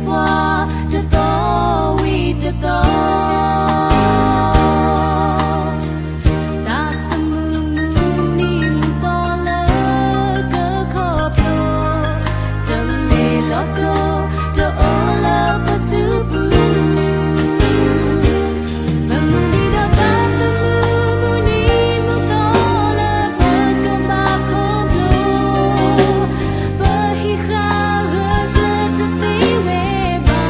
ပှၤတသီဝံၤတသီ, သးသမူမုၢ်နံၤမုၢ်သီလၢကခီဖျိ, တမ့ၢ်လီၤစိၤတအိၣ်လၢပစုပူၤ, ပမုၢ်နံၤဒီးသးသမူမုၢ်နံၤမုၢ်သီလၢပကဘၣ်ခီဖျိ, ပဟံးဃာ်ဂၢၢ်ကျၢၤတသ့ဝဲဘၣ်.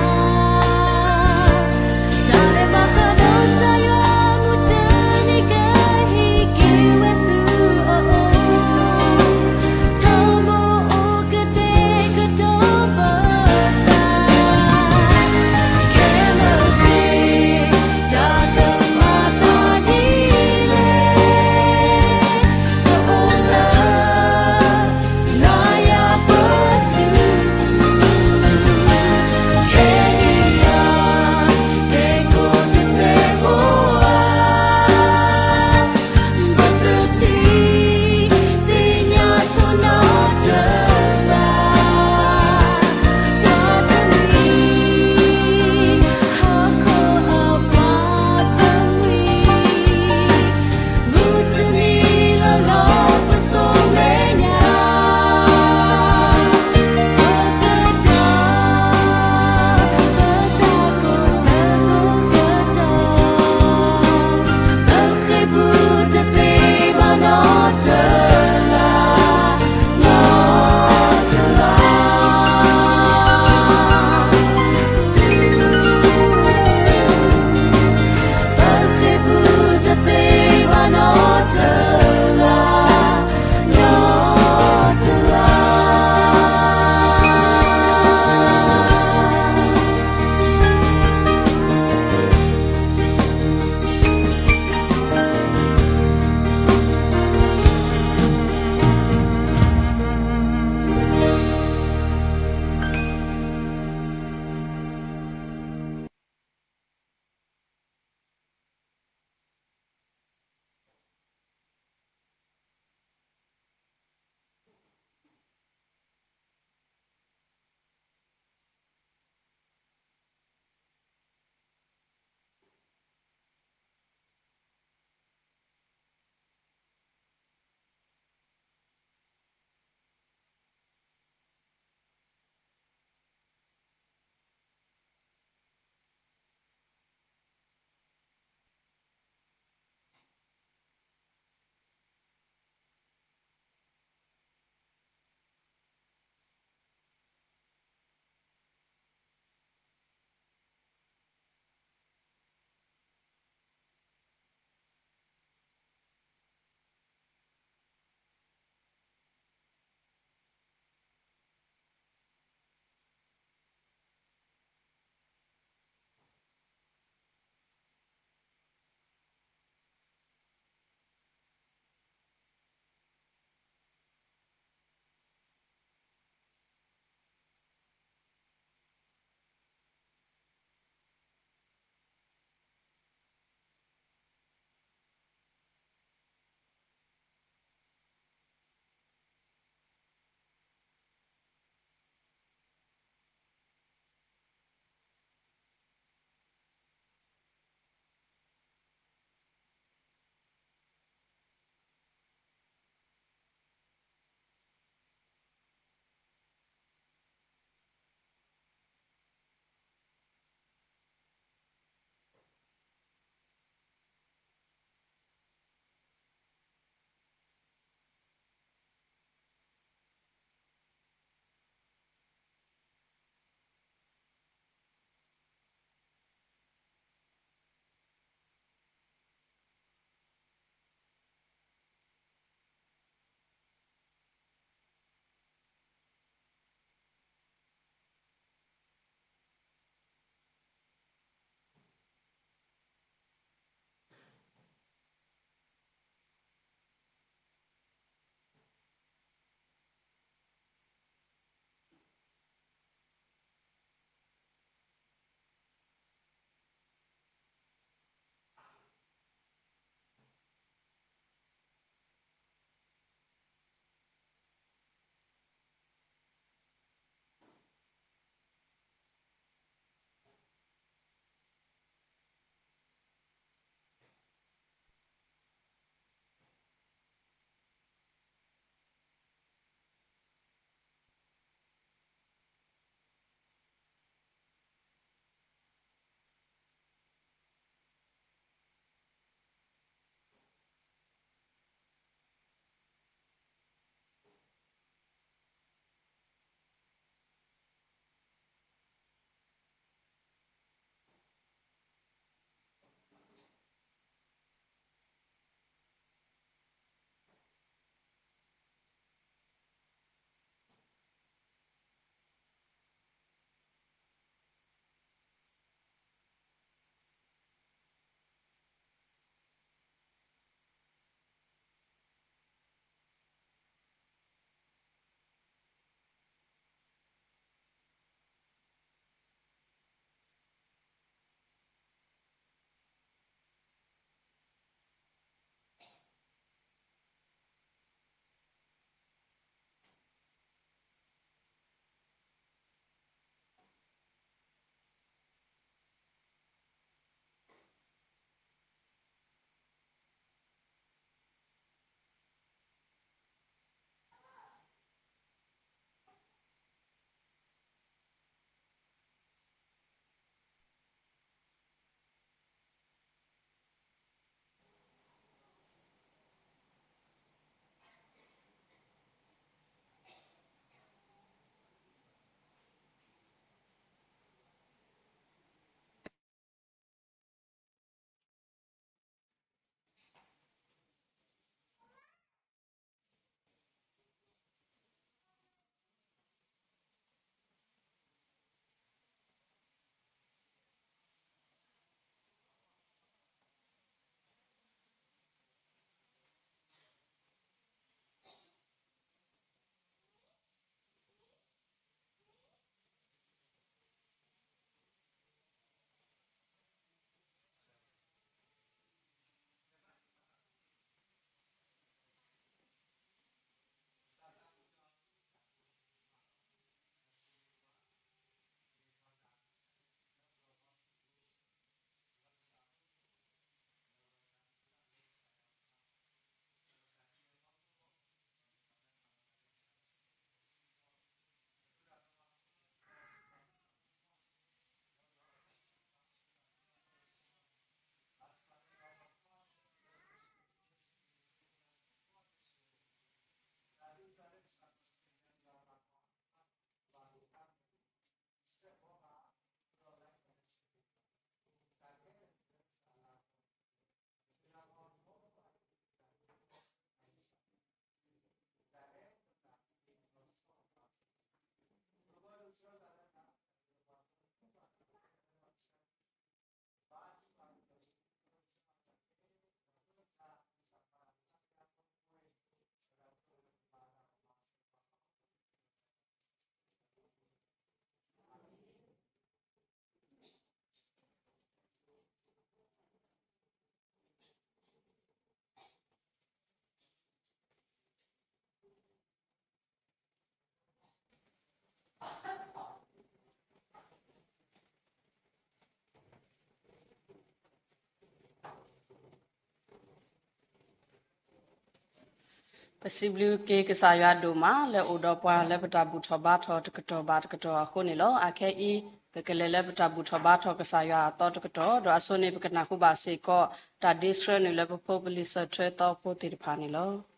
ပစံးဘျုးက့ၤကစၢ်ယွၤဒိၣ်မး လၢအိၣ်ဒီးပှၤလၢပတၢ်ဘူၣ်ထီၣ်ဘါထီၣ်တကတီၢ်ဘၣ်တကတီၢ်အဃိန့ၣ်လီၤ. အခဲအံၤ ပကလဲၤလၢပတၢ်ဘူၣ်ထီၣ်ဘါထီၣ်ကစၢ်ယွၤအသီတကတီၢ်, ဒီးအစိန့ၣ် ပကနၢ်ဟူဘၣ်စ့ၢ်ကီး တၢ်ဒ့ဆှၢနုာ်လၢပဖိပလံာ်စီဆှံသီဖိသ့ၣ်တဖၣ်န့ၣ်လီၤ. ပ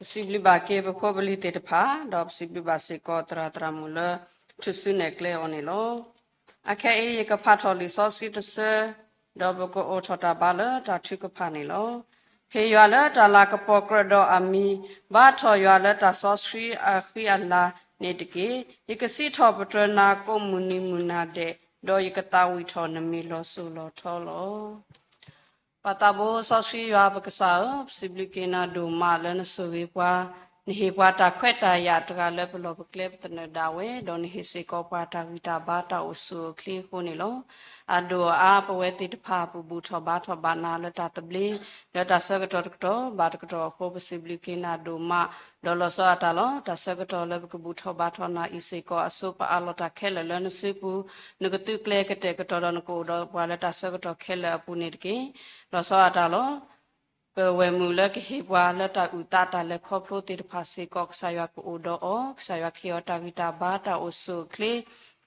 ပစံးဘျုးဘၣ်က့ၤပဖိပလံၤသ့ၣ်တဖၣ်, ဒီးပစံးဘျုးဘၣ်စ့ၢ်ကီးသရၣ်သရၣ်မုၣ်လၢ ထုးစုနဲၣ်ကျဲအီၤန့ၣ်လီၤ. အခဲအံၤယကဖးထီၣ်လံာ်စီဆှံတဆၢ, ဒီးပကအိးထီၣ်တၢ်ဘါလၢတၢ်ထုကဖၣ်န့ၣ်လီၤ. ဟ့ၣ်ယွၤလၢတၢ်လၤကပီၤကြၢးဒီးအမံၤ, ဘါထီၣ်ယွၤလၢတၢ်စီဆှံအဃံအလၤန့ၣ်တက့ၢ်. ယကစံးထီၣ်ပတြၢၤနၤကိးမုၢ်နံၤမုၢ်နၤဒဲး, ဒီးယကသးဝံၣ်ထီၣ်နမံၤလီၤစိၤလီၤထီလီၤ. ပၢ်သးဘိစီဆှံယွၤပကစၢ်ဧၢ, ပစံးဘျုးက့ၤနၤဒိၣ်မးလၢနဆိၣ်ဂ့ၤပှၤ, နဟ့ၣ်ပှၤတၢ်ခွဲးတၢ်ယာ်တဂၤလၢပလီၢ်ပကျဲပသနၢၣ်ဒၣ်ဝဲ, ဒီးနဟ့ၣ်စ့ၢ်ကီးပှၤတၢ်ဂံၢ်တၢ်ဘါတၢ်အိၣ်ဆူၣ်အိၣ်ချ့အဃိန့ၣ်လီၤ. အဒိၣ်အအါပဝဲသ့ၣ်တဖၣ်ပဘူၣ်ထီၣ်ဘါထီၣ်ဘၣ်နၤလၢတၢ်သဘျ့, လၢတၢ်ဆၢကတီၢ်တကတီၢ်ဘၣ်တကတီၢ်အဃိ ပစံးဘျုးက့ၤနၤဒိၣ်မး, ဒီးလီၤဆီအတၢ်လီၤ. တၢ်ဆၢကတီၢ်လၢပကဘူၣ်ထီၣ်ဘါထီၣ်နၤအံၤစ့ၢ်ကီးအစိပအးလီၤတၢ်ခဲလၢာ်လၢနစုပူၤ, နကသုးကျဲၤကတဲာ်ကတီၤဒီးနကအိၣ်ဒီးပှၤလၢတၢ်ဆၢကတီၢ်ခဲလၢာ်အပူၤန့ၣ်တက့ၢ်. လီၤဆီအတၢ်လီၤ. ပဝဲၢ်မုၣ်လၢကဟ့ၣ်ပှၤလၢတၢ်အုၣ်သးတၢ်လဲၤခီဖျိသ့ၣ်တဖၣ်စ့ၢ်ကီး ကစၢ်ယွၤကအိၣ်ဒီးအီၤ, ကစၢ်ယွၤကဟ့ၣ်အီၤတၢ်ဂံၢ်တၢ်ဘါတၢ်အိၣ်ဆူၣ်အိၣ်ချ့,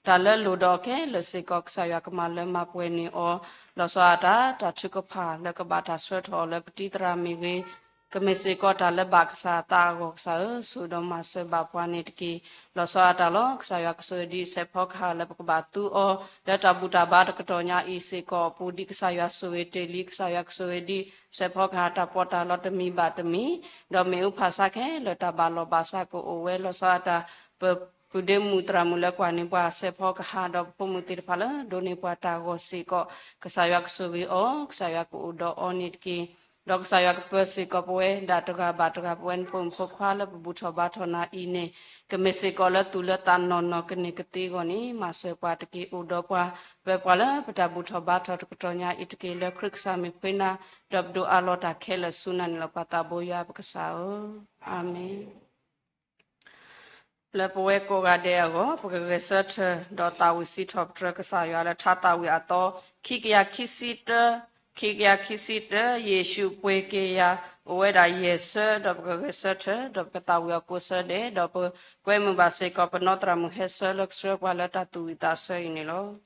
တၢ်လၢလိၣ်ဒီးအီၤခဲလၢာ်စ့ၢ်ကီး ကစၢ်ယွၤကမၤလၢမၤပှဲၤန့ၢ်အီၤ, လီၤဆီအတၢ် တၢ်ထုကဖၣ်လၢကဘၣ်တၢ်ဆှၢထီၣ်အီၤလၢပတံၤသရၣ်မ့ၢ်ဂ့ၤ, ကမ့ၢ်စ့ၢ်ကီးတၢ်လၢဘၣ်ကစၢ်အသးအဂီၢ် ကစၢ်ဧၢ, ဆိၣ်ဒီးမၤစၢၤဘၣ်ပှၤန့ၣ်တက့ၢ်. လီၤဆီအတၢ်လီၤ. ကစၢ်ယွၤကဆိၣ်ဂ့ၤဒံးစဲးဖီကဟၣ်လၢပကဘၣ်သူအီၤ လၢတၢ်ဘူၣ်တၢ်ဘါတကတီၢ်ညါအံၤစ့ၢ်ကီးအပူၤ ဒ်ကစၢ်ယွၤဆိၣ်ဂ့ၤတ့ၢ်လံ, ကစၢ်ယွၤကဆိၣ်ဂ့ၤဒံးစဲးဖီကဟၣ်တၢ်ပီးတၢ်လီတမံၤဘၣ်တမံၤ, ဒီးမ့ၣ်အူဖးဆါခဲလၢာ်တၢ်ဘၣ်လီၢ်ဘၣ်စးကအိၣ်ဝဲ လီၤဆီအတၢ် ပပုၢ်ဒ့မုၣ်သရၣ်မုၣ်လၢကွၢ်န့ၢ်ပှၤ စဲးဖီကဟၣ် ဒီးပဖိမုၣ်သ့ၣ်တဖၣ်လၢဒိးန့ၢ်ပှၤတၢ်ဂီၤစ့ၢ်ကီး ကစၢ်ယွၤကဆိၣ်ဂ့ၤအီၤ, ကစၢ်ယွၤကအိၣ်ဒီးအီၤန့ၣ်တက့ၢ်. ဒီးကစၢ်ယွၤကပၢၤစ့ၢ်ကီးပဝဲဒၣ်တဂၤဘၣ်တဂၤ ပဝဲနဖိမုၣ်ဖိခွါလၢပဘူၣ်ထီၣ်ဘါထီၣ်နၤအံၤန့ၣ် ကမ့ၢ်စ့ၢ်ကီးလၢသူၣ်လၢသးနီၢ်နီၢ်ကန့ၢ်ကသ့အဂီၢ်န့ၣ် မၤစၢၤပှၤတက့ၢ်, အိၣ်ဒီးပှၤ, ပၢၤပှၤလၢပတၢ်ဘူၣ်ထီၣ်ဘါထီၣ်တကတီၢ်ညါအံၤတက့ၢ်. လၢခရံာ်ကစၢ်မ့ၢ်ဖှ့နၤ, ဒီးပဒိးအးလီၤတၢ်ခဲလၢာ်ဆူနၤန့ၣ်လီၤ. ပၢ်သးဘိယွၤပကစၢ်ဧၢ, အၤမ့ၣ်. လၢပဝဲကိးဂၤဒဲးအဂီၢ် ပကဂဲၤဆၢထၢၣ် ဒီးသးဝံၣ်စံးထီၣ်ပတြၢၤကစၢ်ယွၤလၢထါသးဝံၣ်အသီ ခံကယၤခံဆံတၢ, ခံကယၤခံဆံတၢ, ယ့ၣ်ၡူးပှ့ၤက့ၤယၤ, အိၣ်ဝဲဒၣ်ယဲၢ်ဆၢ, ဒီးပကဂဲၤဆၢထၢၣ် ဒီးပကသးဝံၣ်အီၤကိးဆၢဒဲး, ဒီးပကွဲမုာ်ဘၣ်စ့ၢ်ကီးပနီၢ်သရၣ်မုၣ်ဟဲဆၢလၢကဆှၢပှၤလၢတၢ်သူၣ်ဝံၣ်သးဆၢအံၤန့ၣ်လီၤ.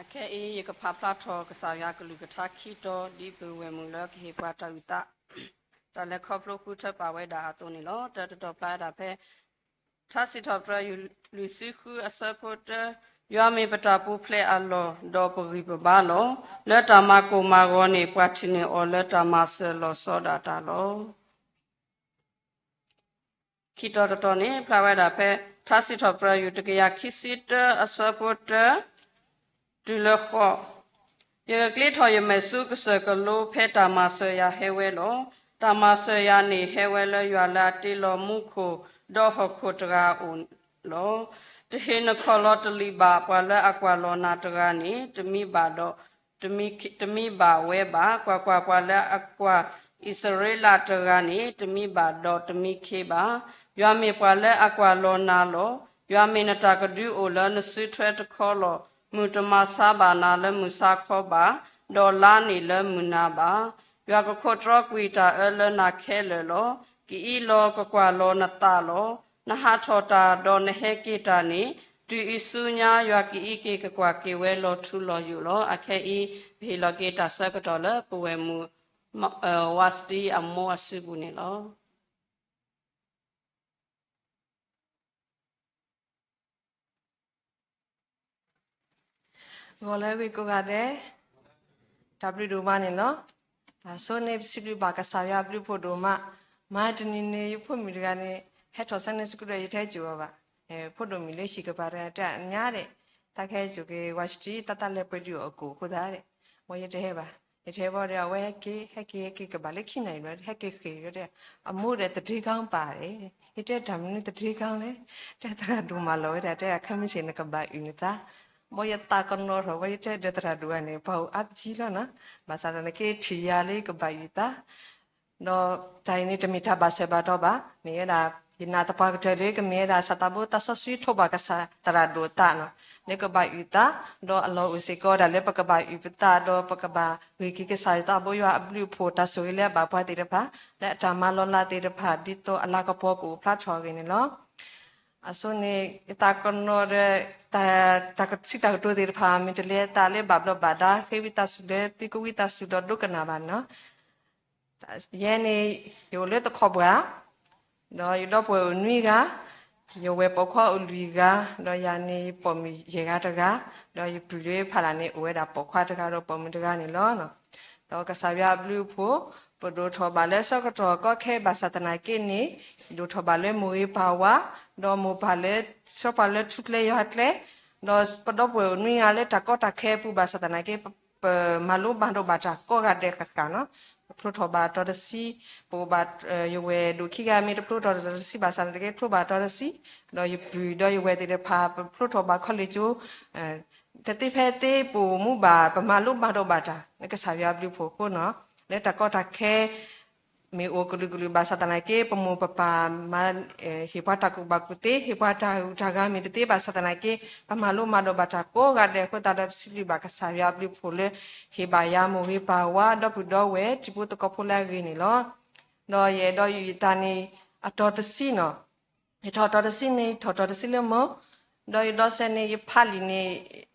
အခဲအံၤ ယကဖးဖျါထီၣ်ကစၢ်ယွၤကလုၢ်ကထါခံတီၤ ဒ်ပဝဲၢ်မုၣ်လၢကဟ့ၣ်ပှၤတၢ်အုၣ်သး တၢ်လဲၤခီဖျိဃုထၢပာ်ဝဲဒၣ်အသိးန့ၣ်လီၤ. တၢတတီၤဖျါဝဲဒၣ်ဖဲ ထါစံးထီၣ်ပတြၢၤ လွံၢ်ဆံဃုအဆၢဖိတၢ, ယွၤမ့ၢ်ပတၢ်ပူၤဖျဲးအလီၢ် ဒီးပဂံၢ်ပဘါလီၤ. လၢတၢ်မၤကိၢ်မၤဂီၤန့ၣ် ပှၤထံၣ်န့ၢ်အီၤလၢတၢ်မၤစၢၤလီၤဆီဒၣ်တၢ်လီၤ. ခံတီၤတတီၤန့ၣ် ဖျါဝဲဒၣ်ဖဲ ထါစံးထီၣ်ပတြၢၤ ယူၢ်တကယၤခံဆံတၢအဆၢဖိတၢ တုၤလၢဃိး, ယကကျ့ထီၣ်ယမဲာ်ဆူကစၢၢ်ကလိ ဖဲတၢ်မၤစၢၤယၤဟဲဝဲလီၤ. တၢ်မၤစၢၤယၤန့ၣ် ဟဲဝဲလၢယွၤလၢအတ့လီၤမူခိၣ် ဒီးဟီၣ်ခိၣ်တဂၤအအိၣ်လီၤ. တဟ့ၣ်နခီၣ်လီၤတလံာ်ဘၣ်. ပှၤလၢအကွၢ်လီၤနၤတဂၤန့ၣ် တမံဘၣ်ဒီး တမံဘၣ်ဝဲဘၣ်. ကွၢ်ကွၢ်, ပှၤလၢအကွၢ်အံၣ်စရ့လးတဂၤန့ၣ် တမံဘၣ်ဒီးတမံခ့ဘၣ်. ယွၤမ့ၢ်ပှၤလၢအကွၢ်လီၤနၤလီၤ. ယွၤမ့ၢ်နတၢ်ကဒုအိၣ်လၢနစုထွဲတခီလီၤ. မုၢ်တမၤဆါဘၣ်နၤလၢမုၢ်ဆါခီဘၣ်, ဒီးလါန့ၣ်လၢမုၢ်နၤဘၣ်. ယွၤကခိးတြီကွံာ်တၢ်အၢလၢနၤခဲလၢာ်လီၤ. ကအံးလီၤကကွၢ်လီၤနသးလီၤ. နဟးထီၣ်တၢ်ဒီးနဟဲက့ၤတၢ်န့ၣ် တုၤအံၤဆူညါ ယွၤကအံးက့ၤကကွၢ်က့ၤဝဲလီၤထူလီၤယိာ်လီၤ. အခဲအံၤ ပဟ့ၣ်လီၤက့ၤတၢ်ဆၢကတီၢ်လၢပဝဲၢ်မုၣ် ဝါစတံအမိၢ်အစုပူၤန့ၣ်လီၤ. ဂီၤလၢအဂ့ၤကိးဂၤဒဲး, တၢ်ဘျုးဒိၣ်မးန့ၣ်လီၤ. တၢ်ဆိန့ၣ် ပစံးဘျုးဘၣ်ကစၢ်ယွၤအဘျုးအဖှိၣ်ဒိၣ်မး, မၤတနံၤန့ၣ် ယဖိမုၣ်တဂၤန့ၣ် ဟဲထီၣ် Sunday School ဒီး ယတဟဲစိာ်အီၤဘၣ်. ဖိဒိၣ်မုၣ်လၢဟံၣ်ကပၤတဂၤတဲအညါဒီး တၢ်ခဲစိာ်က့ၤ ဝါစတံ တၢ်တၢ်လဲၤပှဲၤဒုးအီၣ်ကိၣ်အဃိသတးဒီး ဝဲယတဟဲဘၣ်. ယတဟဲဘၣ်ဒီး အဝဲဟဲက့ၤ ဟဲက့ၤ ဟဲက့ၤကဘၣ်လၢခံနၣ်ရံၣ်ဘျီ ဟဲက့ၤဃ့ၢ်ဒီး အမိၢ်ဒီးသဒ့ကီပာ်ဒီး ယတဲတၢ်မနုၤသဒ့ကီလဲၣ်, တဲသရၣ်ဒိၣ်မၤလီၤဝဲဒၣ် တဲအခါမ့ၢ်စ့ၢ်နကဘၣ်အုၣ်နသး, ဘၣ်ယသးကနီၤထီၣ် ဘၣ်ယတဲဒီးသရၣ်ဒိၣ်ဂၤန့ၣ် ပှၤအိၣ်အါပကံလီၤနီၤ, ဘၣ်ဆၣ်သနာ်က့ထံၣ်ယၤလၢယကဘၣ်အုၣ်သး ဒီးတၢ်အံၤန့ၣ် တမ့ၢ်တၢ်ဘၣ်ဆၢဘၣ်တီၢ်ဘၣ်, မ့ၢ်ဝဲဒၣ် ယနာ်သပှၢ်ကတၢၢ်လၢကမ့ၢ်ဝဲဒၣ် စီၤသးဘိ သးစီဆှံထိးဘၣ်ကစၢ်သရၣ်ဒိၣ်အသးနီၤ, လၢကဘၣ်အုၣ်သး, ဒီးအလီၢ်အိၣ်စ့ၢ်ကီးဒၣ်လၢပကဘၣ်အုၣ်ပသး ဒီးပကဘၣ်ဂ့ၤက့ၤကစၢ်ယွၤသးဘိယွၤအဘျုးအဖှိၣ် တၢ်ဆိၣ်ဂ့ၤလၢအဘၣ်ပှၤသ့ၣ်တဖၣ် လၢအတၢ်မၤလီၤလးသ့ၣ်တဖၣ် ဒ်သိးအလၤကပီၤကအိၣ်ဖျါထီၣ်အဂ့ၢ်န့ၣ်လီၤ. အဆိန့ၣ် ယသးကနီၤဒီး တၢ် တၢ်ကစံးတၢ်ကတိၤသ့ၣ်တဖၣ် မ့ၢ်တလဲၤသးလၢဘၣ်ဘျီးဘၣ်ဒါ ဃ့ဝံသးစူၤလၢသုကဝံသးစူၤဒီးဒိကနၣ်ဘၣ်န့ၣ်လီၤ. ယဲန့ၣ် ယအိၣ်လၢသခီပှၢ်, ဒီးယဒီပုၢ်ဝဲၢ်အိၣ်နွံဂၤ, ယဝဲၢ်ပိာ်ခွါအိၣ်လွံၢ်ဂၤ, ဒီးယၤန့ၣ်ယပိာ်မုၣ်ယဲၢ်ဂၤတဂၤ, ဒီးယပုၢ်လၢဖးလၢ်န့ၣ် အိၣ်ဝဲဒၣ်ပိာ်ခွါတဂၤဒီးပိာ်မုၣ်တဂၤန့ၣ်လီၤ. ဒီးကစၢ်ယွၤအဘျုးအဖှိၣ် ပဒိၣ်ထီၣ်ဘၣ်လၢဆၢကတီၢ်ကီခဲဘၣ်ဆၣ်သနာ်က့န့ၣ် ဒိၣ်ထီၣ်ဘၣ်လၢမိၢ်ဂ့ၤပၢ်ဝါ, ဒီးမိၢ်ပၢ်လၢ ဆှၢပှၤလၢထူကျဲယွၤကျဲ, ဒီးပဒီပုၢ်ဝဲၢ်အိၣ်နွံဂၤလၢတၢ်ကီတၢ်ခဲအပူၤဘၣ်ဆၣ်သနာ်က့ ပမၤလိဘၣ်ဒိဘၣ်တၢ်ကိးဂၤဒဲးဃၣ်ဃၣ်နီၤ, ပဖျိထီၣ်ဘၣ်အတီၤတဆံ, ပအိၣ်ဘၣ် ယဝဲၢ်ဒိၣ်ခံဂၤမ့ၢ်တဖျိထီၣ်တၢ်တဆံဘၣ်ဆၣ်သနာ်က့ ဖျိဘၣ်အတီၤတဆံ, ဒီးယပုၢ်ဒီးယဝဲၢ်သ့ၣ်တဖၣ် ပဖျိထီၣ်ဘၣ်ခီလ့ၣ်ကၠိ, တသ့ဖဲသ့ပအိၣ်မူဘၣ် ပမၤလိဘၣ်ဒိဘၣ်တၢ် လၢကစၢ်ယွၤအဘျုးအဖှိၣ်အဃိနီၤ, လၢတၢ်ကီတၢ်ခဲ မ့ၢ်အိၣ်ကလုာ်ကလုာ်ဘၣ်ဆၣ်သနာ်က့ ပမိၢ်ပပၢ်မၤ ဟ့ၣ်ပှၤတၢ်ကူၣ်ဘၣ်ကူၣ်သ့ ဟ့ၣ်ပှၤတၢ်ဂုၤတၢ်ဂၤမ့ၢ်တသ့ဘၣ်ဆၣ်သနာ်က့ ပမၤလိမၤဒိးဘၣ်တၢ်ကိးဂၤဒဲးအဃိသတးဒီး ပစံးဘျုးဘၣ်ကစၢ်ယွၤအဘျုးအဖှိၣ်လၢ ဟ့ၣ်ဘၣ်ယၤမိၢ်ဂ့ၤပၢ်ဝါ ဒီပုၢ်ဒီဝဲၢ် ထံဖိသကိးဖိလၢအဂ့ၤန့ၣ်လီၤ. ဒီးယအဲၣ်ဒိးယုၢ်ယသးန့ၣ် အတီၤတဆံနီၤ, ယထီၣ်တီၤတဆံန့ၣ် ယထီၣ်တီၤတဆံလၢမီၢ်, ဒီးယဒီးစဲးန့ၣ် ယဖးလံာ်န့ၣ်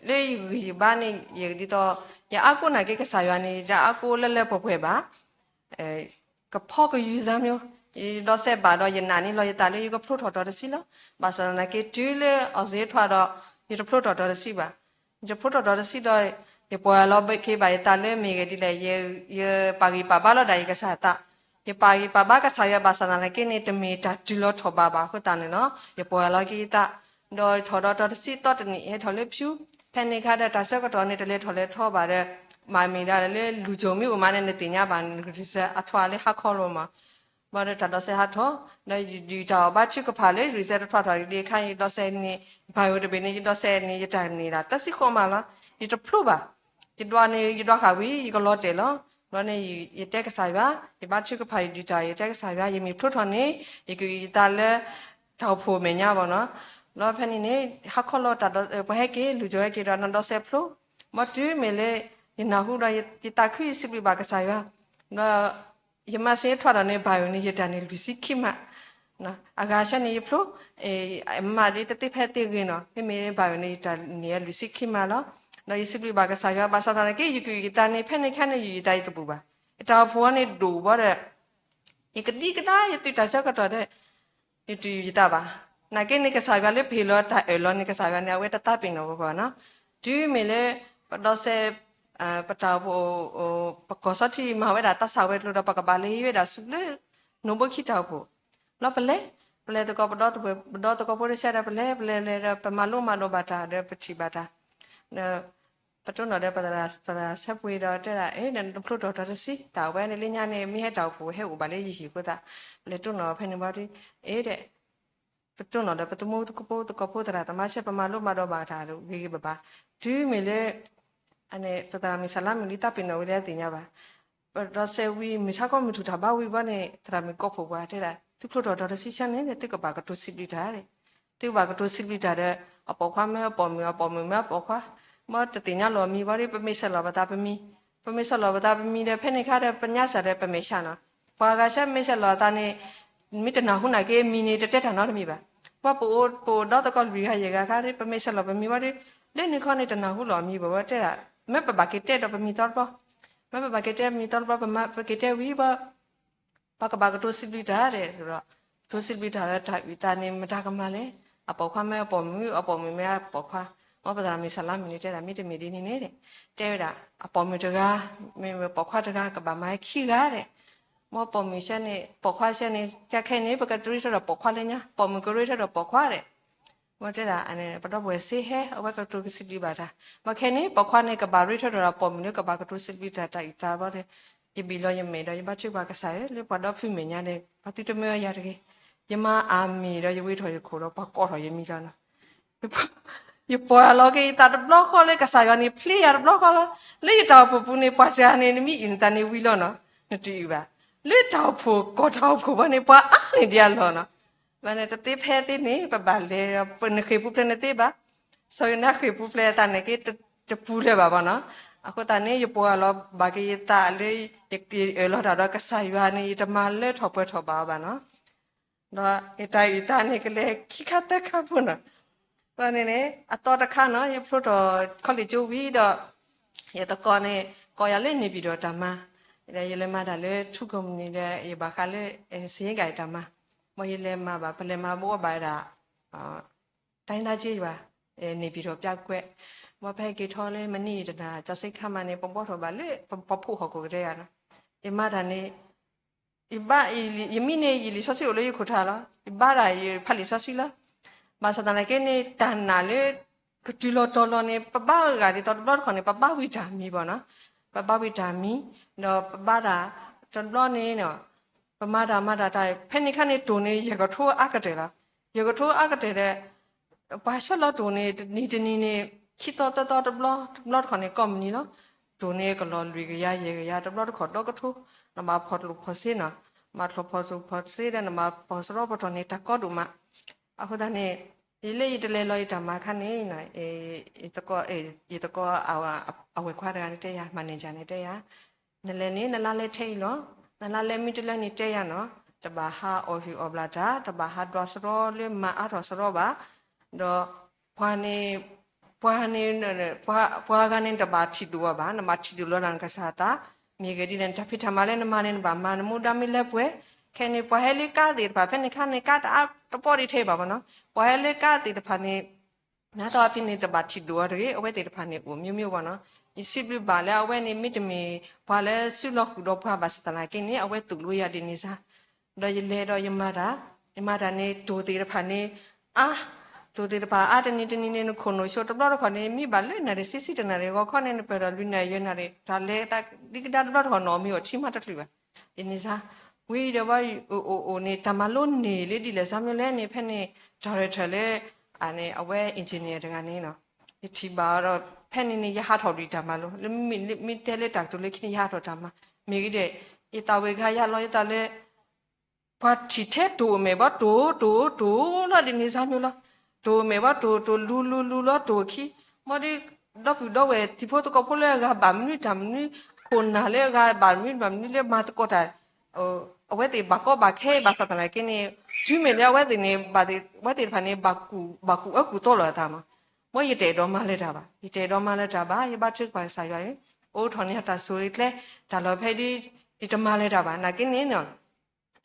လၢယဂံၢ်ယဘါန့ၣ် ယဒ်သိး ယအါကိးနာ်က့ကစၢ်ယွၤန့ၣ် ယတအါကိးလၢလၢပှဲၤပှဲၤဘၣ်, ကဖီကယူၤစၢ်မ့ၢ် ယဒီးစဲးဘၣ်ဒီး ယနာ်န့ၢ်လီၤယသးလၢယကဖျိထီၣ်တီၤတဆံလီၤ. ဘၣ်ဆၣ်သနာ်က့တုၤလၢအီၣ်စ့ထွါဒီး ယတဖျိထီၣ်တီၤတဆံဘၣ်. ယတဖျိထီၣ်တီၤတဆံဒီး ယပှၤလီၤက့ၤဘၣ်ယသးလၢမ့ၢ်ဂ့ၤဒ်လဲၣ်, ယပာ်ဂံၢ်ပာ်ဘါလီၤဒၣ်ယကစၢ်သး, ယပာ်ဂံၢ်ပာ်ဘါကစၢ်ယွၤဘၣ်ဆၣ်သနာ်က့န့ၣ် တမ့ၢ်တၢ်တုၤလီၤထီၣ်ဘးဘၣ်အဃိသတးန့ၣ်လီၤ. ယပှၤလီၤက့ၤယသး ဒီးထီၣ်ဒီးတီၤတဆံသီတနံၣ် ဟဲထီၣ်လၢဖၠူ ဖဲန့ၣ်အခါဒီးတၢ်ဆၢကတီၢ်န့ၣ် တလဲၤထီၣ်လဲၤထီဘၣ်ဒီး မ့ၢ်ဒၣ်လၢလူၤကၠိမ့ၢ်အိၣ်မးန့ၣ် နသ့ၣ်ညါဘၣ် result အထွါလၢဟါခီလီၤမး. ဘၣ်ဒီးတၢ်ဒီးစဲးဟးထီၣ် ဒီးယဒုးတၢ်အီၣ်ဘၣ်ထုကဖၣ်လၢ result တထွါထီၣ်ဒံးအခါ ယဒီးစဲးန့ၣ် ဘၣ်ယိၤတဘ့ၣ်န့ၣ် ယဒီးစဲးန့ၣ် ယတၢ်န့ၢ်ဒၣ်တၢ်စံဃိးမးလီၤ. ယတဖျိဘၣ်. ယဒွးန့ၣ် ယဒွးဃာ်ဝံၤ ယကလီၤတဲာ်လီၤ. ဘျီန့ၣ် ယတဲကစၢ်ယွၤ ယဘါထုကဖၣ် ယဒုးတၢ် ယတဲကစၢ်ယွၤ ယမ့ၢ်ဖျိထီၣ်န့ၣ် ယကယုၢ်ယသးလၢ တၢ်အိၣ်ဖှိၣ်မဲာ်ညါဘၣ်နီၤ. ဘျီဖဲန့ၣ်န့ၣ် ဟါခီလီၤတၢ်ဒီး ပှၤဟဲက့ၤ လူၤကၠိဟဲက့ၤဒီး နဒီးစဲးဖျိ ဘၣ်တုၤမ့ၢ်လၢ ယနၢ်ဟူဒီးယသးခု ယစံးဘျုးဘၣ်ကစၢ်ယွၤ ဒီး ယမၤစ့ထွါဒီးန့ၣ် ဘၣ်ယိၤန့ၣ် ယတၢ်န့ၢ်လွံၢ်ဆံခံမး. အဂၤဆၢန့ၣ်ယဖျိ, မ့ၢ်ဒ်တသ့ဖဲသ့ဂ့ၤနီၤ, မ့မ့ၢ်ဘၣ်ဝဲန့ၣ် ယတၢ်န့ၢ်လွံၢ်ဆံခံမးလီၤ. ဒီးယစံးဘျုးဘၣ်ကစၢ်ယွၤ ဘၣ်ဆၣ်သနာ်က့ ယကုၢ်ယသးန့ၣ် ဖဲန့ၣ်ခါန့ၣ် ယုၢ်ယသးယတဘူးဘၣ်. ယတၢ်အိၣ်ဖှိၣ်အံၤန့ၣ်ဒိၣ်ဘၣ်ဒီး ယကဒံကဒါယသုးတၢ်ဆၢကတီၢ်ဒီး ယတုၤယသးဘၣ်. နာ်က့န့ၣ် ကစၢ်ယွၤလၢပဟ့ၣ်လီၤတၢ်အၢၣ်လီၤန့ၣ် ကစၢ်ယွၤန့ၣ် အဝဲတသးပ့ၤနီၣ်ဝဲပှၤနီၤ. တုၤမ့ၢ်လၢ ပဒီးစဲး ပတၢ်အိၣ်ဖှိၣ် ပကီၢ်စီထံမၤဝဲဒၣ်တၢ်ဆါဝဲၤကျိၤဒီး ပကဘၣ်လဲၤဟံးဝဲဒၣ်ဆူလၢ နိၣ်ဘိခံတၢ်အိၣ်ဖှိၣ် လီၤပလဲၤ, ပလဲၤသကိး ပဒီသကိးဖိတဆၢဒီး ပလဲၤပလဲၤလဲၤဒီး ပမၤလိမၤဒိးဘၣ်တၢ်ဒီး ပထံၣ်ဘၣ်တၢ် ဒီး ပတိၢ်နီၣ်ဒီးပသရၣ်ဆၢပှ့ၤဒီးတဲဒၣ် အ့ နဖျိထီၣ်တီၤတဆံ တၢ်ဝဲန့ၣ်လၢညါန့ၣ် မ့ၢ်ဟဲတၢ်အိၣ်ဖှိၣ်ဟဲအိၣ်ဘၣ်လၢယဟံၣ်အဃိသတး ပလဲၤတိၢ်နီၣ်ဖဲန့ၣ်ဘၣ်ဒီး အ့ ဒီး ပတိၢ်နီၣ်ဒီးပသမူသကိးဖိသကိးဖိသရၣ်သမါဆၢ ပမၤလိမၤဒိးဘၣ်တၢ်ဂ့ၤဂ့ၤဘၣ်ဘၣ်. တုၤမ့ၢ်လၢ အန့ၣ် ပသရၣ်မုၣ်စၢ်လါမုၣ်လံ သးပ့ၤနီၣ်ဝဲလၢအသ့ၣ်ညါဘၣ်. ပဒီးစဲးဝံၤ မုၢ်ဆါခီမုၢ်ထူၣ်တၢ်ဘါဝံၤဘၣ်န့ၣ် သရၣ်မုၣ်ကိးဖှိၣ်ပှၤတဲဒၣ် သုဖျိထီၣ်တီၤတဆံဆၢန့ၣ် သုကဘၣ်ကတိၤစံးဘျုးတၢ် သုကဘၣ်ကတိၤစံးဘျုးတၢ်ဒီး အပိာ်ခွါမ့ၢ်အပိာ်မုၣ် အပိာ်မုၣ်မ့ၢ်အပိာ်ခွါ မ်တသ့ၣ်ညါလီၤမံၤဘၣ်ဒီး ပမ့ၢ်ဆဲးလီၤပသးပမံၤ, ပမ့ၢ်ဆဲးလီၤပသးပမံၤဒီး ဖဲန့ၣ်ခါဒီး ပညါစၢ်ဒီးပမဲာ်ဆှးနီၤ. ပှၤဂၤဆၢမ့ၢ်ဆဲးလီၤအသးန့ၣ် မ့ၢ်တနၢ်ဟူနာ်က့ မံၤန့ၣ်တတဲတၢ်နီတမံၤဘၣ်. ပှၤပအိၣ်ဒီသကိးလွံၢ်ဂၤယဲၢ်ဂၤခါဒီး ပမ့ၢ်ဆဲးလီၤပမံၤဘၣ်ဒီး လၢန့ၣ်ခီန့ၣ် တနၢ်ဟူလီၤမံၤဘၣ်ဝဲတဲဒၣ် မ့ၢ်ပဘၣ်က့ၤတဲဒီးပမံၤသီတဘျီ, မ့ၢ်ပဘၣ်က့ၤတဲပမံၤသီတဘျီ ပက့ၤတဲဝံၤဘၣ် ပကဘၣ်ကတိၤစံးဘျုးတၢ်ဒီး ကတိၤစံးဘျုးတၢ်ဒီးတၢ်အုၣ်သးန့ၣ် မတၤကမၤလဲၣ်. အပိာ်ခွါမ့ၢ်အပိာ်မုၣ် အပိာ်မုၣ်မ့ၢ်အပိာ်ခွါ, မ်ပသရၣ်မုၣ်စၢ်လါမုၣ်န့ၣ်တဲဒၣ် မ့တမ့ၢ်ဒ်န့ၣ်န့ၣ် တဲဝဲဒၣ် အပိာ်မုၣ်တဂၤ မ့ၢ်ပိာ်ခွါတဂၤ ကဘၣ်မၤခံဂၤဒီး မ်ပိာ်မုၣ်ဆၢန့ၣ် ပိာ်ခွါဆၢန့ၣ် ခဲခဲန့ၣ် ပကရ့ထၢဒီးပိာ်ခွါလၢညါ ပိာ်မုၣ်ကရ့ထၢဒီးပိာ်ခွါဒီး မ်တဲဒၣ် ပဒီပုၢ်ဝဲၢ်စ့ဟဲ အဝဲကတိၤကစံးဘျုးဘၣ်တၢ်, မ်ခဲန့ၣ် ပိာ်ခွါန့ၣ် ကဘၣ်ရ့ထၢဒီးပိာ်မုၣ်လၢကဘၣ်ကတိၤစံးဘျုးတၢ် တၢ်အုၣ်သးဘၣ်ဒီး ယဘံၣ်လီၤယမဲာ်ဒီး ယဘါထုကဖၣ်ကစၢ်ယွၤလၢပှၤဒီဖုမဲာ်ညါဒီး ပှၤသုတမၢယၤတဂ့ၤ, ယမၤအမံၤဒီးယဝ့ၤထီၣ်ယခိၣ်ဒီး ပှၤကိးထီၣ်ယမံၤလီၤနီၤ. ယပှၤလီၤက့ၤယသးတဘျီဃီလၢကစၢ်ယွၤန့ၣ် ဖျ့ယၤတဘျီဃီလီၤ. လၢယတၢ်အိၣ်ဖှိၣ်ပူၤန့ၣ် ပှၤစှၤန့ၣ် နမ့ၢ်အုၣ်နသးန့ၣ်ဝံၤလီၤနီၤ, နတအုၣ်ဘၣ်. လၢတၢ်အိၣ်ဖှိၣ် ကီၢ်တၢ်အိၣ်ဖှိၣ်ဘၣ်န့ၣ် ပှၤအါန့ၢ်ဒံးအလီၢ်နီၤ. ဘၣ်န့ၣ် တသ့ဖဲသ့န့ၣ် ပဘၣ်လဲၤဒီး ပနဃ့ၢ်ပူၤဖျဲးနသ့ဘၣ်, စီၤယိၤနါဃ့ၢ်ပူၤဖျဲးအသးန့ၣ်က့ တပူၤလၢၤဘၣ်ဘၣ်နီၤ. အဃိသတးန့ၣ် ယပှၤလီၤဘၣ်က့ၤယသးလၢ ယအၢၣ်လီၤတၢ်ဒီးကစၢ်ယွၤန့ၣ် ယတမၤလၢထီၣ်ပှဲၤထီၣ်ဘၣ်အီၤဘၣ်နီၤ. ဒီးယတၢ်အုၣ်သးန့ၣ် ကလဲၤခံခါသၢခါဖိနီၤ. ဘၣ်န့ၣ်န့ၣ် အသီတခါနီၤ ယဖျိထီၣ်ခီလ့ၣ်ကၠိဝံၤဒီး ယသကိးန့ၣ် ကိးယၤလၢန့ၣ်ပံၤဒီးတၢ်မၤ, ဒီးယလဲၤမၤတၢ်လၢထူကီၢ်မုၢ်နံၤဒီး ယဘၣ်ဃးလၢ စ့ဂၤအံၤတၢ်မၤ, မ်ယလဲၤမၤဘၣ် ပလဲၤမၤဘၣ်ဘၣ်ဒၣ် တိုင်းသားကျေးရွာ န့ၣ်ပံၤထီၣ်ပျၢ်ကွဲး, မ်ဖဲက့ၤထီၣ်လၢမနံၤတနၤ ကၠီစ့ခါမးန့ၣ် ပဘှီထီၣ်ဘၣ်လၢ ပဖိးဟီၣ်ခိၣ်ကတၢၢ်ယၤနီၤ. ယမၤတၢ်န့ၣ် ယဘၣ် ယမံန့ၢ် ယလံာ်စီဆှံအိၣ်လၢယခိၣ်ထၢၣ်လီၤ. ယဘါတၢ်ယဖးလံာ်စီဆှံလီၤ. ဘၣ်ဆၣ်သနာ်က့န့ၣ် တၢ်နာ်လၢ ကတုၤလီၤတီၤလီၤန့ၣ် ပဘါဂာ်ဒ်သိးတဘျီတခီၣ်န့ၣ် ပဘါဝံၤတၢ်မံၤဘၣ်နီၤ. ပဘါဝံၤတၢ်မံၤ ဒီးပဘါတၢ်တဘျီန့ၣ် ပမၤတၢ်မၤတၢ်တၢ် ဖဲန့ၣ်ခါန့ၣ် တိၢ်န့ၣ် ယဲၢ်ကထိအါကတၢၢ်လီၤ. ယဲၢ်ကထိအါကတၢၢ်ဒီး ပှၤဆှၢလီၤတိၢ်န့ၣ် တနံၤတနံၤန့ၣ် ခံသီသၢသီတဘျီ တဘျီတခီၣ်န့ၣ် ကိးမုၢ်နံၤလီၤ. တိၢ်န့ၣ်ကလီၤလွံၢ်ကယၤယဲၢ်ကယၤ တဘျီတခီၣ်ဒီကထိ, နဘၣ်ဖီၣ်ကျိၣ်ဖီၣ်စ့နီၤ, နဘၣ်ဖီၣ်ကျိၣ်ဖီၣ်စ့ဒီး နဘၣ်ဖီၣ်စရီပထီၣ်န့ၣ် တၢ်ကီဒိၣ်မး. အဃိသတးန့ၣ် ယလၢယတလဲၤလီၤယတၢ်မၤခါန့ၣ် ယသကိး ယသကိး အဝဲခွါတဂၤန့ၣ်တဲယၤ မၤန့ၢ်ယၤန့ၣ်တဲယၤ နလဲၤန့ၣ် နလါလဲထဲအံၤလီၤ. နလါလဲမ့ၢ်တလၢန့ၣ်တဲယၤနီၤ, တဘၣ်ဟးအီၣ်ဟုၣ်အီၣ်ဘျၣ်တၢ်, တဘၣ်ဟးဒွးစရီလၢမၤအါထီၣ်စရီဘၣ်. ဒီးပှၤန့ၣ် ပှၤန့ၣ် ပှၤဂၤန့ၣ် တဘၣ်ထံၣ်ဒိၣ်အီၤဘၣ်, နဘၣ်ထံၣ်ဒိၣ်လီၤနကစၢ်သး, မ့ၢ်ဂ့ၢ်ဒ်လဲၣ် နတၢ်ဖံးတၢ်မၤလၢနမၤန့ၣ် နဘၣ်မၤနမူဒါမ့ၢ်လၢပှဲၤ, ခဲန့ၣ် ပှၤဟဲလၢကါသ့ၣ်တဖၣ် ဖဲန့ၣ်ခါန့ၣ် ကါတအါတပီၢ်ဒံးထဲဘၣ်ဘၣ်နီၤ, ပှၤဟဲလၢကါသ့ၣ်တဖၣ်န့ၣ် နသီအဖံန့ၣ် တဘၣ်ထံၣ်ဒိၣ်အီၤတဂ့ၤ, အဝဲသ့ၣ်တဖၣ်န့ၣ် အိၣ်မျိုးမျိုးဘၣ်နီၤ. ယစံးဘျုးဘၣ်လၢအဝဲန့ၣ် မ့တမ့ၢ်ပှၤလၢစုလီၤဃုာ်ဒီးပှၤဘၣ်ဆၣ်သနာ်က့န့ၣ် အဝဲသိၣ်လိယၤဒ်န့ၣ်စါ. ဒီးယလဲၤဒီးယမၤတၢ်, ယမၤတၢ်န့ၣ် တိၢ်သ့ၣ်တဖၣ်န့ၣ် အါ, တိၢ်သ့ၣ်တဖၣ်အါ တနံၤတနံၤန့ၣ် နခိၣ်နူာ်ဆိးတဘျီတခီၣ်န့ၣ် မ့ၢ်ဘၣ်လၢနၣ်ရံၣ်ဆံဆံတနၣ်ရံၣ်ဂီၤခီန့ၣ် နပၢၢ်ထီၣ်လွံၢ်နၣ်ရံၣ်ယဲၢ်နၣ်ရံၣ် တၢ်လဲၤသးဒ်ကဒါတဘျီတခီၣ် နအီၣ်မ့ၤအီၣ်ထံမးတချုးဘၣ်. ဒ်န့ၣ်စါ, ဝံၤဒီးဝဲအိၣ်အိၣ်န့ၣ် တၢ်မၤလိန့ၢ်လၢဒ်လဲၣ်စါမ့ၢ်လဲၣ်န့ၣ် ဖဲန့ၣ် director လၢ အဝဲ engineer တဂၤန့ၣ်နီၤ, ယထံၣ်ဘၣ်အီၤဒီး ဖဲန့ၣ်န့ၣ် ယဟးထီၣ်ဒံးတၢ်မၤလိ, လၢမ့ၢ်တဲလၢတၢ်ကတိၤလၢခံန့ၣ် ယဟးထီၣ်တၢ်မၤ, မ့ၢ်ဂ့ၤဒီး ယသးဝဲဂၤယၤလီၤ ယသးလၢ ပှၤထံၣ်ထဲတိၢ်အမဲာ်ဘၣ် တိၢ်တိၢ်တိၢ်လီၤ ဒ်န့ၣ်စါမ့ၢ်လီၤ, တိၢ်အမဲာ်ဘၣ်တိၢ်တိၢ် လူလူလူလီၤ တိၢ်အခံ, မ်ဒ် ဒီပုၢ်ဒီဝဲၢ်တံၤဖိသကိးဖိလၢအဂၤဘၣ်မနုၤတၢ်မနုၤ, ခိၣ်နၢ်လၢအဂၤဘၣ်မနုၤဘၣ်မနုၤလၢမၤသကိးတၢ်, အဝဲသ့ၣ်ဘၣ်ကီဘၣ်ခဲဘၣ်ဆၣ်သနာ်က့န့ၣ် တုၤမ့ၢ်လၢအဝဲသ့ၣ်န့ၣ် အဝဲသ့ၣ်တဖၣ်န့ၣ် ဘၣ်ကူၣ်အၢကူၣ်သီလိာ်အသးမး, မ်ယတအဲၣ်ဒိးမၤလၢၤတၢ်ဘၣ်, ယတအဲၣ်ဒိးမၤလၢၤတၢ်ဘၣ်, ယဘါထုကဖၣ်ကစၢ်ယွၤအံၤ, အိးထီၣ်န့ၢ်တၢ်ဆိၣ်ဂ့ၤကျဲ, တၢ်လီၢ်ဖဲဒ် ယတမၤလၢၤတၢ်ဘၣ်, နာ်က့န့ၣ်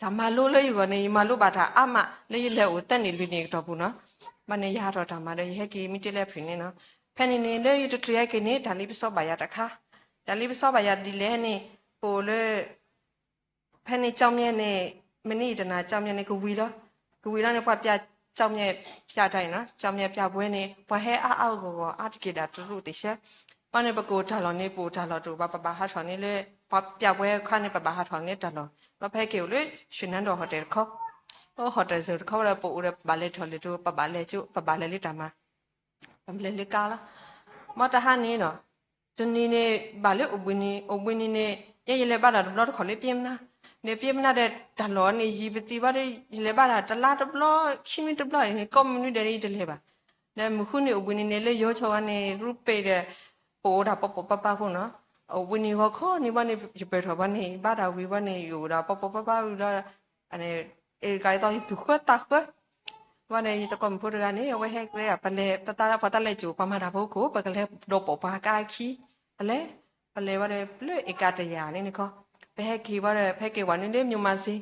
တၢ်မၤလိလၢယဂီၢ်န့ၣ် ယမၤလိဘၣ်တၢ်အါမး လၢယလဲၤအိၣ်သၢနံၣ်လွံၢ်နံၣ်အကတီၢ်ပူၤနီၤ, ဘၣ်န့ၣ် ယဟးထီၣ်တၢ်မၤဒီး ယဟဲက့ၤမ့ၢ်တ့ၢ်လၢဖုၣ်န့ၣ်နီၤ, ဖဲန့ၣ်န့ၣ် လၢယတချုးဟဲက့ၤန့ၣ် တၢ်လ့ပစီဘၣ်ယၤတခါ, တၢ်လ့ပစီဘၣ်ယၤဒ်လဲၣ်န့ၣ်, ပအိၣ်လၢ ဖဲန့ၣ် ကၠီၣ်မဲန့ၣ်, မ့ၢ်န့ၢ်ယတနာ် ကၠီၣ်မဲန့ၣ် ကဝံၤလီၤ, ကဝံၤလီၤန့ၣ် ပှၤပျး ကၠီၣ်မဲပျးတၢ်အံၤနီၤ, ကၠီၣ်မဲပျးပွဲန့ၣ် ပှၤဟဲအါအါဂီၢ်ဂီၢ် အါတက့ၢ်ဒၣ်တရူးသ့ၣ်ဆၢ, ဘၣ်န့ၣ် ပကအိၣ်တၢ်လီၢ်န့ၣ် ပအိၣ်တၢ်လီၢ်တအိၣ်ဘၣ်, ပဘၣ်ဟးထီၣ်န့ၢ်လၢ ပှၤပျးပွဲအခါန့ၣ် ပဘၣ်ဟးထီၣ်န့ၢ်တၢ်လီၢ်, ဒီးဖဲက့ၤအိၣ်လၢ ရွှေနန်းတော် ဟိုတယ်တခီ, ဟိုတယ်တခီဝဲဒီး ပအိၣ်ဒီးပဘၣ်လဲၤထီၣ်လဲၤထီၣ် ပဘၣ်လဲၤကၠိ ပဘၣ်လဲၤလၢတၢ်မၤ ပလဲၤလၢကါလီၤ, မ်တဟါန့ၣ်နီၤ, တနံၤန့ၣ် ဘၣ်လၢအိၣ်ဘှံးနံၤ, အိၣ်ဘှံးနံၤန့ၣ် ယဲယလဲၤဘါတၢ်တဘျီတခီၣ်လၢပျဲမနါ, ဒီးပျဲမနါဒီးတၢ်လီၢ်န့ၣ် ယံာ်ပသံဘၣ်ဒီး ယလဲၤဘါတၢ်တလါတဘျီ ခံနွံတဘျီန့ၣ် ကိးမနုၤဒဲးန့ၣ် ယတလဲၤဘၣ်, ဒီးမုၢ်ဃုနံၤအိၣ်ဘှံးနံၤန့ၣ် လၢယိၤဆိဝဲန့ၣ် ရူပ့ၢ်ဒီး ပအိၣ်ဒၣ်ပိာ်ပိာ်ပၢ်ပၢ်ဖိနီၤ, အိၣ်ဘှံးနံၤဂီၤခီန့ၣ်ဘၣ်န့ၣ် ယပၢၢ်ထီၣ်ဘၣ်န့ၣ် ယဘါတၢ်ဝံၤဘၣ်န့ၣ် ယအိၣ်ဒၣ်ပိာ်ပိာ်ပၢ်ပၢ်ဝံၤလီၤ အဂၤအသီယသူၣ်ဃၢသးဃၢ, ဘၣ်န့ၣ် ယသကိးမုၣ်ဖိတဂၤန့ၣ် အဝဲဟဲကဲ ပလဲၤ ပသးလၢပှၤတၢ်လဲၤကၠိၣ် ပှၤမၤတၢ်ဖိခိၣ် ပကလဲၤဒီးပိာ်ပှၤကါအခံ, ပလဲၤ, ပလဲၤဘၣ်ဒီး လၢအ့ကါတယာ်န့ၣ်န့ၣ်ခီ, ပဟဲက့ၤဘၣ်ဒီး ပဟဲက့ၤဝဲန့ၣ်လၢ မြန်မာစ့,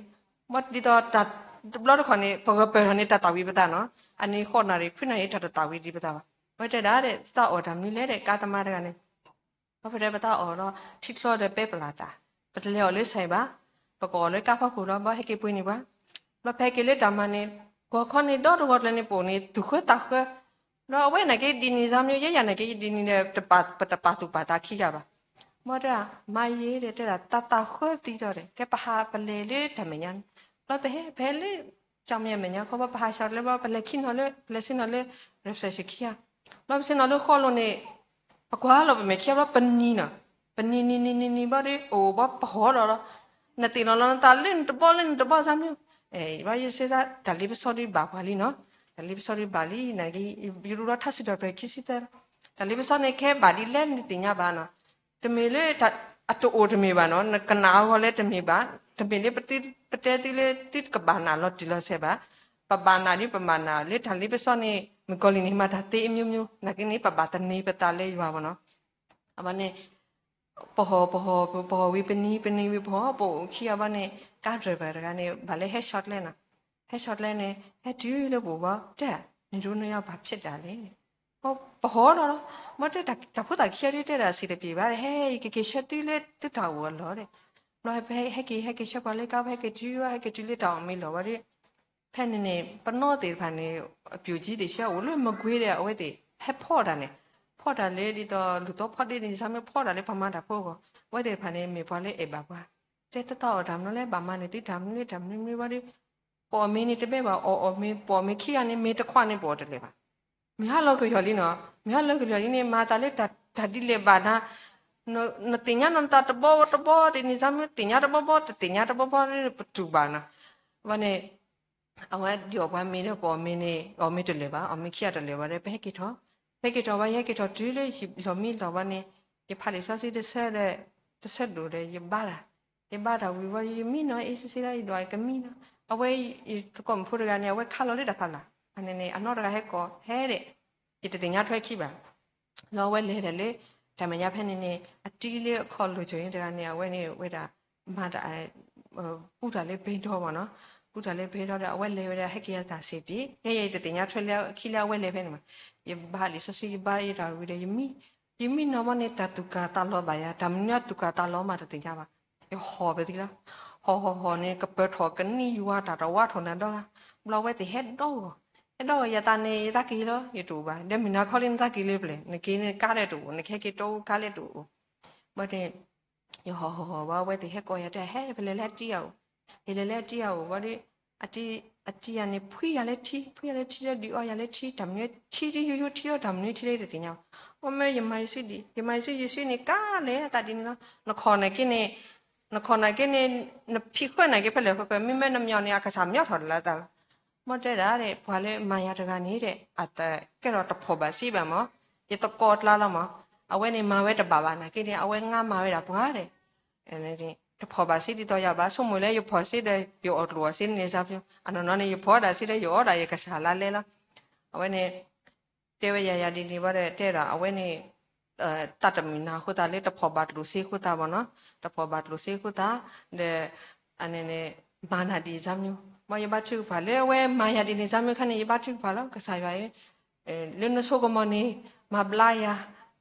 ဘၣ်ဒ်သိးတၢ်တဘျီတခီၣ်န့ၣ် ပဂဲၤပၢၢ်ထီၣ်န့ၣ် တၢ်သၣ်ဝံၤပသးနီၤ, အန့ၣ်ဃိးနၣ်ရံၣ် ခွံနၣ်ရံၣ် တၢ်တသၣ်ဝံၤဒံးပသးဘၣ်, ဝဲတဲဒၣ်ဒီး သးအီၣ်တၢ်မနုၤလဲၣ်ဒီး ကါသမားတဂၤန့ၣ် ဘၣ်ဖဲဒီးပသးအီၣ်ဒီး ထံချီဒီးပဲပလၢ်တၢ်, ပတလဲၤအီၣ်လၢစဲးဘၣ်, ပကအီၣ်လၢကါဖီခိၣ်ဒီး ဘၣ်ဟဲက့ၤပှ့ၤန့ၢ်ပှၤ, ဘၣ်ဖဲက့ၤလၢတၢ်မၤန့ၣ်, ဂီၤခီန့ၣ် ဒီတဂီၤကျၢၤန့ၣ် ပအိၣ်န့ၣ် သူၣ်ဃၢသးဃၢ, ဒီးအဝဲနာ်က့ဒ်န့ၣ် စၢ်မၠိ ယဲယၤနာ်က့ဒ်န့ၣ်ဒီး ပတပာ်သူၣ်ပာ်သးခံဂၤဘၣ်, ဘၣ်တဲ မၤယဲဒီးတဲဒၣ် သးသးဃၢသံဒီး ကဲပဟးပလဲၤလၢတၢ်မဲာ်ညါန့ၣ်, ဘၣ်ပဟဲ ပဟဲလၢ ကၠီၣ်မဲာ်မဲာ်ညါခီ ဘၣ်ပဟးဆှီလၢ ဘၣ်ပလဲၤခံနီၤလၢ ပလဲၤဆ့ၣ်နီၤလၢ reception ခံဂၤ, ဘၣ်ပဆ့ၣ်နီၤလၢဃီလိၤန့ၣ်, ပကွၢ်လီၤပမဲာ်ခံဂၤဘၣ် ပနံၤနီၤ, ပနံၤနံၤနံၤနံၤနံၤဘၣ်ဒီး အိၣ်ဘၣ်ပဟီၣ်ဒီးလီၤ, နသ့ၣ်နီၣ်လီၤနသးလၢနတဘီလၢနတဘီ စၢ်မၠိ, ဘၣ်ယစ့သး တၢ်လ့ပစီဒုးဘၣ်ပှၤလံနီၤ, တၢ်လ့ပစီဒုးဘၣ်လံ, ယရူးလီၤထါစံးထီၣ်ပတြၢၤခံဆံသၢ, တၢ်လ့ပစီန့ၣ် ခဲဘၣ်ဒ်လဲၣ်နသ့ၣ်ညါဘၣ်နီၤ, တမ့ၢ်လၢ အတအိၣ်တမ့ၢ်ဘၣ်နီၤ, နကနၣ်အဂီၢ်လၢတမ့ၢ်ဘၣ်, တမ့ၢ်လၢပတဲသုလၢသုတကဘၣ်နၢ်လီၤတံၢ်လီၤဆဲးဘၣ်, ပဘၣ်နၢ်ဒ်ပမၤနၢ်လၢတၢ်လ့ပစီန့ၣ် မုၣ်ကီၤလံၢ်န့ၣ် မၤတၢ်သ့အမျိုးမျိုး နာ်က့န့ၣ် ပဘၣ်သန့ၤပသးလၢယွၤဘၣ်နီၤ, အဘၣ်န့ၣ် ပဟီၣ် ပဟီၣ် ပဟီၣ်ဝံၤပနံၤ ပနံၤဝံၤပဟီၣ် ပအိၣ်ခံဂၤဘၣ်န့ၣ် ကါဒြဲၣ်ဘၣ်တဂၤန့ၣ် ဘၣ်လၢဟဲဆီတလဲနီၤ, ဟဲဆီတလဲန့ၣ် ဟဲတုၤလၢပအိၣ်ဘၣ် တဲ နဒိနယါဘၣ်ဖျဲးဒၣ်လဲၣ်, ပဟီၣ်လီၤလီၤ, မ့ၢ်တဲတၢ်ဖိသၣ်ခံဂၤဒ်တဲဒၣ်စံးတပျ့ၤဘၣ် ဟဲ ယကက့ၤဆၢတုၤလၢသုတၢ်အိၣ်အလီၢ်ဒီး, ဘျီဟဲက့ၤ ဟဲက့ၤဆၢပှၤလၢကါ ဟဲက့ၤတုၤ ဟဲက့ၤတုၤလၢတၢ်အီၣ်မ့ၤလီၢ်ဝဲဒီး ဖဲန့ၣ်န့ၣ် ပနီၢ်သ့ၣ်တဖၣ်န့ၣ် အပျိၢ်ကံသ့ၣ်ဆၢ အိၣ်လၢမကွ့ၤဒီး အဝဲသ့ၣ်ဟဲဖီၣ်တၢ်န့ၣ်, ဖီၣ်တၢ်လၢဒ်သိးလူၢ်သီဖီၣ်ဒ့န့ၣ် စၢ်မ့ၢ်ဖီၣ်တၢ်လၢပှၤမၤတၢ်ဖိအဂီၢ်, အဝဲသ့ၣ်တဖၣ်န့ၣ် မ့ၢ်ပှၤလၢအဲၣ်ဘၣ်ပှၤ, တဲတၢ်သးအီၣ်တၢ်မနုၤလဲၣ် ဘၣ်မၤန့ၢ်သုတၢ်မနုၤလၢတၢ်မနုၤမနုၤဝဲဒီး ပအီၣ်မ့ၤန့ၣ်တဘဲဘၣ် အီၣ်အီၣ်မ့ၤ ပအီၣ်မ့ၤခံဂၤန့ၣ် မ့ၤတခွးန့ၣ်ပအီၣ်တလဲၤဘၣ်, မ့ၢ်ဟါလီၤကယီၤလံနီၤ, မ့ၢ်ဟါလီၤကယီၤလံန့ၣ် မၤသးလၢတၢ်ဒ်လဲၣ်ဘၣ်နၤ, နသ့ၣ်ညါနီၤ နသးတဘီတဘီဒ်န့ၣ် စၢ်မ့ၢ်သ့ၣ်ညါတဘီဘီ တသ့ၣ်ညါတဘီဘီ ပတူၢ်ဘၣ်နီၤ, ဝဲန့ၣ် အဝဲဒ်အီၣ်ပှၤမ့ၤဒီး ပအီၣ်မ့ၤန့ၣ် အီၣ်မ့ၤတလဲၤဘၣ် အီၣ်မ့ၤခံဂၤတလဲၤဘၣ်ဒီး ပဟဲက့ၤထီၣ်, ပဟဲက့ၤထီၣ်ဘၣ် ယဟဲက့ၤထီၣ်တုၤလၢလီၢ်မံလီၢ်ဘၣ်န့ၣ်, ယဖးလံာ်စီဆှံတဆၢဒီး တဆၢဒိၣ်ဒီး ယဘါတၢ်, ယဘါတၢ်ဝံၤဝဲ ယမံနီၤ အ့စ့စ့လၢယဒွးကမံနီၤ, အဝဲ ယသကိးမုၣ်ဖိတဂၤန့ၣ် အဝဲခါလီၤလၢတၢ်ဖးလၢ်, အန့ၣ်န့ၣ် အနီၢ်တဂၤဟဲကိး ဟဲဒီး ယတသ့ၣ်ညါထွဲခံဘၣ် လီၤဝဲလဲၤဒၣ်လၢ တၢ်မဲာ်ညါဖဲန့ၣ်န့ၣ် အတံၤလၢအခီၣ်လိာ်ကၠိၤန့ၣ်တဂၤန့ၣ် အဝဲန့ၣ်ဝဲဒၣ် မၤတၢ် ပူတၢ်လၢဘ့ဒီမ့ၢ်နီၤ, ပူတၢ်လၢဘ့ဒီဒီး အဝဲလဲၤဝဲဒၣ် ဟဲက့ၤယၤတၢ်စံးပျ့ၤ ယဲယဲယတသ့ၣ်ညါထွဲလၢခံလၢအဝဲလဲၤဖဲန့ၣ်မး, ယဘါလံာ်စီဆှံ ယဘါယတၢ်ဝံၤဒီး ယမံနီၤဘၣ်န့ၣ် တၢ်သူၣ်ကၢ်သးလီၤဘၣ်ယၤ တၢ်မနုၤအသူၣ်ကၢ်သးလီၤမးတသ့ၣ်ညါဘၣ်, ယဟီၣ်ပသံလီၤ, ဟီၣ်ဟီၣ်ဟီၣ်န့ၣ် ကပၢၤထီၣ်ကနံၣ်ယွၤတၢ်တဝါထီၣ်နၤဒီဂၤ, ဘျီဝဲသ့ၣ်ဟဲဒီဂီၢ်, ဟဲဒီဂီၢ် ယသးန့ၣ် ယသးက့ၤလီၤ ယတအိၣ်ဘၣ်, ဒီးမုၢ်နၤခီလံ နသးက့ၤလၢပျဲၢ် နက့ၤန့ၣ်ကါလၢတအိၣ် နကဟဲက့ၤတီကါလၢတအိၣ်, ဘၣ်န့ၣ် ယဟီၣ်ဟီၣ်ဟီၣ်ဘၣ် အဝဲသ့ၣ်ဟဲကိးယၤတဲ ဟဲ ပလဲၤလၢအတံၤအအိၣ်, ယလဲၤလၢအတံၤအအိၣ်ဘၣ်ဒီး အတံၤ အတံၤယၤန့ၣ် ဖှံယၤလၢထံ ဖှံယၤလၢထံဒီး ဒုးအီယၤလၢထံ တၢ်မနုၤထံဒ်ယိယိထံဒီး တၢ်မနုၤထံလၢယတသ့ၣ်ညါဘၣ်, အမ့ၢ်ယမၤယစုဒံး ယမၤယစုယစုန့ၣ် ကါလဲၤအသးဒ်န့ၣ်လီၤ, နခီၣ်နာ်က့န့ၣ် နခီၣ်နာ်က့န့ၣ် နဖံးဃၢနာ်က့ဖဲလဲၣ်ဃၢဃၢ မ့မ့ၢ်နမျီၢ်န့ၣ် အကစၢ်မျီထီၣ်လၢအသးလီၤ, မ့ၢ်တဲဒၣ်ဒီး ပှၤလၢမၤယၤတဂၤန့ၣ်ဒီး အသးကဲထီၣ်တဖိးဘၣ်စံးဘၣ်မး, ယသကိးကျါလီၤမး, အဝဲန့ၣ်မၤဝဲတဘၣ်ဘၣ်နာ်က့န့ၣ် အဝဲငါမၤဝဲဒၣ်ပှၤဒီး တဖီၣ်ဘၣ်စ့ဒ်သိးယၤဘၣ်, ဆိကမိၣ်လၢယဖီၣ်စ့ဒီး ယအီၣ်ကျိၣ်အီၣ်စ့န့ၣ် စၢဖျိ, အနီၢ်နီၢ်န့ၣ် ယဖီၣ်ဒၣ်စ့ဒီး ယအီၣ်ဒၣ်ယကစၢ်လါလဲလီၤ. အဝဲန့ၣ် တဲဝဲယၤယၤဒ်န့ၣ်ဘၣ်ဒီး တဲဒၣ်အဝဲန့ၣ် တၢ်တမုာ်နၤအဃိသတးလၢ တဖီၣ်ဘၣ်ကျိၣ်စ့အဃိသတးဘၣ်နီၤ, တဖီၣ်ဘၣ်ကျိၣ်စ့အဃိသတး, ဒီး အန့ၣ်န့ၣ် မၤနၤဒ်စၢဖျိ, မ်ယဘါထုကဖၣ်လၢအဝဲမၤယၤဒ်န့ၣ်စၢဖျိခါန့ၣ် ယဘါထုကဖၣ်လီၤ, ကစၢ်ယွၤဧၢ, လၢနဆိကမိၣ်န့ၣ် မၤဘျါယၤ,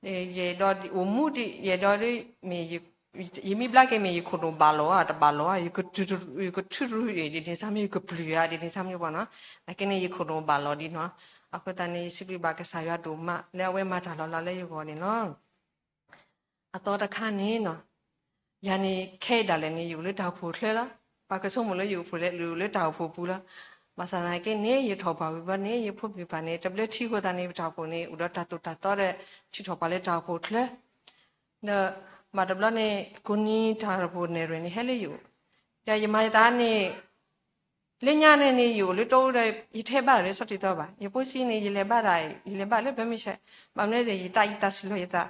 ယအဲၣ်ဒိးအိၣ်မူဒ် ယအဲၣ်ဒိး ယမ့ၢ်ဘျါက့ၤမ့ၢ်ယခိၣ်နူာ်ဘၣ်လီၤဧါ တဘၣ်လီၤဧါ, ယကထုးရူဒ်န့ၣ်စၢဖျိ ယကပျုၢ်ဧါဒ်န့ၣ်စၢဖျိဘၣ်နီၤ, နာ်က့န့ၣ် ယခိၣ်နူာ်ဘၣ်လီၤဒ်နီၤ, အဃိသတးန့ၣ် ယစံးဘျုးဘၣ်ကစၢ်ယွၤဒိၣ်မး လၢအဝဲမၤတၢ်လီၤလးလၢယဂီၢ်န့ၣ်လီၤ. အသီတခါန့ၣ်နီၤ, ယၤန့ၣ်ခဲအံၤဒၣ်လဲာ်န့ၣ် ယအိၣ်လၢတၢ်အိၣ်ဖှိၣ်ချၢလီၤ. ပှၤကဆိကမိၣ်လၢယအိၣ်ဖှိၣ်လဲၣ် ယအိၣ်လၢတၢ်အိၣ်ဖှိၣ်ပူၤလီၤ. ဘၣ်ဆၣ်သနာ်က့န့ၣ် ယထီၣ်ပှၢ်ဝံၤဘျီန့ၣ် ယဖိမုၣ်ပၢ်န့ၣ် တဘျၢထံအဃိသတးန့ၣ် ပတၢ်အိၣ်ဖှိၣ်န့ၣ် အိၣ်ဒီးတၢ်သိၣ်တၢ်သီဒီး ထုးထီၣ်ပှၤလၢတၢ်အိၣ်ဖှိၣ်ချၢ ဒီးဘၣ်တဘျီန့ၣ် ကိးနံၤတၢ်အိၣ်ဖှိၣ်နဲၣ်ရွဲၣ်န့ၣ် ဟဲလၢယအိၣ်, ဒီးယမၤယသးန့ၣ် လၢညါန့ၣ်န့ၣ် ယအိၣ်လၢတအိၣ်ဒီး ယတဟဲဘါတၢ်လၢဆီတံၢ်သီဘၣ်. ယဖိဆံးန့ၣ် ယလဲၤဘါတၢ် ယလဲၤဘါလၢ ဘၢမ့ၢ်ဆဲး, ဘၣ်မနုၤလဲၣ် ယသးယသးဆံးလီၤယသး,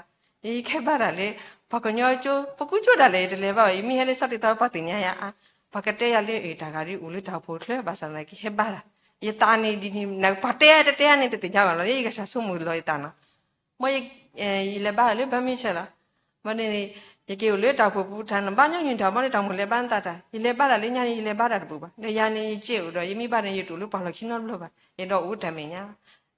ယကဟဲဘါတၢ်လၢ ပှၤကညီကၠိ ပကူကၠိဒၣ်လဲာ် ယတလဲၤဘါဘၣ်. ယမ့ၢ်ဟဲလၢဆီတံၢ်သီ ပှၤသ့ၣ်ညါယၤအါ, ပှၤကတဲယၤလၢ အတၢ်ဂၤဒ်အိၣ်လၢတၢ်အိၣ်ဖှိၣ်ချၢ ဘၣ်ဆၣ်သနာ်က့ ဟဲဘါတၢ်, ယသးန့ၣ်ဒ်န့ၣ် ပှၤတဲတတဲန့ၣ် တသ့ၣ်ညါဘၣ်လီၤ. ယကစၢ်ဆိကမိၣ်လီၤယသးနီၤ မ်ယလဲၤဘါတၢ်လၢ ဘၢမ့ၢ်ဆဲးလီၤ. ဘၣ်န့ၣ် ယက့ၤအိၣ်လၢတၢ်အိၣ်ဖှိၣ်ပူၤတၢ်န့ၣ် ဘၣ်ညီနုၢ်တၢ်ဘၣ်န့ၣ် တၢ်မိၣ်လဲၤဘါနသးတၢ် ယလဲၤဘါတၢ်လၢညါန့ၣ် ယလဲၤဘါတၢ်တဘူၣ်ဘၣ်. ဒီးယၤန့ၣ် ယစ့အိၣ်ဒီး ယမ့ၢ်ဘါန့ၣ် ယတအိၣ်လၢပှၤလီၢ်ခံနီတဘျီဘၣ်. ယအဲၣ်ဒိးအိၣ်တၢ်မဲာ်ညါ,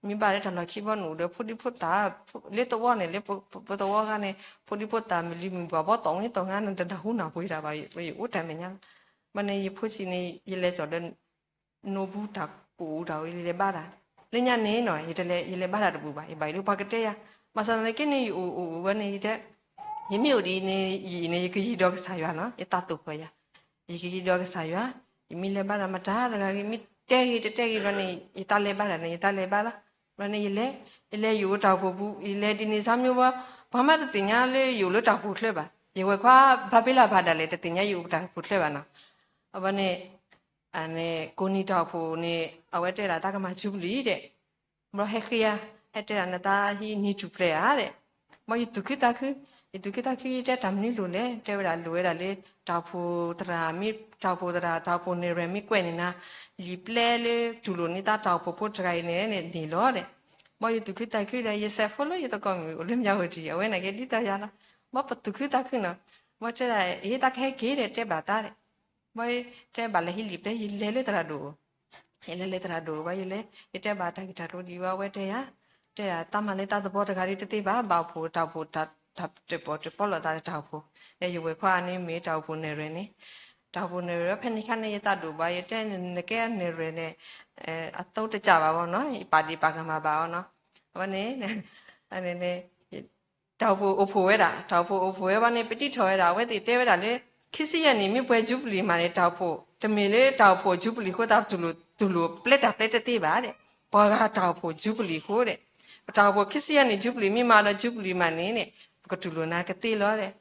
မ့ၢ်ဘါလၢတၢ်လီၢ်ခံဘီန့ၣ် အိၣ်ဒီးဖိဒံဖိသၣ် လၢသဝီန့ၣ် လၢပသဝီခါန့ၣ် ဖိဒံဖိသၣ် မုၢ်လံၤမုၢ်ပှၢ် ဘီသီၣ်ဝ့သီၣ်ငါန့ၣ် တနၢ်ဟူနၢ်ပှ့ၤတၢ်ဘၣ်, ယအိၣ်တၢ်မဲာ်ညါ. ဘၣ်န့ၣ် ယဖိဆံးန့ၣ် ယလဲၤကီၣ်ဒီး နိၣ်ဘူးတၢ်ကအိၣ်တၢ်ဝဲ ယလဲၤဘါတၢ်. လၢညါန့ၣ်နီၤ ယတလဲၤ ယလဲၤဘါတၢ်တဘူၣ်ဘၣ်. ယဘၣ်ယိၣ်လၢပှၤကတဲယၤ, ဘၣ်ဆၣ်သနာ်က့န့ၣ် ယအိၣ်အိၣ်ဝဲန့ၣ် ယတဲ ယမ့ၢ်အိၣ်ဒ်အံၤန့ၣ် ယအံၤန့ၣ် ယကယံၤဒီးကစၢ်ယွၤနီၤ ယသးသိၣ်ဃီၤယၤ, ယကယံၤဒီးကစၢ်ယွၤ, ယမ့ၢ်လဲၤဘါတၢ်မတၤတဂၤဂ့ၤ မ့ၢ်တဲဂ့ၤတတဲဂ့ၤဘၣ်န့ၣ် ယသးလဲၤဘါတၢ်န့ၣ် ယသးလဲၤဘါလီၤ. ဘၣ်န့ၣ် ယလဲၤ ယလဲၤယအိၣ်တၢ်အိၣ်ဖှိၣ်ပူၤ ယလဲၤဒ်န့ၣ်စၢ်မ့ၢ်ဝဲ ပှၤမးတသ့ၣ်ညါလၢယအိၣ်လၢတၢ်အိၣ်ဖှိၣ်ချၢဘၣ်. ယဝဲၤခွါဘၣ်ဘ့လၢ်ဘၣ်ဒၣ်လဲာ် တသ့ၣ်ညါယအိၣ်တၢ်အိၣ်ဖှိၣ်ချၢဘၣ်နီၤ. အဘၣ်န့ၣ် ကိးနံၤတၢ်အိၣ်ဖှိၣ်န့ၣ် အဝဲတဲဒၣ် သးကမၤယူဘလံၤဒီး ဘျီဟဲဃ့ဧါ, ဟဲတဲဒၣ်နသးဟံးနံၤထူၣ်ဖျဲးဧါဒီး, မ်ယသူၣ်ခုသးခု, ယသူၣ်ခုသးခု ယတဲတၢ်မနုၤလိၤလဲၣ်, တဲဝဲဒၣ်လိၣ်ဝဲဒၣ်လၢ တၢ်အိၣ်ဖှိၣ်သရၣ်မ့ၢ် တၢ်အိၣ်ဖှိၣ်သရၣ် တၢ်အိၣ်ဖှိၣ်နဲၣ်ရွဲၣ်မ့ၢ်ကွဲးန့ၢ်နၤ လံာ်ပျဲလၢတူၢ်လိာ်န့ၢ်သးတၢ်အိၣ်ဖှိၣ်ဖိတဂၤအံၤန့ၣ်န့ၣ်လီၤဒီး, မ်ယသူၣ်ခုသးခုဒီး ယဆဲးဖိလၢယသကိးမုၣ်အိၣ်လၢမၠးဝတံၤ အဝဲန့ၣ်က့ဒ်သိးယၤလီၤ. မ်ပသူၣ်ခုသးခုနီၤ, မ်တဲဒၣ် ယသးကဟဲက့ၤဒီးတဲဘၣ်သးဒီး ဘၣ်တဲဘၣ်လဲၤဟံးလံာ်ပျဲ ယလဲၤလၢသရၣ်ဒိၣ်, ယလဲၤလၢသရၣ်ဒိၣ်ဘၣ် ယလဲၤ ယတဲဘၣ်တၢ်ဂ့ၢ်တၢ်ကျိၤဒ်အံၤဘၣ် အဝဲတဲယၤ, တဲဒၣ် သးမၤလၢသးသဘီတဂၤဒီးတသ့ဘၣ်, ဘၣ်အိၣ်ဖှိၣ်တၢ်အိၣ်ဖှိၣ် တၢ်တပီၢ်တပီလီၤသးဒီးတၢ်အိၣ်ဖှိၣ်, ဒီးယဝဲၤခွါန့ၣ်မ့ၢ်တၢ်အိၣ်ဖှိၣ်နဲၣ်ရွဲၣ်န့ၣ်, တၢ်အိၣ်ဖှိၣ်နဲၣ်ရွဲၣ် ဖဲန့ၣ်ခါန့ၣ် ယသးဒိၣ်ဘၣ် ယတဲနကဲနဲၣ်ရွဲၣ်န့ၣ် အသိတစၢ်ဘၣ်ဘၣ်နီၤ, ယပာ်ဒံးပာ်ကမၣ်ဘၣ်အီၤနီၤ, အဝဲန့ၣ် တၢ်အိၣ်ဖှိၣ်အိၣ်ဖှိၣ်ဝဲဒၣ်, တၢ်အိၣ်ဖှိၣ်အိၣ်ဖှိၣ်ဝဲဘၣ်န့ၣ် ပတံထီၣ်ဝဲဒၣ် အဝဲသ့ၣ်တဲဝဲဒၣ်လၢ ခံဆံယဲၢ်နံၣ်မ့ၢ်ပှဲၤယူဘလံၤမးန့ၣ် တၢ်အိၣ်ဖှိၣ် တမ့ၢ်လၢတၢ်အိၣ်ဖှိၣ်ယူဘလံၤအဃိသတး ပတူၢ်လိာ်ပျဲတၢ်ပျဲတသ့ဘၣ်ဒီး ပှၤဂၤတၢ်အိၣ်ဖှိၣ်ယူဘလံၤအဃိဒီး ပတၢ်အိၣ်ဖှိၣ်ခံဆံယဲၢ်နံၣ်ယူဘလံၤမ့ၢ်မးဒီးယူဘလံၤမးန့ၣ်န့ၣ် ပကတူၢ်လိာ်နၤကသ့လီၤဒီး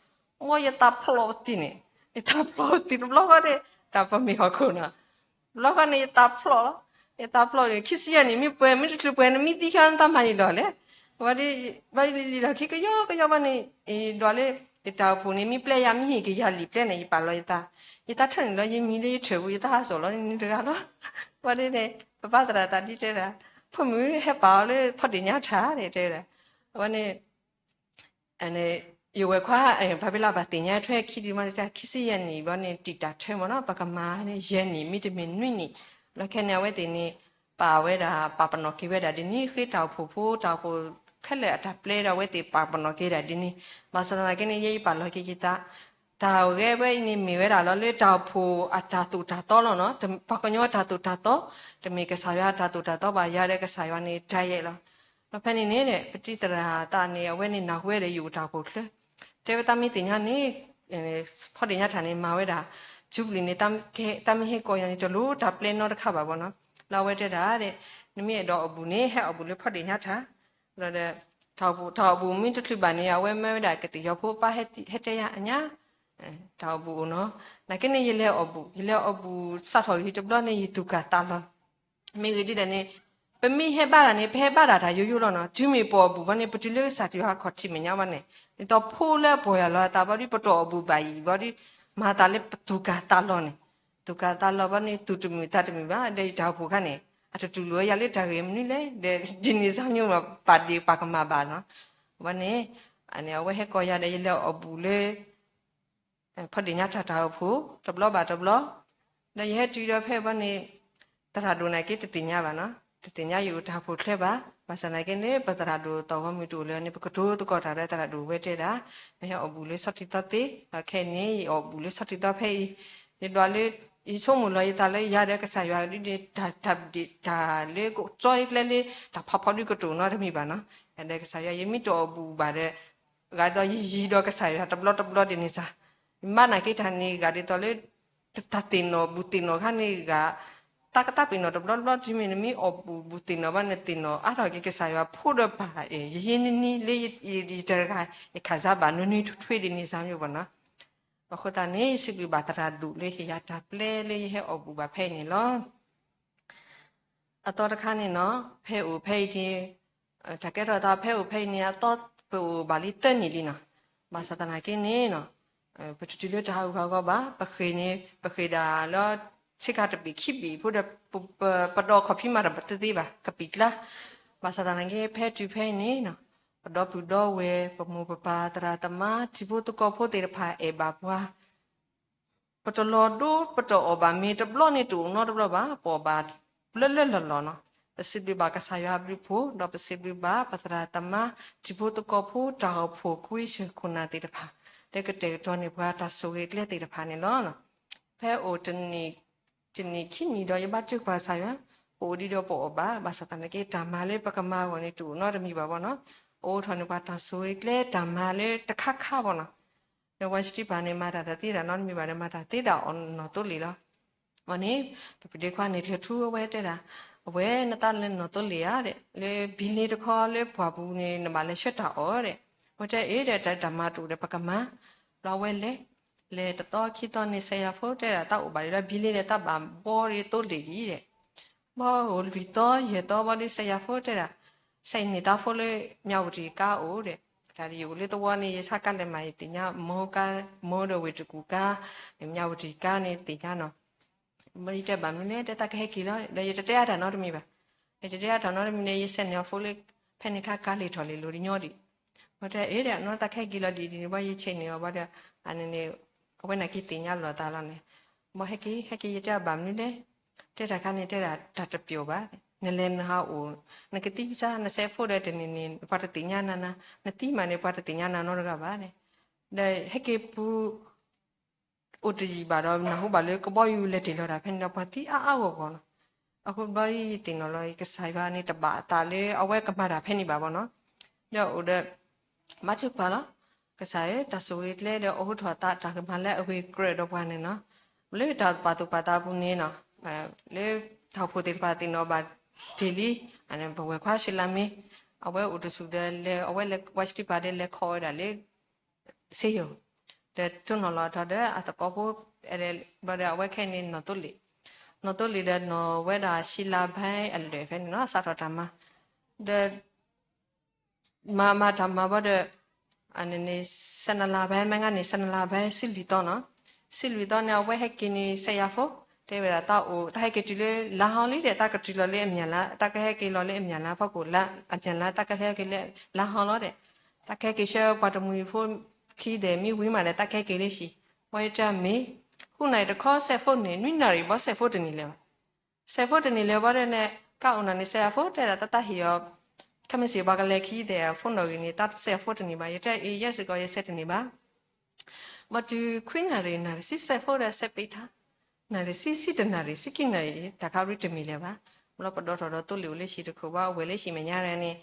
မ်ယသးဖျိးပသံၣ်န့ၣ်, ယသးဖျိးပသံၣ်တဘျီဃီန့ၣ် တၢ်ပမ့ၢ်ဟီၣ်ခိၣ်နီၤ တဘျီဃီန့ၣ် ယသးဖျိးလီၤ, ယသးဖျိးန့ၣ် ခံဆံယဲၢ်နံၣ်မ့ၢ်ပှဲၤ မ့ၢ်တချုးပှဲၤန့ၣ် မ့ၢ်သံခါနသးမၤယံာ်လီၤလဲၣ်, ဝဲဒ်လံာ်လီၢ်ခံကယီကယီဘၣ်န့ၣ် ဒီးလၢ ယတၢ်အိၣ်ဖှိၣ်န့ၣ် မ့ၢ်ပျဲယၤ မ့ၢ်ဟ့ၣ်က့ၤယၤလံာ်ပျဲန့ၣ် ယပာ်လီၤယသး, ယသးထၢၣ်န့ၣ်လီၤ ယမံၤလၢယထၢၣ်ပူၤ ယသးဟးစီၣ်လီၤန့ၣ်တဂၤလီၤ, ဝဲဒ်န့ၣ် ပဘၣ်သရၣ်သးဒ်တဲဒၣ် ဖိမုၣ်ဟဲပာ်အီၤလၢဖီၣ်ဒ့ၣ်ညါထၣ်န့ၣ်တဲဝဲဒၣ်, အဝဲန့ၣ် ယဝဲၤခွါ ဘၣ်ဘ့လၢဘၣ်သ့ၣ်ညါထွဲခံဒုးမး ခံဆံယဲၢ်နံၣ်ဘၣ်န့ၣ် တံာ်တာ်ထၢမ့ၢ်နီၤ ပကမၤန့ၣ် ယဲၢ်နံၣ် မ့တမ့ၢ်နွံနံၣ်, လီၢ်ခဲန့ၣ် အဝဲသ့ၣ်န့ၣ် ပာ်ဝဲဒၣ် ပာ်ပနီၣ်က့ၤဝဲဒၣ်ဒ်န့ၣ် ဃ့တၢ်အိၣ်ဖှိၣ်ဖိ တၢ်အိၣ်ဖှိၣ်ခဲလၢာ်အတၢ်ပျဲဒီး အဝဲသ့ၣ်ပာ်ပနီၣ်က့ၤဒၣ်ဒ်န့ၣ်, ဘၣ်ဆၣ်သနာ်က့န့ၣ် ယဲယပာ်လီၤက့ၤယသး တၢ်ဂဲၤဝဲအံၤန့ၣ် မ့ၢ်ဝဲဒၣ်လီၤလၢတၢ်အိၣ်ဖှိၣ်အတၢ်သိၣ်တၢ်သီလီၤနီၤ, ပှၤကညီတၢ်သိၣ်တၢ်သီ, တမ့ၢ်ကစၢ်ယွၤတၢ်သိၣ်တၢ်သီဘၣ် ယၤဒီးကစၢ်ယွၤန့ၣ် တၢ်ယဲၢ်လီၤ. ဒီးဖဲန့ၣ်န့ၣ် ပတံၤသရၣ်သးန့ၣ် အဝဲန့ၣ်နၢ်ဟူဝဲဒီးယအိၣ်တၢ်အိၣ်ဖှိၣ်ချၢ, တဲဝဲသးမ့ၢ်သ့ၣ်ညါန့ၣ် ဖီၣ်ဒ့ၣ်ညါထၣ်န့ၣ် မၤဝဲဒၣ် ယူဘလံၤန့ၣ် တၢ်မ့ၢ်ဟဲကိးယၤန့ၣ် တလိၣ်တၢ်ပျဲနီတခါဘၣ်ဘၣ်နီၤ, လၢအဝဲတဲဒၣ် နမ့ၢ်အဲၣ်ဒိးအီၣ်ဘူၣ်န့ၣ် ဟဲအီၣ်ဘူၣ်လၢဖီၣ်ဒ့ၣ်ညါထၣ်, ဒီး တၢ်အိၣ်ဘူၣ်မ့ၢ်တချုးဘၣ်န့ၣ် အဝဲမၢဝဲဒၣ်ကသ့ၣ်ယီၤဖိပၢ်ဟဲတဲယၤအညါ, တၢ်အိၣ်ဘူၣ်အိၣ်နီၤ, နာ်က့န့ၣ် ယလဲၤအီၣ်ဘူၣ် ယလဲၤအီၣ်ဘူၣ်စးထီၣ်ဂ့ၤတဘျီန့ၣ် ယသူၣ်ကၢ်သးလီၤ မ့ၢ်ဂ့ၢ်ဒ်လဲၣ်န့ၣ် ပမ့ၢ်ဟဲဘါတၢ်န့ၣ် ပဟဲဘါတၢ်တၢ်ယိယိလီၤနီၤ, တုၤမ့ၢ်ပအီၣ်ဘူၣ်ဘၣ်န့ၣ် ပတုၤလၢကစၢ်တံၢ်ဟးခီၣ်ထံးမဲာ်ညါဘၣ်န့ၣ် ဒ်သိးဖိလၢအပီၢ်ယၢ်လီၤအသးဘၣ်ဒီး ပတအီၣ်ဘူၣ်ဘၣ်အံၤဘၣ်ဒီး မၤသးလၢပသူၣ်ကၢ်သးလီၤန့ၣ်, သူၣ်ကၢ်သးလီၤဘၣ်န့ၣ် သူၣ်တမုာ်သးတမုာ်ဘၣ်, ဒီးယတၢ်အိၣ်ဖှိၣ်ခါန့ၣ် အတတူၢ်လိာ်ဝဲယၤလၢတၢ်ဂ့ၢ်မနုၤလဲၣ်, ဒီးဒ်န့ၣ်စၢ်မ့ၢ် ပာ်ဒ့ၣ်ပာ်ကမၣ်ဘၣ်နီၤ. ဘၣ်န့ၣ် အဝဲဟဲကိးယၤဒီးယလဲၤအီၣ်ဘူၣ်လၢ ဖီဒ့ၣ်ညါတၢ်တၢ်အိၣ်ဖှိၣ် တဘျီဘၣ်တဘျီ, ဒီးယဟဲတုၤဒီးဖဲဘၣ်န့ၣ် သရၣ်ဒိၣ်နာ်က့တသ့ၣ်ညါဘၣ်နီၤ, တသ့ၣ်ညါယအိၣ်တၢ်အိၣ်ဖှိၣ်ချၢဘၣ်. ဘၣ်ဆၣ်သနာ်က့န့ၣ် ပသရၣ်ဒိၣ်သီၣ်ဂီၢ်မုၢ်တအိၣ်လၢၤန့ၣ် ပကတိၤသကိးတၢ်ဒီးသရၣ်ဒိၣ်ဝဲတဲဒၣ်, နဟဲအီၣ်ဘူၣ်လၢဆီထံသီသ့, ဒီးခဲအံၤန့ၣ် ယအီၣ်ဘူၣ်လၢဆီထံသီဖဲအံၤ, ယဒွးလၢ ယဆိကမိၣ်လီၤယသးလၢယၤဒီးကစၢ်ယွၤဒ်န့ၣ် တၢ် တၢ်ဘျုးတၢ်လၢကကၠီယကျဲလၢ တၢ်ဖးဖီဒုကတိၤနီတမံၤဘၣ်နီၤ. ယၤဒီးကစၢ်ယွၤ ယမ့ၢ်တအီၣ်ဘူၣ်ဘၣ်ဒီး ဂၤဒ်သိးယယံၤဒီးကစၢ်ယွၤတဘျီတဘျီဒ်န့ၣ်စ့ၢ်, ယမၤနာ်က့တၢ်န့ၣ် ဂၤဒ်သိးလၢ တၢ်သ့ၣ်နီၣ်ဘူၣ်သ့ၣ်နီၣ်ခါန့ၣ်ဂၤ တၢ်ကတၢ်ပ့ၤနီၣ်တဘျီတဘျီ တုၤမ့ၢ်နမ့ၢ်အီၣ်ဘူၣ်သ့ၣ်နီၣ်ဘၣ်န့ၣ် သ့ၣ်နီၣ်အါထီၣ်က့ၤကစၢ်ယွၤဖိဒီးပၢ် ယယံၤနံၤနံၤလၢယတဂၤ ယခးစါဘၣ်နွံနွံထွ့ထွ့ဒ်န့ၣ်စ့ၢ်မ့ၢ်ဘၣ်နီၤ. အဃိသတးန့ၣ် စံးဘျုးဘၣ်သရၣ်ဒိၣ်လၢဟ့ၣ်ယၤတၢ်ပျဲလၢယဟဲအီၣ်ဘူၣ်ဘၣ်ဖဲအံၤန့ၣ်လီၤ. အသီတခါန့ၣ်နီၤ ဖဲအိၣ်ဖဲအံၤန့ၣ် တၢ်ကဲထီၣ်သးဖဲအိၣ်ဖဲအံၤန့ၣ် အသီပအိၣ်ဘၣ်လံသၢနံၣ်လံနီၤ. ဘၣ်ဆၣ်သနာ်က့န့ၣ်နီၤ ပတတုၤလၢတၢ်ဟးဂူာ်ဟးဂီၤဘၣ်, ပဃ့ၢ်န့ၣ် ပဃ့ၢ်ဒၣ်လၢ ဆ့ကၤတဘ့ၣ်ခံဘ့ၣ်ဖိဒီး ပဒီးခီၣ်ဖံးမၤတၢ်ပသ့သ့ဘၣ် ကပံာ်ကျါ. ဘၣ်ဆၣ်သနာ်က့ ဖဲတုၤဖဲအံၤန့ၣ်နီၤ ပဒီပုၢ်ဒီဝဲၢ် ပမိၢ်ပပၢ် သရၣ်သမါ ထံဖိသကိးဖိသ့ၣ်တဖၣ်အဲၣ်ဘၣ်ပှၤ ပတလီၤဒိ ပတအီၣ်ဘၣ်မ့ၤတဘျီန့ၣ်တအိၣ်နီတဘျီဘၣ်, ပအီၣ်ဘၣ်လၢလၢလီၢ်လီၢ်နီၤ. ပစံးဘျုးဘၣ်ကစၢ်ယွၤအဘျုးအဖှိၣ် ဒီးပစံးဘျုးဘၣ်ပသရၣ်သမါ ထံဖိသကိးဖိ တၢ်အိၣ်ဖှိၣ်ကွ့ဆၢၣ်ခိၣ်နၢ်သ့ၣ်တဖၣ် လၢကတဲာ်ကတီၤန့ၢ်ပှၤတၢ်ဆိၣ်ဂ့ၤကျဲသ့ၣ်တဖၣ်န့ၣ်လီၤ. ဖဲအိၣ်တနံၣ် တနံၣ်ခံနံၣ်ဒီးယဘၣ်စၢၤကွၢ်ကစၢ်ယွၤ, ပအိၣ်ဒံးဒီးပအီၣ်ဘၣ်, ဘၣ်ဆၣ်သနာ်က့ တၢ်မၤလၢပကမၤအဂီၢ်န့ၣ် တအိၣ်နီတမံၤဘၣ်ဘၣ်နီၤ. အိၣ်ထီၣ်န့ၢ်ပှၤတၢ်ဆိၣ်ဂ့ၤကျဲတၢ်မၤလၢတခါခါဘၣ်နီၤ. ဒီးဝဲစတံပၤန့ၣ် မၤတၢ်တသ့ဒၣ်နီတမံၤဘၣ်ဒီး မၤတၢ်သ့ဒၣ်အီၤနီၢ်သိလ့ၣ်လီၤ. အန့ၣ် ပပဒ့ခွါန့ၣ် ကျဲၤထူအဝဲတဲဒၣ်, အဝဲနသးလၢနီၢ်သိလ့ၣ်ဧါဒီး လၢဘံလ့တခီလၢပှၢ်ပူၤန့ၣ် နဘၣ်လဲၤဆှၢတၢ်အီၣ်ဒီး, အဝဲတဲအ့ဒီး တၢ်မၤတအိၣ်ဒီးပကမၤ, ဘျီအဝဲလဲၤ, လဲၤတသီခံသီန့ၣ် စဲးယၤဖိတဲဒၣ် တၢ်အိၣ်ဘၣ်ဒီးဘံလ့ဒီး တၢ်ဘၣ်ဘီဒီးသိလ့ၣ်အံၤဒီး ဘၣ်အိၣ်လွံၢ်သီယဲၢ်သီဘၣ်ဒီး စဲးယၤဖိတဲဒၣ်, စဲးန့ၢ်တၢ်ဖိလၢ မၠးဝတံၣ်ကါအိၣ်ဒီး, တၢ်ယအိၣ်လၢသဝီန့ၣ် ယဆါကါလဲၤမး ယသ့ၣ်ညါ မၢကါ မၢဒီးဝ့ၢ်တကူၣ်ကါ, မၠးဝတံၣ်ကါန့ၣ်သ့ၣ်ညါနီၤ. ဘၣ်ယတဲဘၣ်မနုၤလဲၣ် တဲတၢ်ကဟဲက့ၤလီၤ, ဒီးယတတဲအါတၢ်နီတမံၤဘၣ်. ယတတဲအါတၢ်နီတမံၤန့ၣ် ယစဲးန့ၢ်အီၤဖိလၢ ဖဲန့ၣ်ခါကါလဲၤထီၣ်လဲၤလီၤဒ်ညီဒံး, ဘၣ်တဲအ့ဒီး နီၢ်သးကဟဲက့ၤလီၤဒ်အံၤဒ်န့ၣ် ဘၣ်ယဆဲးန့ၢ်အီၤဘၣ်ဒီး, အန့ၣ်န့ၣ် အဝဲန့ၣ်က့ၤသ့ၣ်ညါလီၤသးလီၤန့ၣ်, ဘၣ်ဟဲက့ၤ ဟဲက့ၤ ယတဲအီၤဘၣ်မနုၤလဲၣ်, တဲတၢ်ခါန့ၣ် တဲဒၣ်တၢ်တပျီၤဘၣ်, နလဲၤနဟးအိၣ်, နကသံစါ နစဲးဖိဒီးတန့ၢ်န့ၣ် ပှၤတသ့ၣ်ညါနၤနၤ, နသံမးန့ၣ် ပှၤတသ့ၣ်ညါနၤနီတဂၤဘၣ်န့ၣ်, ဒီးဟဲက့ၤပူၤ အိၣ်တယံာ်ဘၣ်ဒီး နၢ်ဟူဘၣ်လၢကဘီယူၤလဲၤတ့ၢ်လီၤတၢ်ဖဲန့ၣ်ဒီး ပှၤသံအါအါဂီၢ်ဂီၢ်နီၤ. အဃိဘျီယသ့ၣ်နီၣ်လီၤ ကစၢ်ယွၤန့ၣ် တဘၣ်အသးလၢအဝဲကမၤတၢ်ဖဲန့ၣ်ဘၣ်ဘၣ်နီၤ. ဒီးအိၣ်ဒီး ဘါထုကဖၣ်လီၤ. ကစၢ်ဧၢ တၢ်ဆိၣ်ဂ့ၤကျဲဒီး အိးထီၣ်သးတၢ်ကမၤလၢအဂ့ၤကြၢးဒီးပှၤန့ၣ်နီၤ. လၢတၢ်ပာ်သူၣ်ပာ်သးအပူၤန့ၣ်နီၤ, လၢတၢ်အိၣ်ဖှိၣ်သ့ၣ်တဖၣ်သ့ၣ်နီၣ်ဘၣ်တ့ၢ်လံ, ပဝဲၢ်ခွါၡ့လးမ့ၢ် အဝဲအိၣ်တဆူၣ်ဒီး အဝဲလဲၤဝါစတံပၤဒီး လဲၤခိးဝဲဒၣ်လၢ စ့ယိၤ, ဒီးတိၢ်နီၣ်လီၤထီၣ်ဒီးအသကိးဖိ, ဘၣ်ဒီးအဝဲခဲအံၤန့ၣ် နီၢ်သိလ့ၣ်, နီၢ်သိလ့ၣ်ဒီးနီၢ်ဝဲဒၣ် ဆံလါဘဲအလၢာ်ဖဲန့ၣ်နီၤ စးထီၣ်တၢ်မၤ, ဒီး မၤမၤတၢ်မၤဘၣ်ဒီး အန့ၣ်န့ၣ် ဆဲးနလါဘဲ မ့ၢ်ဂ့ၤန့ၣ် ဆဲးနလါဘဲ ဆံလွံၢ်သီနီၤ, ဆံလွံၢ်သီန့ၣ် အဝဲဟဲက့ၤန့ၣ် စဲးယၤဖိ, တဲဝဲဒၣ်တၢ်အိၣ် တၢ်ဟဲက့ၤတုၤလၢလါဟီလံဒီး တၢ်ကတုၤလီၤလၢအမၠၣ်လါ, တၢ်ကဟဲက့ၤလီၤလၢအမၠၣ်လါဖီခိၣ်လါ, အမၠၣ်လါ တၢ်ကဟဲက့ၤလၢလါဟီလီၤဒီး, တၢ်ကဟဲက့ၤဆှၢပှၤတမှံၤဖိခံဒီး မ့ၢ်ဝံၤမးဒီး တၢ်ကဟဲက့ၤလၢဟံၣ်, ဝဲတၢ်မ့ၢ်, ဃုနၣ်ရံၣ်တခီစဲးဖိန့ၣ် နွံနၣ်ရံၣ်ဘၣ်စဲးဖိတန့ၢ်လၢၤဘၣ် စဲးဖိတန့ၢ်လၢၤဘၣ်ဒီးန့ၣ် ကါအိၣ်နၤန့ၣ် စဲးယၤဖိတဲဒၣ် တၢ်တၢ်ဟ့ၣ်အီၤ, ခဲမုၢ်ဆ့ၣ်ပှၤကလဲၤခံသ့ၣ် ဖိနီၣ်ဂံၢ်န့ၣ် တၢ်စဲးဖိတန့ၢ်ဘၣ်, ယတဲအ့ ယဲစ့ၢ်ကီး ယစဲးတန့ၢ်ဘၣ်. ဘၣ်တုၤခွံနၣ်ရံၣ် နၣ်ရံၣ်ဆံစဲးဖိဒီးစဲးပ့းထါ, နၣ်ရံၣ်ဆံ ဆံတနၣ်ရံၣ် ဆံခံနၣ်ရံၣ် တၢ်ခါရံၣ်တမံၤလၢၤဘၣ်. ဘျီပဒီထီၣ်ဒီးသိလ့ၣ်အိၣ်လၢဟံၣ်တခိၣ်ဘၣ် အဝဲၢ်လၢဟံၣ်မဲာ်ညါန့ၣ်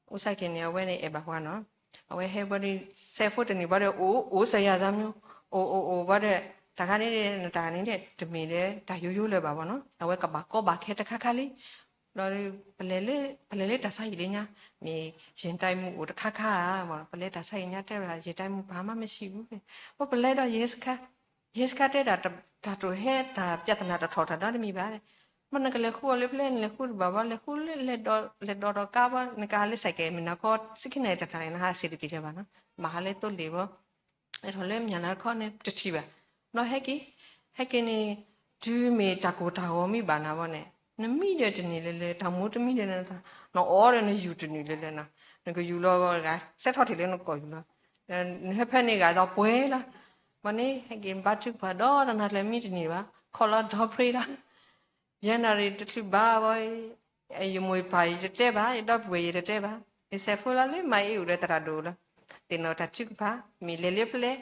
အိၣ်ဆၢက့ၤန့ၣ် အဝဲန့ၣ်အဲၣ်ဘၣ်ပှၤနီၤ, အဝဲဟဲဘၣ်ဒီး စဲးဖိတန့ၢ်ဘၣ်ဒီး အိၣ်အိၣ်စဲးယၤသးမ့ၢ်, အိၣ်အိၣ်အိၣ်ဘၣ်ဒီး တၢ်ခါန့ၣ် နတၢ်န့ၣ် တမ့ၢ်လၢတၢ်ယိယိလၢၤဘၣ်ဘၣ်နီၤ, အဝဲကဘၣ်ကီဘၣ်ခဲတခါခါလံ. ဒီး ပလဲၤလၢတၢ်ဆါဟံၣ်လၢညါ, မ့ၢ် ယဲၢ်တၢ်မူအိၣ်တခါခါဧါ, ပလဲၤတၢ်ဆါဟံၣ်ညါတဲဝဲဒၣ် ယဲၢ်တၢ်မူပှၤမးမ့ၢ်ဆံးဘူး, ဘၣ်ပလဲၤဒီးယဲၢ်စခါ, ယဲၢ်စခါတဲဒၣ် တၢ်တိာ်ဟဲတၢ်ပြဿနာတထီၣ်တၢ်ဒီတမံၤဘၣ် မ့ၢ်နကလဲၤဃုအီၤလၢပျဲၢ် နလဲၤဃုတဘၣ်ဘၣ် လဲၤဃုလၢလဲၤဒိးဒီးကါဘၣ် နကဟးလၢစဲးကဲး မ့ၢ်နၤခီ ဆံခံနၣ်ရံၣ်တခါန့ၣ် နဟးစံးတသ့လၢၤဘၣ်နီၤ, ဘၣ်ဟးလၢသိလ့ၣ်ဘၣ်, လဲၤထီၣ်လၢမၠၣ်လါတခီန့ၣ် တထံၣ်ဘၣ်, ဘျီဟဲက့ၤ, ဟဲက့ၤန့ၣ် တုၤမ့ၢ်တၢ်ကိၢ်တၢ်ဂီၤမ့ၢ်ဘၣ်နၤဘၣ်န့ၣ် နမံဒီးတန့ၢ်လၢၤလၢၤ, တၢ်မူတမံဒီးနၤ, နအီဒီးနယူၤတနုာ်လၢၤလၢၤနၤ, နကယူၤလီၤဂၤ စဲထီၣ်ထံးလၢနကိာ်ယူၤလီၤ, နဟဲဖဲန့ၣ်ဂၤဒီးပှဲၤလီၤ. ဘၣ်န့ၣ် ဟဲက့ၤဘါထုကဖၣ်ဒီးတနၤကျဲမံတန့ၢ်ဘၣ်, ခီလီၤဒီဖျ့လီၤ ယဲနၣ်ရံၣ်တချုးဘၣ်ဝဲ, ယမိၢ်ယပၢ်ယတတဲဘၣ်, ယဒီပုၢ်ဝဲၢ်ယတတဲဘၣ်, ယစဲးဖိလၢလၢမၤအ့အိၣ်ဒီးသရၣ်ဒိၣ်လီၤ. သ့ၣ်နီၣ်တၢ်ထုကဖၣ်, မ့ၢ်လဲၤလၢဖဲလဲၣ်,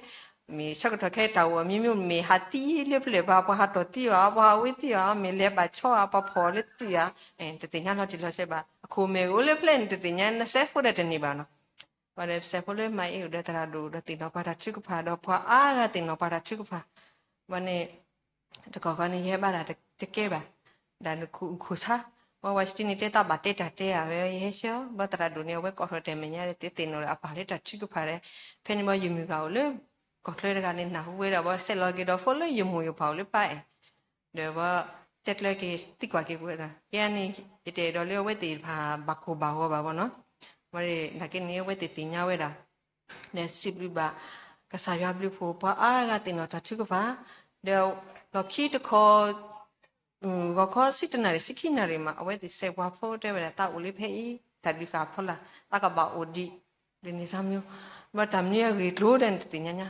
မ့ၢ်ဆၢကတီၢ်ခဲအံၤတၢ်အိၣ်အမျိုးမျိုး, မ့ၢ်ဟးသံလၢဖဲလဲၣ်, ပှၤဟးတီၢ်သံအီၤ, ပှၤဟးဝံသံအီၤ, မ့ၢ်လဲၤဘၣ်ဆီအီၤ, ပှၤဖီၣ်လၢသွံၣ်ဧါ, တသ့ၣ်ညါလီၤတံၢ်လီၤဆဲးဘၣ်. အခိၣ်မဲာ်အိၣ်လၢဖဲလဲၣ်န့ၣ် တသ့ၣ်ညါ, နစဲးဖိဒီးတန့ၢ်ဘၣ်နီၤ. ဘၣ်ဒီးစဲးဖိလၢမၤအ့အိၣ်ဒီးသရၣ်ဒိၣ်ဒီးသ့ၣ်နီၣ်ပှၤတၢ်ထုကဖၣ်, ဒီးပှၤအါဂၤသ့ၣ်နီၣ်ပှၤတၢ်ထုကဖၣ်, ဘၣ်န့ၣ် တကီၢ်ခီန့ၣ် ယဟဲဘၣ်ဒၣ်တကဲဘၣ်, ဒၣ်နခိၣ်အူခိၣ်ဆါ, ဘၣ်ဝဲစတံန့ၣ် တဲတၢ်ဘၣ်တဲတၢ်တဲဧါဝဲ ယဟဲဆှၢအီၤ, ဘၣ်သရၣ်ဒိၣ်န့ၣ် အဝဲကိးထီၣ်တဲာ်မဲာ်ညါဒီး သ့ၣ်နီၣ်ဒီးအပၢ်လၢတၢ်ထုကဖၣ်ဒီး, ဖဲန့ၣ်ဘၣ်ယမုၢ်ဂၤအိၣ်လၢ ကီၢ်ချၢတဂၤန့ၣ် နၢ်ဟူဝဲဒီး ဘၣ်ဆဲးလီၤက့ၤဒီးဖိလၢယမိၢ်ယပၢ်အိၣ်လၢပၢ်အဲၣ် ဒီးဘၣ်တဲကျၢၤက့ၤသံကွၢ်က့ၤပဝဲဒၣ်, ယဲန့ၣ် ယတအဲၣ်ဒိးလၢအဝဲသ့ၣ်တဖၣ်ဘၣ်ကိၢ်ဘၣ်ဂီၤဘၣ်ဘၣ်နီၤ, ဝဲဒၣ်နာ်က့န့ၣ် အဝဲသ့ၣ်သ့ၣ်ညါဝဲဒၣ်, ဒီးစံးဘျုးဘၣ် ကစၢ်ယွၤဘျုးဖှိၣ် ပှၤအါဂၤသ့ၣ်နီၣ်တၢ်ထုကဖၣ်, ဒီးလီၢ်ခံတခီ ဂီၤခီဆံတနၣ်ရံၣ် ဆံခံနၣ်ရံၣ်မး အဝဲသ့ၣ်စဲးပှၤဖိတဲဝဲဒၣ် သးအိၣ်လၢဖဲအံၤ တၢ်ဒုးဃာ်ဖီလာ် သးကဘၣ်အိၣ်ဒံး ဒ်န့ၣ်စၢ်မၠိ, ဘၣ်တၢ်မနုၤအဂ့ၢ်ကျိၤဒီးနတသ့ၣ်ညါညါ,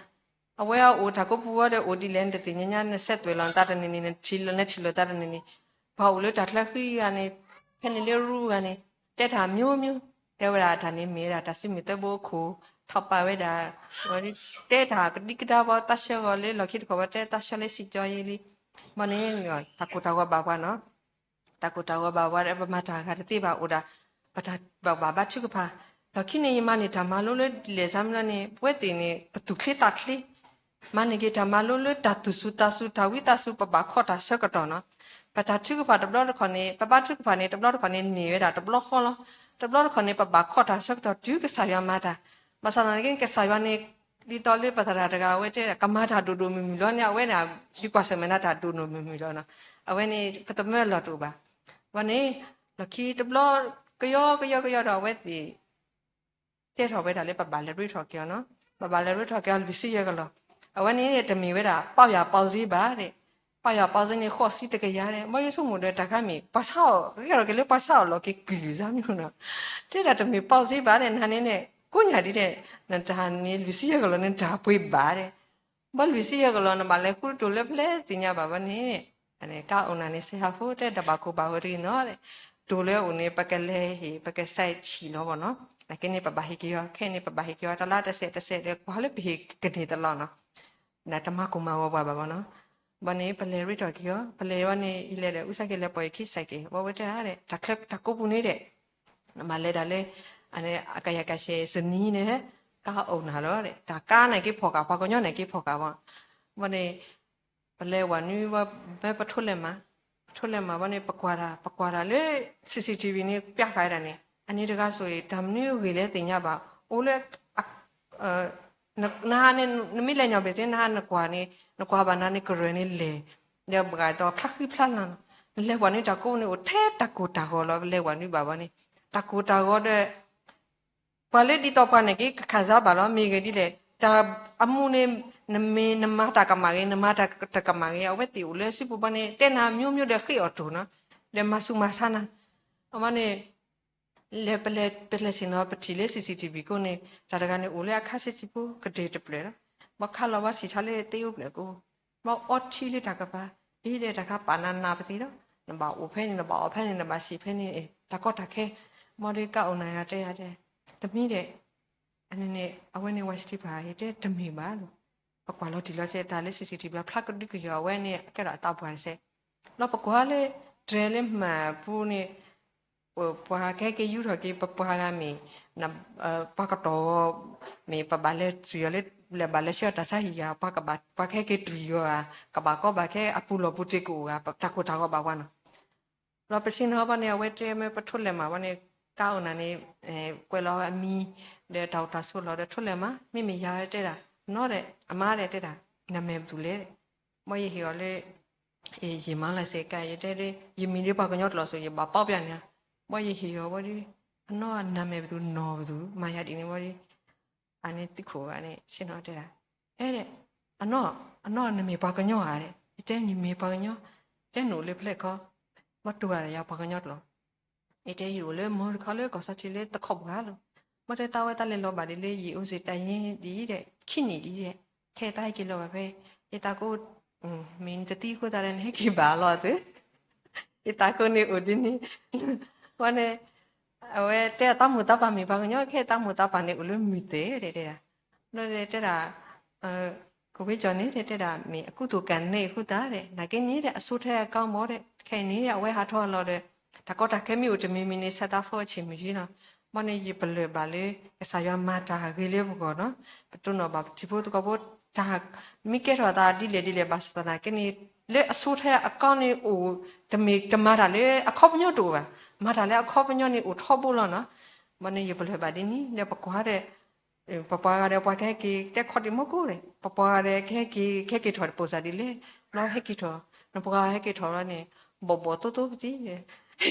အဝဲအအိၣ်တၢ်ကိးပူၤဝဲဒီးအိၣ်ဒ်လဲၣ်နတသ့ၣ်ညါညါ, နဆဲးသွဲၣ်လီၤနသးတနံၤနံၤ နထံၣ်လီၤ နထံၣ်လိာ်သးတနံၤနံၤ, ပှၤအိၣ်လၢတၢ်ချၢဃံဂၤန့ၣ်, ဖဲန့ၣ်လၢရူဂၤန့ၣ်, တဲတၢ်မျိုးမျိုး, တဲဝဲဒၣ်တၢ်န့ၣ်မ့ၢ်ဝဲဒၣ်တၢ်စုမုၢ်သၢဘိအခိၣ်, ထီၣ်ပာ်ဝဲဒၣ်, တဲတၢ်ကဒံကဒါဘၣ်သးဆၢဂီၤလၢလီၢ်ခံတခီဘၣ် တဲသးဆၢလၢစံၣ်ကၠီယံလံ, ဘၣ်န့ၣ် တၢ်ကိၢ်တၢ်ဂီၤဘၣ်ပှၤနီၤ တၢ်ကိၢ်တၢ်ဂီၤဘၣ်ပှၤဒီး ပမၤတၢ်ဂၤတသ့ဘၣ်အိၣ်ဒၣ်, ပတၢ်ဘၣ်ဘၣ်ဘါထုကဖၣ်, လီၢ်ခံန့ၣ် ယမၤန့ၢ်တၢ်မၤလိလၢဒ်လဲၣ်စၢ်မနုၤန့ၣ် ပဝဲသ့ၣ်န့ၣ် ပသူၣ်ချ့သးချ့, မၤန့ၢ်က့ၤတၢ်မၤလိလၢတၢ်သူၣ်စူၤသးစူၤ တၢ်ဝံသးစူၤ ပဘၣ်ခီၣ်တၢ်ဆၢကတီၢ်နီၤ, ပတၢ်ထုကဖၣ်တဘျီတခီၣ်န့ၣ် ပဘါထုကဖၣ်န့ၣ် တဘျီတခီၣ်န့ၣ် န့ၢ်ဝဲဒၣ်တဘျီဃီလီၤ, တဘျီတခီၣ်န့ၣ် ပဘၣ်ခီၣ်တၢ်ဆၢကတီၢ်တုၤကစၢ်ယွၤမၤတၢ်, ဘၣ်ဆၣ်သနာ်က့ ကစၢ်ယွၤန့ၣ် ဒ်သိးလၢပသရၣ်တဂၤအဝဲတဲ ကမၤတၢ်ဒိၣ်ဒိၣ်မုၢ်မုၢ်လီၤန့ၣ် အဝဲန့ၣ် ဒုးကွၢ်ဆၢၣ်မဲာ်နၤတၢ်ဒိၣ်ဒိၣ်မုၢ်မုၢ်လီၤနီၤ, အဝဲန့ၣ် ပတမၢလီၤတအိၣ်ဘၣ်, ဘၣ်န့ၣ် လီၢ်ခံတဘျီ ကယီကယီကယီဒီးအဝဲသ့ၣ် တဲထီၣ်ဝဲဒၣ်လၢပဘၣ်လဲၤရ့ထီၣ်က့ၤအီၤနီၤ, ပဘၣ်လဲၤရ့ထီၣ်က့ၤအီၤလွံၢ်ဆံယဲၢ်ကလီၤ, အဝဲန့ၣ်တမ့ၢ်ဝဲဒၣ် ပီၢ်ယၢ်ပီၢ်စ့ဘၣ်ဒီး, ပီၢ်ယၢ်ပီၢ်စ့န့ၣ် ဃိးဆံတကယၤဒီး ဘၣ်ယိၣ်ဆိကမိၣ်ဒီးတၢ်ခါမ့ၢ် ပှၤဆါအီၣ် ကဲထီၣ်က့ၤလၢပှၤဆါအီၣ်လီၤက့ၤကုၢ်စၢ်မနုၤနီၤ, တဲဒၣ်တမ့ၢ်ပီၢ်စ့ဘၣ်ဒီး နၤန့ၣ်န့ၣ် ကိးညါဒ်ဒီး နတၢ်န့ၣ်လွံၢ်ဆံယဲၢ်ကလီၤ နတၢ်ပှ့ၤဘၣ်ဒီး ဘၣ်လွံၢ်ဆံယဲၢ်ကလီၤ နဘၣ်လဲၤဃူတတိၤလၢဖဲလဲၣ်သ့ၣ်ညါဘၣ်ဘၣ်န့ၣ်, ကအိၣ်နၤန့ၣ် စဲးဟးဖိတဲတၢ်ဘၣ်ကိၢ်ဘၣ်ဂီၤတဂ့ၤနီၤ, တိၤလၢအအိၣ်န့ၣ် ပကလဲၤဟ့ၣ် ပကစဲးဟံၣ်လီၤဘၣ်နီၤ, နာ်က့န့ၣ် ပဘၣ်ဟ့ၣ်က့ၤအီၤ ခဲအံၤန့ၣ် ပဘၣ်ဟ့ၣ်က့ၤအီၤ တလါတစဲးတစဲးဒီး ကွၢ်လၢပဟ့ၣ်ကန့ၢ်တလီၤနီၤ, တမၤကိၢ်မၤဂီၤပှၤဘၣ်ဘၣ်နီၤ, ဘၣ်န့ၣ် ပလဲၤရ့ထီၣ်က့ၤအီၤ ပလဲၤဝဲန့ၣ် ယလဲၤဒီး အူစၢ်က့ၤလဲၤပိာ်ယခံစဲးက့ၤ ဘၣ်ဝဲတဲဒၣ် တၢ်ချၢတၢ်ကိးပူၤန့ၣ်ဒီး နဘၣ်လဲၤဒၣ်လၢ အကယၤကဆဲးစနံၤန့ၣ် ကအိၣ်နၤလီၤ, တၢ်ကါန့ၣ်က့ၤဖီၣ်ကး ပှၤကညီန့ၣ်က့ၤဖီၣ်ကးဘၣ်, ဘၣ်န့ၣ် ပလဲၤဝဲနုၤဘၣ် မ့ၢ်ပထိလဲၤမး, ပထိလဲၤမးဘၣ်န့ၣ် ပကွၢ်တၢ် ပကွၢ်တၢ်လၢ CCTV န့ၣ် ပျၢ်ဃာ်ဝဲဒၣ်န့ၣ် အန့ၣ်တဂၤဆိၣ်ဂ့ၤ တၢ်မနုၤအဂ့ၢ်လဲၣ်သ့ၣ်ညါဘၣ်, အိၣ်လၢ နဟါန့ၣ် နမ့ၢ်လဲၤညီဘ့ၣ်သ့ၣ် နဟါနကွၢ်န့ၣ် နကွၢ်ဘၣ်နၤန့ၣ် ကရၢၢ်န့ၣ်လဲၤ, ဒီးပှၤဒီးဖျါဃံဖျါလၤနီၤ, နလဲၤဝဲနုၤတၢ်ကိးပူၤန့ၣ် အိၣ်ထဲတၢ်ကိၢ်တၢ်ဂီၤလီၤ, ပလဲၤဝဲနုၤဘၣ်ဘၣ်န့ၣ် တၢ်ကိၢ်တၢ်ဂီၤဒီး ပှၤလၢဒ်သိးပှၤန့ၣ်က့ၤ ကခးစါဘၣ်လီၤ, မ့ၢ်ဂ့ၤဒ်လဲၣ် တၢ်အမူန့ၣ် နမ့ၢ်နမၤတၢ်ကမၣ်ဂ့ၤ နမၤတၢ်တကမၣ်ဂ့ၤ အဝဲသ့ၣ်အိၣ်လၢစုပူၤဘၣ်န့ၣ် တဲနၤမျိုးမျိုးဒီးဃ့ၢ်အီၤတိၢ်နီၤ, ဒီးမၤဆူးမၤဆါနၤ, အဝဲန့ၣ် လဲၤပလဲၤ ပလဲၤဆ့ၣ်နီၤ ပထံၣ်လၢ CCTV ကိးန့ၣ် တၢ်တဂၤန့ၣ် အိၣ်လၢအခါဆံးဆံးဖိ ကတၢၢ်တဖျၢၣ်လီၤ, ဘၣ်ခးလီၤဘၣ်ဆံးဆါလၢသ့အိၣ်ဖျၢၣ်ကိး, ဘၣ်အီထံလၢတၢ်ကပၤ, အံၤဒီးတၢ်ခါပာ်နၤနၤပသ့ဒီး နဘၣ်အိၣ်ဖဲန့ၣ် နဘၣ်အီၣ်ဖဲန့ၣ် နဘၣ်ဆံးဖဲန့ၣ် တၢ်ကီတၢ်ခဲ, ဘၣ်ဒီးကအိၣ်နၤယၤတဲယၤတဲ, တမံၤဒီး အန့ၣ်န့ၣ် အဝဲန့ၣ် ဝါစတံပၤ ယတဲတမ့ၢ်ဘၣ်လီၤ, ပကွၢ်လီၤတံၢ်လီၤဆဲး တၢ်လၢ CCTV ဖျါကဒုကယီၤ အဝဲန့ၣ် ကဲထီၣ်အသးပှၢ်တစဲး, လီၤပကွၢ်လၢ တြဲၤလၢမၢ်ပူၤန့ၣ် ပှၤကဟဲက့ၤယူထီၣ်က့ၤ ပပှၤဂၤမ့ၢ် ပှၤကတီၢ်ဂီၤ မ့ၢ်ပဘၣ်လဲၤတြံၤအီၤလၢ လဲၤဘၣ်လဲၤဆှၢတၢ်ဆါဟံၣ်ဂၤ ပှၤကဘၣ်ပှၤကဟဲက့ၤတြံၤဂီၤဧါ ကဘၣ်ကီဘၣ်ခဲအပူၤလီၢ်ပူၤတ့ၢ်ကအိၣ်ဧါ တၢ်ကိၢ်တၢ်ဂီၤဘၣ်ပှၤနီၤ, လီၤပဆ့ၣ်နီၤဘၣ်န့ၣ် အဝဲတဲမ့ၢ်ပထိလဲၤမးဘၣ်န့ၣ် ကအိၣ်နၤန့ၣ် ကွဲးလီၤအမံၤ ဒီးတၢ်အိၣ်တၢ်ဆိးလီၤဒီးထိလဲၤမး မ့မ့ၢ်ယၤတဲဒၣ် နီၢ်ဒီး အမါဒီးတဲဒၣ် နမဲာ်ပသူလဲၣ်, ဘၣ်ယဟ့ၣ်အီၤလၢ ယမါလၢစ့ၢ်ကီး ယတဲဒၣ် ယမံၤဒ်ပှၤကညီတလီၤစိၤ ယဘၣ်ပီပျၢ်န့ၣ်, ဘၣ်ယဟ့ၣ်အီၤဘၣ်ဒီး အနီၢ်နမဲာ်ပသူနီၢ်ပသူ မၤယၤဒ်န့ၣ်ဘၣ်ဒီး အန့ၣ်သုးခိၣ်ဂၤန့ၣ် ဆ့ၣ်နီၤတဲဒၣ် အဲၣ်ဒဲး အနီၢ် အနီၢ်နမ့ၢ်ပှၤကညီဧါ, ယတဲနမ့ၢ်ပှၤကညီ, တဲနအိၣ်လၢဖဲလဲၣ်ခီ, ဘၣ်တူၢ်ဘၣ်ယၤပှၤကညီတလီၤ. ယတဲယအိၣ်လၢမူတခီလၢကီၢ်စီထံလၢတခီပှၤလီၤ. ဘၣ်တဲတၢ်ဝဲတၢ်လဲၤလီၤဘၣ်ဒ်လၢယအိၣ်စ့ၢ်တၢ်ယ့ဒ်အံၤဒီး ခံနံၣ်ဒ်အံၤဒီး ခဲအံၤတၢ်ဟဲက့ၤလီၤဘၣ်ဖဲ ယသးကိး မ့ၢ်နတသံအဃိသတးဒီး နဟဲက့ၤဘၣ်အလီၢ်အသိး ယသးကိးန့ၣ်အိၣ်ဒ်န့ၣ်, ဝဲန့ၣ် အဝဲတဲတၢ်မိၢ်သးပၢ်မ့ၢ်ပှၤကညီ ခဲတၢ်မိၢ်သးပၢ်န့ၣ်အိၣ်လၢမုၢ်သဲးတဲတဲဒၣ်, ဘျီတဲဒၣ် ကဝ့ကၠီန့ၣ်တဲတဲဒၣ် မ့ၢ်အကူသိးကၤန့ၢ်အဃိသတးဒီး နာ်က့န့ၣ်ဒီး အဆိထၢအကီမ့ၢ်ဒီး ခဲအံၤန့ၣ် အဝဲဟးထီၣ်အလီၢ်ဒီး တၢ်ကီတၢ်ခဲမ့ၢ်အိၣ်တမံၤမံၤန့ၣ် ဆၢတၢ်ဖီအဆ့ၣ်မုၢ်ယ့လီၤ. ဘၣ်န့ၣ် ယပလၢၢ်ဘၣ်လၢ ကစၢ်ယွၤမၤတၢ်ဂ့ၤလၢပဂီၢ်နီၤ, ပတိၢ်နီၣ်ဘၣ်ပထံဖိသကိးဖိ တၢ်မ့ၢ်ကဲထီၣ်အသးဒ်လဲၣ်ဒ်လဲၣ် ဘၣ်ဆၣ်သနာ်က့န့ၣ် လၢအဆိထၢအကီန့ၣ်အိၣ် တမ့ၢ်တမၤတၢ်လၢအခီပညီတအိၣ်ဘၣ်, မၤတၢ်လၢအခီပညီန့ၣ်အိၣ်ထီဘိလီၤနီၤ. ဘၣ်န့ၣ် ယပလၢၢ်ဘၣ်ဒ်န့ၣ် လၢပကွၢ်ဒီး ပပှၤဂၤဒီးပှၤကဟဲက့ၤတဲခီဒံးမီၢ်ကိၣ်ဒီး ပပှၤဂၤဒီးကဟဲက့ၤ ကဟဲက့ၤထီၣ်တပိၢ်စၢ်ဒ်လဲၣ်, ဘျီဟဲက့ၤထီၣ် နပှၤဟဲက့ၤထီၣ်လီၤန့ၣ် ဘီၣ်ဘီၣ်သိသိကသံ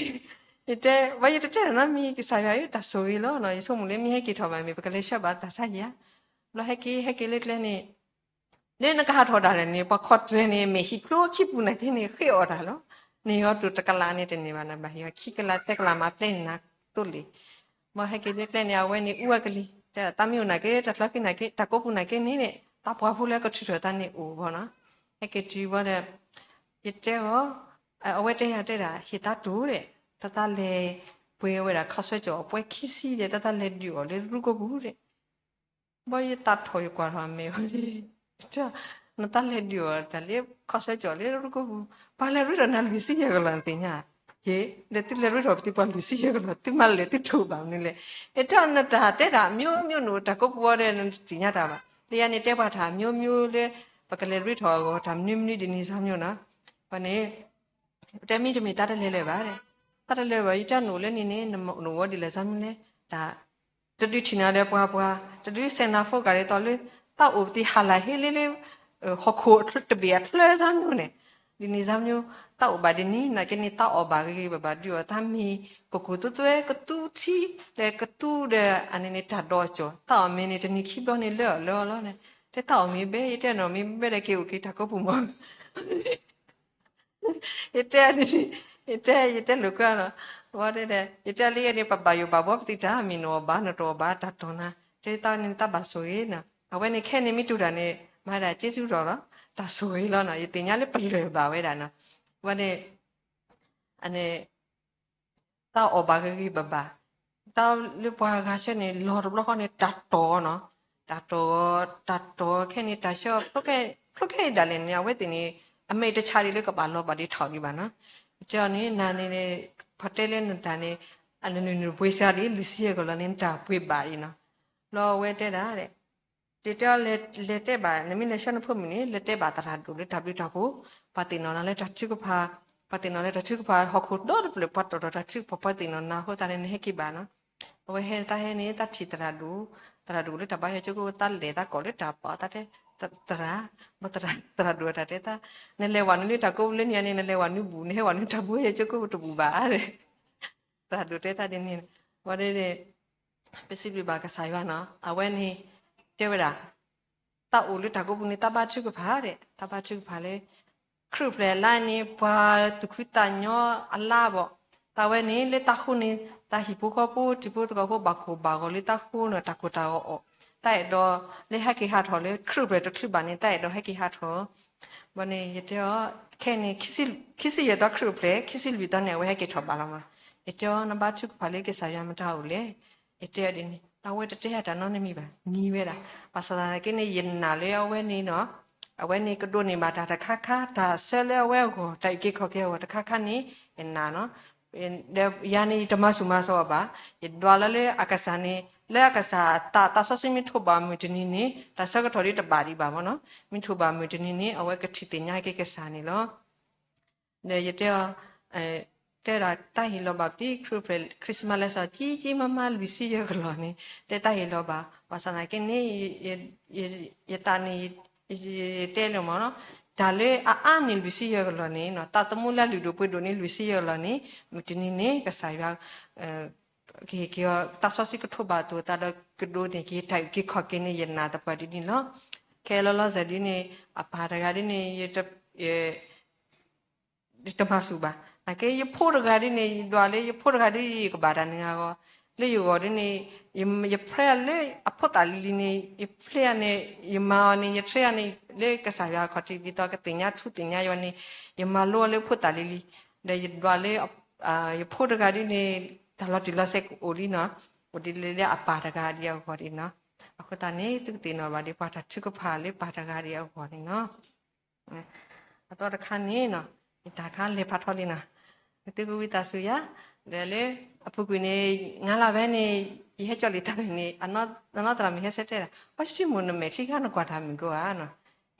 ယတဲ ဘၣ်ယတတဲနီတမံၤ ကစၢ်ယွၤအံၤတၢ်ဆိၣ်ဂ့ၤလီၤနီၤ. ယဆိကမိၣ်လၢမ့ၢ်ဟဲက့ၤထီၣ်ဘၣ်မ့ၢ် ပကလဲၤဆှၢဘၣ်တၢ်ဆါယံၤဧါ. ဘျီဟဲက့ၤ ဟဲက့ၤလၢကျဲန့ၣ် လၢနကဟးထီၣ်ဒၣ်လဲာ်န့ၣ် ပှၤခီၣ်တြဲၤန့ၣ် မ့ၢ်ဟံၣ်ဖျိခံပူၤနာ်က့န့ၣ် ဃ့အီၣ်တၢ်လီၤ. န့ၢ်ဟီၣ်တူၢ်တကလးန့ၣ်တန့ၢ်ဘၣ်န့ၣ် ဘၣ်ဟ့ၣ်ဟီၣ်ခံကလးသၢကလးမၤပျဲန့ၣ်နၤသိလ့ၣ်. ဘၣ်ဟဲက့ၤလၢကျဲန့ၣ် အဝဲန့ၣ်အူအကလံၤ တဲတၢ်မ့ၢ်အိၣ်နာ်က့ တၢ်ချၢက့ၤနာ်က့ တၢ်ကိးပူၤနာ်က့န့ၣ်န့ၣ် တၢ်ပှၢ်ဖိလၢကထုးထီၣ်တၢ်န့ၣ်အိၣ်ဘၣ်နီၤ. ဟဲက့ၤတုၤဘၣ်ဒီး ယတဲအီၤ အဝဲတဲယၤတဲဒၣ် ဟ့ၣ်သးတူၢ်ဒီး တၢ်တၢ်လဲၤပှ့ၤဝဲဒၣ်ခီဆၢကၠီၤအပှဲၤခံဆံဒီး တၢ်တၢ်လဲၤဒုးအီၤလၢရူၢ်ကိာ်ပူၤဒီး ဘၣ်ယသးထီၣ်ယကွၢ်ထီၣ်မ့ၢ်ဝဲ နတၢ်လဲၤဒုးအီၤတၢ်လၢခီဆၢကၠီၤလၢရူၢ်ကိာ်ပူၤ ပှၤလဲၤရ့ထီၣ်နၤလွံၢ်ဆံယဲၢ်ကလီၤနသ့ၣ်ညါ, ယ့ ဒီးသုလဲၤရ့ထီၣ်ပသုပှၤလွံၢ်ဆံယဲၢ်ကလီၤ သုမၤလဲၤသုထိၣ်ဘၣ်မနုၤလဲၣ်. အတၢ်နတၢ်တဲတၢ် မျိုးမျိုး နအိၣ်တၢ်ကိးပူၤအီၤဒီး နတသ့ၣ်ညါတၢ်ဘၣ်. လၢယၤန့ၣ်တဲပှၤတၢ် မျိုးမျိုး လၢ ပကလဲၤရ့ထီၣ်အဂီၢ် တၢ်မနုၤမနုၤဒ်န့ၣ်စၢ်မျိုးနီၤ. ပှၤန့ၣ် တဲမ့တမ့ၢ်တၢ်တလဲၤလၢၤဘၣ်, တၢ်တလဲၤဘၣ် ယတၢ်နအိၣ်လၢန့ၣ်န့ၣ် နအိၣ်ဝဲဒ်လဲၣ်စၢ်မနုၤလဲၣ်, တၢ် တဒုးထံၣ်နၤဒီးပှၤပှၤ တဒုးစဲးနၤဖိကၢ်ဒ်သိးလၢ တၢ်အိၣ်ပသံဟးလၢဟ့လၢလၢ ဟီၣ်ခိၣ်တဘ့ၣ်အချၢစၢ်မျိုးန့ၣ်, ဒ်န့ၣ်စၢ်မျိုး တၢ်အိၣ်ဘၣ်ဒ်န့ၣ် နာ်က့န့ၣ် တၢ်အီၣ်ဘၣ်ဂ့ၤဂ့ၤဘၣ်ဘၣ်ဒုးအီၤ တၢ်မ့ၢ်ကကူၣ်သူသွဲကသူထံ ဒီးကသူဒီး အန့ၣ်န့ၣ် တၢ်ဒိးကၠီၤ တၢ်အီၣ်မ့ၢ်န့ၣ် တနံၤခံဘျီန့ၣ်လၢအီၤလၢအီၤလီၤန့ၣ်, တဲတၢ်အီၣ်မ့ၢ်ဘဲ ယတဲနီၤမ့ၢ်ဘဲဒီးက့ၤအိၣ်က့ၤတၢ်ကိးပူၤမီၤ ယတဲ ယတဲ ယတဲလိာ်ကွဲနီၤ, ဝဲတဲဒီး ယတဲလၢယဲန့ၣ် ပဘၣ်ယိၣ်ဘၣ်ဘှီပသံတၢ် မ့ၢ်နအီၣ်ဘၣ် နတအီၣ်ဘၣ် တၢ်တီၢ်နၤ, တဲတၢ်န့ၣ်တၢ်ဘၣ်ဆိၣ်ဂ့ၤနီၤ, အဝဲန့ၣ်ခဲန့ၣ်မ့ၢ်တူၢ်တၢ်န့ၣ် မၤဒၣ်က့စူးထီၣ်လီၤ, တၢ်ဆိၣ်ဂ့ၤလီၤနီၤ, ယသ့ၣ်ညါလၢပလၢၢ်ဘၣ်ဝဲဒၣ်နီၤ, ဝဲန့ၣ် အန့ၣ် တၢ်အီၣ်ဘၣ်ဂ့ၤဂ့ၤဘၣ်ဘၣ်, တၢ်လၢပှၤဂၤဆၢန့ၣ် လီၤတဘျီဃီန့ၣ် တၢ်တီၢ်နီၤ, တၢ်တီၢ် တၢ်တီၢ်ခဲန့ၣ် တၢ်ဆၢ ဖျိခဲအံၤဒၣ်လဲာ်န့ၣ် အဝဲသ့ၣ်န့ၣ် အမဲာ်တဆါဒ်လၢကဘၣ်လီၤဘၣ်ဒ်ထီၣ်ဒံးဘၣ်နီၤ, တဲအီၤန့ၣ် နၤန့ၣ် ပှၤတဲလၢနတၢ်န့ၣ် အနနုၤနုၤပှ့ၤစှၤဒ် လွံၢ်ဆံယဲၢ်ကလီၤန့ၣ် နတၢ်ပှ့ၤဘၣ်အံၤနီၤ, ဘျီအဝဲတဲဒၣ် တဲတဲလဲၤတဲဘၣ် နမ့ၢ်လဲၤဆှၢနဖိမုၣ်န့ၣ် လဲၤတဲဘၣ်သရၣ်ဒိၣ်လၢတၢ်ဘျုးတၢ်ဖှိၣ်, ပှၤသ့ၣ်နီၣ်နၤလၢတၢ်ထုကဖၣ်, ပှၤသ့ၣ်နီၣ်လၢတၢ်ထုကဖၣ် ဟီၣ်ခိၣ်ဒီတဖျၢၣ် ပှၤတီၣ်ထီၣ်တၢ်ထုကဖၣ် ပှၤသ့ၣ်နီၣ်နၤအဃိသတးန့ၣ် နဟဲက့ၤဘၣ်နီၤ, အဝဲဟဲတၢ်ဟဲန့ၣ် တၢ်ထံၣ်သရၣ်ဒိၣ်, သရၣ်ဒိၣ်လၢတၢ်ဘါယွၤကၠိကိး တၢ်လဲၤတၢ်ကီၢ်လၢတၢ်ပာ်တၢ်တဲ, သရၣ်, ဘၣ်သရၣ်ဒိၣ်တၢ်တဲတၢ်, နလဲၤဝဲနုာ်လၢတၢ်ကိးပူၤလၢန့ၣ်န့ၣ် နလဲၤဝဲနုာ်ဘူၣ် နဟဲဝဲနုာ်တၢ်ဘိယဲၢ်ကၠိကိးတဘူၣ်ဘၣ်ဧါ သရၣ်ဒိၣ်တဲတၢ်ဒ်န့ၣ်, ဝဲဒၣ် ပစံးဘျုးဘၣ်ကစၢ်ယွၤနီၤ, အဝဲန့ၣ် တဲဝဲဒၣ် တၢ်အိၣ်လၢတၢ်ကိးပူၤန့ၣ် တၢ်ဘါထုကဖၣ်ဒီး တၢ်ဘါထုကဖၣ်လၢ ခရံာ်အိၣ်ဖျဲၣ်အလါန့ၣ် ပှၤသူၣ်ခုသးညီအလါဘၣ်, တၢ်ဝဲန့ၣ် လၢတၢ်ဃိန့ၣ် တၢ်ဟံၣ်ဖိဃီဖိ ထံဖိသကိးဖိ ဘၣ်ကိၢ်ဘၣ်ဂီၤလၢတၢ်ဃိနီၤ တၢ်ကိၢ်တၢ်ဂီၤအီၣ်, တၢ်အဲၣ်ဒိးလၢဟဲက့ၤဟးထီၣ်လၢ ခရံာ်အိၣ်ဖျဲၣ်တချုးဘၣ်န့ၣ် တၢ်အဲၣ်ဒိးဟဲက့ၤဟးထီၣ် ဘၣ်န့ၣ် ယတဲအီၤ ခဲအံၤန့ၣ် ခံဆံယဲၢ်သီခရံာ်အိၣ်ဖျဲၣ် ခံဆံလွံၢ်သီန့ၣ် အဝဲဟဲက့ၤထီၣ်ဘၣ်လီၤမး, ယတဲအီၤ နဘါထုကဖၣ်လၢကစၢ်ယွၤမတၤအိၣ်လဲၣ်, ယတဲအီၤဒ်န့ၣ် အဝဲတတဲယၤတၢ်နီတမံၤဘၣ် နံၤဝဲဒၣ်, ဘၣ်ဆၣ်သနာ်က့န့ၣ် ယနာ်လၢအဝဲန့ၣ်နီၤ, အဝဲန့ၣ်ကဒိးန့ၢ်ဘၣ်တၢ်တခါခါ တၢ်ဆၢလၢအဝဲအဂီၢ် တၢ်အုၣ်က့ၤခီၣ်က့ၤအဂီၢ်တခါခါန့ၣ် ယနာ်နီၤ ဒီးယၤန့ၣ် ယတမၤဆူၣ်မၤစိးအီၤဘၣ်, ယဒွးလီၤလၢအကစၢ်န့ၣ် လၢအကစၢ်အသး သးစီဆှံမ့ၢ်ထိးဘၣ်မုၢ်တနံၤန့ၣ် တၢ်ဆၢကတီၢ်ဒ်တဘၣ်ဒံးဘၣ်မ့ၢ်နီၤ, မ့ၢ်ထိးဘၣ်မုၢ်တနံၤန့ၣ် အဝဲကထံၣ်သ့ၣ်ညါက့ၤကစၢ်န့ၣ်လီၤ. ဒီးယတဲအီၤ တဲဒၣ်တၢ်ဟ့ၣ်လီၤဘၣ်ပသံ ခရံာ်အိၣ်ဖျဲၣ် Christmas လဲစီ ကံကံမါမါလွံၢ်ဆံယဲၢ်ကလီၤန့ၣ် တဲတၢ်ဟ့ၣ်လီၤဘၣ် ဘၣ်ဆၣ်သနာ်က့န့ၣ် ယသးန့ၣ် ယတဲလၢမ့ၢ်နီၤ, တၢ်လၢအအါန့ၢ်လွံၢ်ဆံယဲၢ်ကလီၤန့ၣ် သးသမူလၢအလုၢ်ဒိၣ်ပှ့ၤဒိၣ်န့ၢ်လွံၢ်ဆံယဲၢ်ကလီၤန့ၣ် မုၢ်တနံၤန့ၣ် ကစၢ်ယွၤ ကဟ့ၣ်က့ၤအီၤ သးစီဆှံကထိးဘၣ်အသိးသးဒီးကဒိးန့ၢ်က့ၤတၢ်အုၣ်က့ၤခီၣ်က့ၤန့ၣ် ယနာ်သပှၢ်ဒ်န့ၣ်လီၤ. ခဲလၢာ်လီၤစဲၤဒ်န့ၣ် အပၢ်တဂၤဒ်န့ၣ် ယတမၤစူၤဘၣ်. နာ်က့ ယဖိတဂၤဒ်န့ၣ် ယဒွးလၢယဖိတဂၤဒ် ယကဘၣ်တၢ်နုာ်အဂီၢ်, လၢယဂီၢ်ဒ်န့ၣ် ယ prayer လၢအဖိသၣ်လံၤလံၤန့ၣ် ယ prayer န့ၣ် ယမၤအီၤန့ၣ် ယ prayer န့ၣ် လၢကစၢ်ယွၤအခီၣ်ထံး ဒ်သိးကသ့ၣ်ညါထူသ့ၣ်ညါယွၤန့ၣ် ယမၤလိအီၤလၢဖိသၣ်လံၤလံၤ, ဒီးယဒွးလၢ ယဖိတဂၤဒ်န့ၣ် တၢ်လီၤတံၢ်လီၤဆဲးကအိၣ်လံနီၤ, အိၣ်ဒ်လဲၣ်လၢအပၢ်တဂၤဒ်အဂီၢ်ဒ်နီၤ. အဃိသတးန့ၣ် သုကသ့ၣ်နီၣ်ဘၣ်ဒ် ပှၤတၢ်ထုကဖၣ်လၢပၢ်တဂၤဒ်အဂီၢ်န့ၣ်နီၤ. အသီတခါန့ၣ်နီၤ, ယတၢ်ခါလဲၤဖးထီလံနီၤ, သုကဝံသးစူၤယၤ, ဒီးလၢအပူၤကွံာ်န့ၣ် ငါးလါဖဲန့ၣ် ယဟဲကၠီလံာ်တၢ်န့ၣ် အနီၢ်သရၣ်မုၣ်ဟဲဆၢတဲဒၣ် ဝဲစတံမိၣ် နမဲာ်ချံခါ နကွၢ်တၢ်မုာ်ကိဧါနီၤ.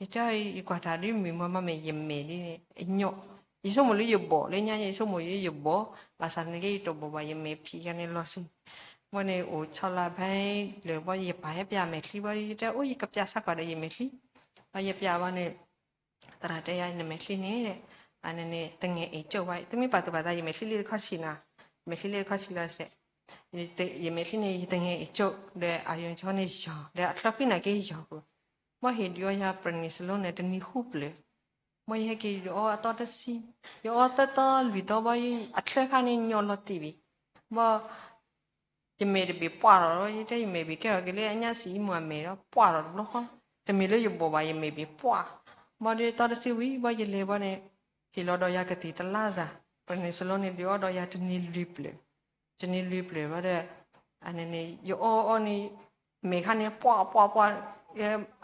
ယတဲ ယကွၢ်တၢ်ဒ်မုာ်မး မ့ၢ်ယမဲာ်ဒ်န့ၣ် အညီၣ်, ယဆိကမိၣ်လၢယဘီၣ်လၢညါ ယဆိကမိၣ်လၢယဘီၣ်, ဘၣ်ဆၣ်န့ၣ်က့ ယတဘီၣ်ဘၣ် ယမဲာ်ဖံးယၤန့ၣ်လီၤဆူ ဘီန့ၣ် အိၣ်ဆီလါဖဲလၢာ်ဘီ ယပၢ်ဟဲပျးမဲာ်ချံဘီ ယတဲ အိၣ် ယကပျးဆါကွၢ်ဒီးယမဲာ်ချံ, ဘီယပျးဘီန့ၣ် သရၣ်တဲယၤ နမဲာ်ချံန့ၣ် အန့ၣ်န့ၣ် တငဲၤအ့ၣ်ကၠိဝဲ တမ့ၢ်ပာ်သူၣ်ပာ်သး ယမဲာ်ချံလၢတခီဆံးနီၤ, ယမဲာ်ချံလၢတခီဆံးလီၤစဲး, ယမဲာ်ချံန့ၣ် ယတငဲၤအ့ၣ်ကၠိ ဒီးအယိၤကၠိန့ၣ်ယီၤ ဒီးအချၢဃံနာ်က့ယီၤပူၤ, ဘီဟ့ၣ်ဒုးအီယၤ prednisolone န့ၣ် တနံၤဃုပျၢၤ, ဘီယဟဲက့ၤယအီအသီတဆံ, ယအီသၢသီလွံၢ်သီဘီ အချၢခါန့ၣ်ညီလီၤတံၢ်ဘံၣ်, ဘီ ယမဲာ်တဘ့ၣ်ပှၢ်ထီၣ်လီၤ, ယတဲယမဲာ်ဘ့ၣ်ကဲထီၣ်က့ၤလၢအညါစံးအံမူအမဲာ်ဒီး ပှၢ်ထီၣ်တဘျီဃီ, တမ့ၢ်လၢယဘီၣ်ဘၣ် ယမဲာ်ဘ့ၣ်ပှၢ်, ဘီဒီးသီတဆံဝံၤ ဘီယလဲၤဘီန့ၣ် ဟ့ၣ်လီၤဒီးယၤကသံၣ်တလါစၢ်, prednisolone န့ၣ် ဒုးအီဒီးယၤတနံၤလွံၢ်ပျၢၤ, တနံၤလွံၢ်ပျၢၤဘီဒီး အန့ၣ်န့ၣ် ယအီအီန့ၣ် မဲာ်ခါန့ၣ် ပှၢ်ပှၢ်ပှၢ်,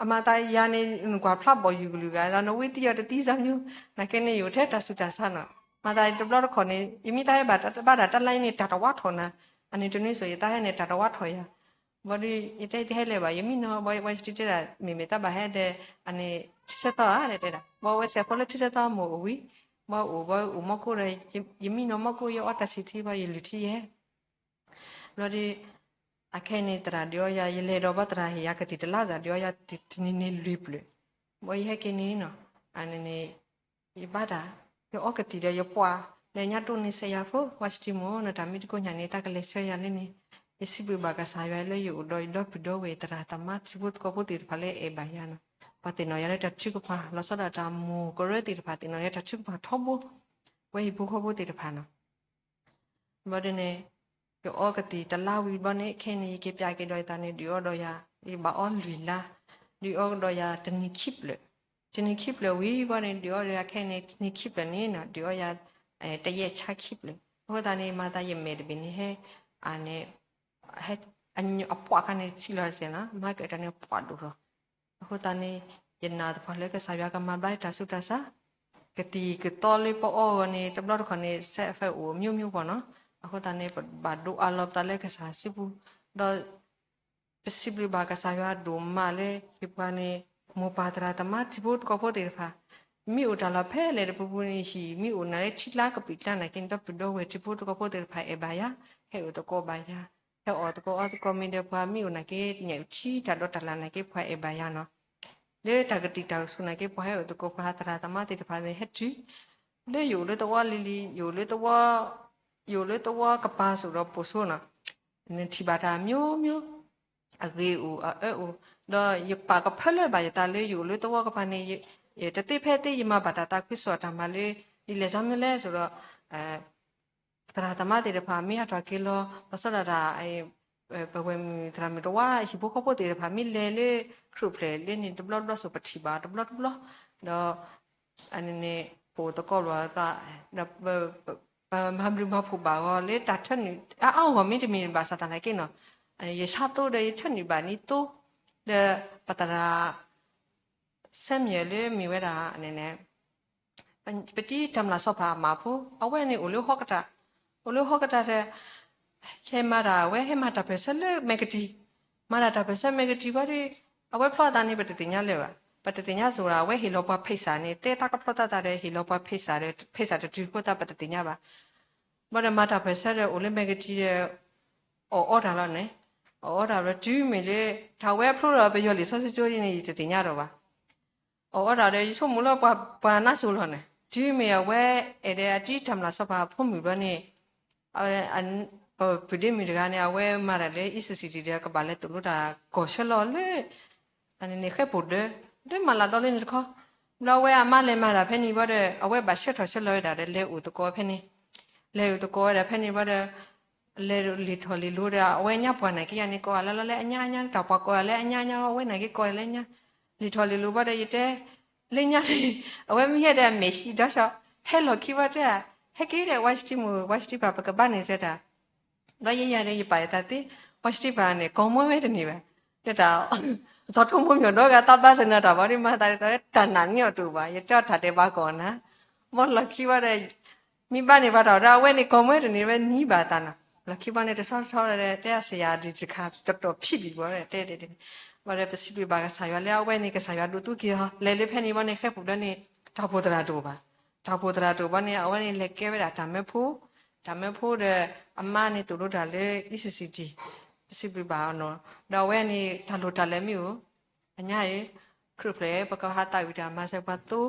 အမၤသးယၤန့ၣ် နကွၢ်ဖျါဘီၣ်ယုၢ်ကလုာ်ဂၤလီၤ နဝံသံအီၤတသံစၢ်မၠိ, နာ်က့န့ၣ် ယအိၣ်ထဲတၢ်ဆူးတၢ်ဆါနီၤ, မၤသးတဘျီတခီၣ်န့ၣ် ယမ့ၢ်တၢ်ဟဲဘၣ်တၢ်တဝါထီၣ်နၤ, အန့ၣ်တနွံစိၤ ယတၢ်ဟဲန့ၣ် တၢ်တဝါထီၣ်ယၤ, ဘီဒီး ယတဲတဟဲလၢၤဘၣ် ယမံနီၤ, ဘီဝဲစတံတဲဒၣ် မ့မ့ၢ်တၢ်ဘၣ်ဟဲဒီး အန့ၣ် ထံဆၢသီဧါ တဲဒၣ်, ဘီဝဲစဲးဖိလၢထံဆၢသီမိၢ်အိၣ်ဝံၤ, ဘီအိၣ်ဘီအိၣ်မီၢ်ကိၢ်ဒီး ယမံနီၤမီၢ်ကိၢ် ယအီတၢ်ဆံးထံဘီ ယလုၢ်ထံယဲ ဘျီဒီး အခဲအံၤန့ၣ် သရၣ်ဒုးအီယၤ ယလဲၤဒီးဘီသရၣ်ဟ့ၣ်ယၤကသံၣ်တလါစၢ် ဒုးအီယၤတနံၤန့ၣ်လွံၢ်ပျၢၤ, ဘီယဟဲက့ၤန့ၣ်နီၤ, အန့ၣ်န့ၣ် ယဘၣ်တၢ် ယအီကသံၣ်ဒီးယပှၢ်, ဒီးညါတိၢ်န့ၣ်စဲးယၤဖိ ဝဲစတံမိၢ် နတၢ်မ့ၢ်တကိညၣ်န့ၣ် တၢ်ကလဲၤဆှၢယၤလၢန့ၣ်, ယစံးဘျုးဘၣ်ကစၢ်ယွၤလၢယအိၣ်ဒီးယဒီပုၢ်ဒီဝဲၢ် သရၣ်သမါထံဖိကီၢ်ဖိသ့ၣ်တဖၣ်လၢအဲၣ်ဘၣ်ယၤနီၤ, ပှၤသ့ၣ်နီၣ်ယၤလၢတၢ်ထုကဖၣ် လီၤဆီဒၣ်တၢ်မိၢ်ကရၢသ့ၣ်တဖၣ် သ့ၣ်နီၣ်ယၤတၢ်ထုကဖၣ်ထီဘိ ဝဲဟံၣ်ဖိဃီဖိသ့ၣ်တဖၣ်နီၤ ဘျီဒ်န့ၣ် ယအီကသံၣ်တလါဝံၤဘျီန့ၣ် ခဲအံၤန့ၣ် ယက့ၤပျးက့ၤဒီးယသးန့ၣ် ဒုးအီဒီးယၤ ယဘၣ်အီလွံၢ်လါ, ဒုးအီကဒီးယၤတနံၤခံဖျၢၣ်, တနံၤခံဖျၢၣ်ဝံၤဘျီန့ၣ် ဒုးအီဒီးယၤခဲအံၤန့ၣ် တနံၤခံဖျၢၣ်န့ၣ်နီၤ ဒုးအီယၤ တယဲၢ်ဆါခံဖျၢၣ်, အဃိသတးန့ၣ် မၤသးယမဲာ်တဘ့ၣ်န့ၣ် ဟဲ အန့ၣ် ဟဲ အပှၢ်ခါန့ၣ်ဆံးလီၤစဲးနီၤ မၤကတၢၢ်န့ၣ်ပှၢ်ဒိၣ်ထီၣ် အဃိသတးန့ၣ် ယနာ်သပှၢ်လၢကစၢ်ယွၤကမၤဘျါတၢ်ဆူးတၢ်ဆါ, ကသံၣ်ကသီလၢပအီအဂီၢ်န့ၣ် တဘျီတခီၣ်န့ၣ် side effect အိၣ်မျိုးမျိုးပေါ့နော်, အဃိသတးန့ၣ် ပဘၣ်ဒိအးလီၤပသးလၢကစၢ်စုပူၤ, ဒီး ပစံးဘျုးဘၣ်ကစၢ်ယွၤဒိၣ်မးလၢ ယပှၤန့ၣ် မိၢ်ပၢ်သရၣ်သမါထံဖိကီၢ်ဖိသ့ၣ်တဖၣ်, မ့ၢ်အိၣ်တၢ်လီၢ်ဖဲလဲၣ်တပူၤပူၤန့ၣ် ဟံၣ်မ့ၢ်အိၣ်နၤလၢထံကျါကပံာ်ကျါနာ်က့ ဒီပုၢ်ဒီဝဲၢ်ထံဖိကီၢ်ဖိသ့ၣ်တဖၣ်အဲၣ်ဘၣ်ယၤ, ဟဲအိၣ်သကိးဘၣ်ယၤ, ဟဲအီၣ်သကိးအီသကိးမ့ၢ်ဒီးပှၤမ့ၢ်အိၣ်နာ်က့ ညၣ်အုၣ်ထံတၢ်ဒိးတၢ်လၢ်နာ်က့ ပှၤအဲၣ်ဘၣ်ယၤနီၤ, လၢတၢ်ကတံာ်တၢ်ကဆူးနာ်က့ ပှၤဟဲအိၣ်သကိးပှၤသရၣ်သမါသ့ၣ်တဖၣ်န့ၣ် ဟဲတုၤ လၢယအိၣ်လၢသဝီလံၤလံၤ ယအိၣ်လၢသဝီ ယအိၣ်လၢသဝီကပၤစိးဒီးပိာ်စိနီၤ, နထံၣ်ဘၣ်တၢ်မျိုးမျိုး အဂ့ၤအိၣ်အအၢအိၣ်, ဒီးယပာ်ကဖၢလၢဘၣ်ယသးလၢယအိၣ်လၢသဝီကပၤန့ၣ် တသ့ဖဲသ့ ယမၤဘၣ်တၢ်သးခုကစီၣ်တၢ်မၤလၢ ဒ်လဲၣ်ဆၢမ့ၢ်လဲၣ်စိဒီး သရၣ်သမါသ့ၣ်တဖၣ်မ့ၢ်ဟးထီၣ်က့ၤလီၤ လီၤဆီဒၣ်တၢ် ပဝဲၢ်မုၣ်သရၣ်မုၣ်တဝါ ဟံၣ်ဖိဃီဖိသ့ၣ်တဖၣ် မ့ၢ်လဲၤလၢခရူၣ်ဖျဲၣ်လၢန့ၣ်တဘျီတဘျီစိၤ ပထံၣ်ဘၣ်တဘျီတဘျီ, ဒီး အန့ၣ်န့ၣ် ပအိၣ်သကိးလိာ်သး ဒီး ပမၤဘျုးမၤဖှိၣ်ဘၣ်အီၤလၢတၢ်ထၢနုာ် အါအါဂီၢ်မ့တမ့ၢ်ဘၣ်ဆၣ်သနာ်က့နီၤ, ယဆါသိဒီးယထၢနုာ်ဘၣ်န့ၣ်သိ, ဒီးပသရၣ် Samuel လၢမ့ၢ်ဝဲဒၣ်န့ၣ်န့ၣ် ပတံတၢ်မျၢ်စီၤပၤအမါဖိ အဝဲန့ၣ်အိၣ်လၢဟီၣ်ကတၢၢ်, အိၣ်လၢဟီၣ်ကတၢၢ်ဒီး ဟဲမၤတၢ် အဝဲဟဲမၤတၢ်ပၢၢ်ဆၢလၢမဲာ်ကတံၤ, မၤတၢ်တၢ်ပၢၢ်ဆၢမဲာ်ကတံၤဘၣ်ဒီး အဝဲဖျီသးန့ၣ် ပတသ့ၣ်ညါလၢၤဘၣ်, ပတသ့ၣ်ညါစ့ၢ်ကီး အဝဲဟ့ၣ်လီၤပှၤဖ့ၣ်စၣ်န့ၣ် တဲတၢ်ကဖျီသးသးဒီး ဟ့ၣ်လီၤပှၤဖ့ၣ်စၣ်ဒီး ဖ့ၣ်စၣ်တတုၤအဃိသတး ပတသ့ၣ်ညါဘၣ် ဘၣ်ဒီးမၤတၢ်ပၢၢ်ဆၢဒီး အိၣ်လၢမဲာ်ကတံၤဒီး အီၣ်အီတၢ်လီၤန့ၣ်, အီၣ်အီတၢ်လီၤ တုၤမ့ၢ်လၢ တၢ်ဝဲဖျိဒီးပယီၤလံာ်စီဆှံကၠိန့ၣ် ယတသ့ၣ်ညါဒီးဘၣ်, အီၣ်အီတၢ်ဒီး ယဆိကမိၣ်လၢပှၤနါစိၤလီၤန့ၣ်, တုၤမ့ၢ်အဝဲအဲၣ်ဒိးအတံတၢ်မျၢ်စီၤပၤအဖိမုၣ်ဘျီန့ၣ် ပပုၢ်ဒ့မုၣ်တဂၤန့ၣ် အဝဲမၤတၢ်လၢ အံၣ်စစံးတံၢ်ဒီး ကဘၣ်လဲၤသိၣ်လိတၢ်ကီၢ်ဆၢလီၤလၢ အန့ၣ်န့ၣ် ဃဲၢ်ပိၢ်ဒၢ ဒီးမၤလၤဒီလၢန့ၣ်တခီ, ဘျီအဝဲအမါလဲၤမၤတၢ်ဖဲန့ၣ်ဘၣ်ဒီး အဝဲဘၣ်ဆှၢထီၣ်ဆှၢလီၤဝဲဒၣ်ဒီး လဲၤအိၣ်သကိးဖဲန့ၣ်, လဲၤအိၣ်သကိးဝဲဒၣ်ဖဲန့ၣ်ဘၣ်ဒီး လဲၤလံာ်ထီၣ်လံာ်လိၤဒီး အဝဲညါပှၤနာ်က့ယၤန့ၣ် ကိးဂၤလၢလီၤလၢအညါအညါ တၢ်ပှၤကိးဂၤလၢအညါအညါလီၤ အဝဲနာ်က့ကိးဂၤလၢညါ, လံာ်ထီၣ်လံာ်လိၤဘၣ်ဒီး ယတဲ လၢညါန့ၣ် အဝဲမ့ၢ်ဟဲဒီးအမဲာ်ဆံးဒီးဆီ ဟဲလီၢ်ခံဘၣ်တဲ, ဟဲက့ၤဒီး ဝါစတံမုၣ် ဝါစတံပၤ ပကဘါန့ၢ်စဲတၢ် ဒီးယဲယၤဒီး ယပာ်ယသးသ့, ဝါစတံပၤန့ၣ် ကိးမၢဝဲတန့ၢ်ဘၣ်, လၢတၢ် စီၤထိမိၣ်မၠီၣ်ဒီဂၤ တၢ်ဘါစၢၤနၤတၢ်ဘၣ်ဒီး မၤသးဒ်သိးလၢတၢ်နာ်န့ၢ်အီၤတအိၣ်ဘၣ်, ယတဲအီၤတၢ်ဒဲးဘးကီးနၤ, ဘီလီၢ်ခံဘၣ်ဒီး မ့ၢ်ဘါန့ၢ်ပှၤတၢ်ဒီး အဝဲန့ၣ် ကိးမၢတန့ၢ်ဝဲနံၤဘၣ်သးနီၤ, လီၢ်ခံဘၣ်န့ၣ် တဆီတဆီဒီး တဲအစယၤဒ်တခါ တတီၢ်ဖံးဘံၣ်ဘၣ်ဒီး တဲဒ်န့ၣ်, ဘၣ်ဒီးပစံးဘျုးဘၣ်ကစၢ်ယွၤလၢအဝဲန့ၣ် ကစၢ်ယွၤဒိးသူက့ၤအီၤ လဲၤလၢဖဲန့ၣ်ဘၣ်န့ၣ် ဃဲပူၤဒီးန့ၣ် တၢ်အိၣ်ဖှိၣ်သရၣ်တအိၣ်ဘၣ်, တၢ်အိၣ်ဖှိၣ်သရၣ်တအိၣ်ဘၣ်န့ၣ် အဝဲန့ၣ်လဲၤကဲဝဲဒၣ်တၢ်မၢဖိ, တၢ်မၢဖိဒီး အမါန့ၣ်သိၣ်လိတၢ်လၢ E C C D, ပစံးဘျုးဘၣ်အီၤနီၤ, ဒီးအဝဲန့ၣ် တၢ်လိၣ်တၢ်လဲၤမ့ၢ်အိၣ် အညါအံၤ ခရံာ်ဖျၢၣ် ပကဟးသးဝံၣ်တၢ်မၤစၢၤပှၤသိ,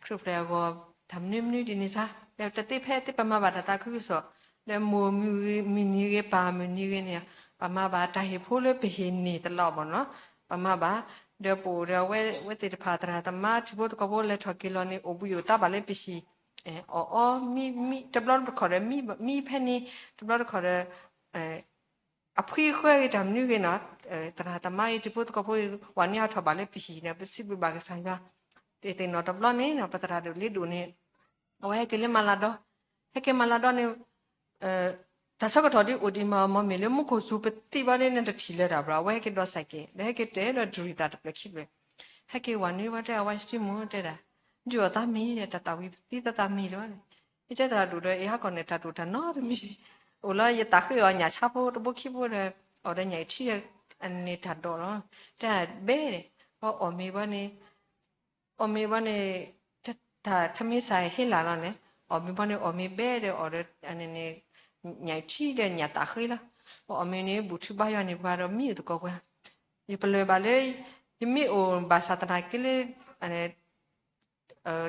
ခရံာ်ဖျၢၣ်အဂီၢ် တၢ်မနုၤမနုၤဒ်န့ၣ်စါ, ဒီးတသ့ဖဲသ့ပမၤဘၣ်တၢ်သးခုကစီၣ်, ဒီးမိၢ်မုၢ်ဂ့ၤ မုၢ်နံၤဂ့ၤပၢ်မုၢ်နံၤဂ့ၤန့ၣ် ပမၤဘၣ်တၢ်ဟ့ၣ်ဖိလၢပဟ့ၣ်န့ၢ်တလီၤဘၣ်နီၤ, ပမၤဘၣ်, ဒီးပအိၣ်ဒီးအဝဲသ့ၣ်တဖၣ်သရၣ်သမါထံဖိသကိးဖိလဲၤထီၣ်က့ၤလီၤန့ၣ် အိၣ်ဘှံးအိၣ်သါဘၣ်လၢပဟံၣ်, အီၣ်အီ မံ တဘျီတခီၣ်ဒီး မံဖဲန့ၣ် တဘျီတခီၣ်ဒီး အဖှံအဃၢဂ့ၤတၢ်မနုၤဂ့ၤနီၤ, သရၣ်သမါဂ့ၤ ထံဖိသကိးဖိဂ့ၤ ဝၤနုၤဟးထီၣ်ဘၣ်လၢပဟံၣ်န့ၣ် ပစံးဘျုးဘၣ်ကစၢ်ယွၤ, သ့ၣ်သ့ၣ်နီၤတဘျီန့ၣ်နီၤ ပသရၣ်ဒိၣ်လ့ဒိၣ်န့ၣ် အဝဲဟဲက့ၤလၢမၤလၤဒီ, ဟဲက့ၤမၤလၤဒီန့ၣ် တၢ်ဆၢကတီၢ်ဒ်အိၣ်ဒံးမး မ့မ့ၢ်လၢမူခိၣ်စူၤပသံဘၣ်န့ၣ် နတထံၣ်လၢၤတၢ်ဘျီ အဝဲဟဲက့ၤဒိးစဲးက့ၤ ဒီးဟဲက့ၤတဲဒီးဒုးရံၣ်သးတဖျၢၣ်ခံဖျၢၣ်, ဟဲက့ၤဝၤနုၤဘၣ်တဲ အဝဲစတံမူတဲဒၣ်, ဒုးအီၣ်သးမံၤဒီး တၢ်သးဝံၤပသံသးသးမံၤလီၤ, ယတဲသရၣ်ဒိၣ်ဒီး အ့ဟးကီၢ်န့ၣ် တၢ်ဒိၣ်တၢ်နီတမံၤ, အိၣ်လၢယသးဃ့အီၤညၣ်ဆါဖိတဘိခံဘိဒီး အီၣ်ဒီးညၣ်အံၤထံဒီး အန့ၣ်တၢ်ဒိးလီၤ, တဲဘဲဒီး ပအီၣ်မ့ၤဘၣ်န့ၣ် အီၣ်မ့ၤဘၣ်န့ၣ် တၢ်ထမင်းစားဟ့လာ်လီၤန့ၣ်, အီၣ်မ့ၤဘၣ်န့ၣ် အီၣ်မ့ၤဘဲဒီးအီၣ်ဒီး ညၣ်ထံဒီးညၣ်သးဃ့လီၤ, ပအီၣ်မ့ၤန့ၣ် ဘူၣ်ထုဘါယွၤန့ၢ်ပှၤဒီးမံအိၣ်သကိးပှၤ, ယပလၢၢ်ဘၣ်လၢ ယမ့ၢ်အိၣ်ဘၣ်ဆၣ်သနာ်က့လၢ တၢ်လီၤ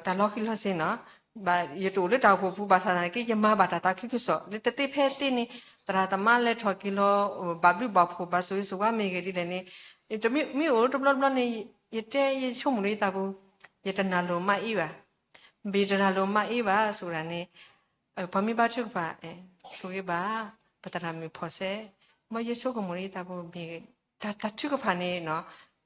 ဃံၤလီၤစ့ၤနီၤ, ယတအိၣ်လၢတၢ်အိၣ်ဖှိၣ်ပူၤဘၣ်ဆၣ်သနာ်က့ ယမၤဘၣ်တၢ်သးခုကစီၣ် လၢတသ့ဖဲသ့န့ၣ် သရၣ်သမါလဲၤထီၣ်က့ၤလီၤ ဘၣ်ဘျုးဘၣ်ဖှိၣ်ဘၣ်ဆိၣ်ဂ့ၤဆိၣ်ဝါမ့ၢ်ဂ့ၤဒ်လဲၣ်န့ၣ်, တမ့ၢ်အိၣ်တဘျီတဘျီန့ၣ် ယတဲယဆိကမိၣ်လၢယသးပူၤ, ယတနာ်လိၤမးအ့ဘၣ်, ဘၣ်ယတနာ်လိၤမးအ့ဘၣ် ဆိၣ်ဒၣ်န့ၣ် ပှၤမ့ၢ်ဘါထုကဖၣ် ဆိၣ်ဂ့ၤဘၣ် ပသရၣ်မုၣ်ဖီစဲ, မ်ယဆိကမိၣ်လၢယသးပူၤ တၢ်ထုကဖၣ်န့ၣ်နီၤ,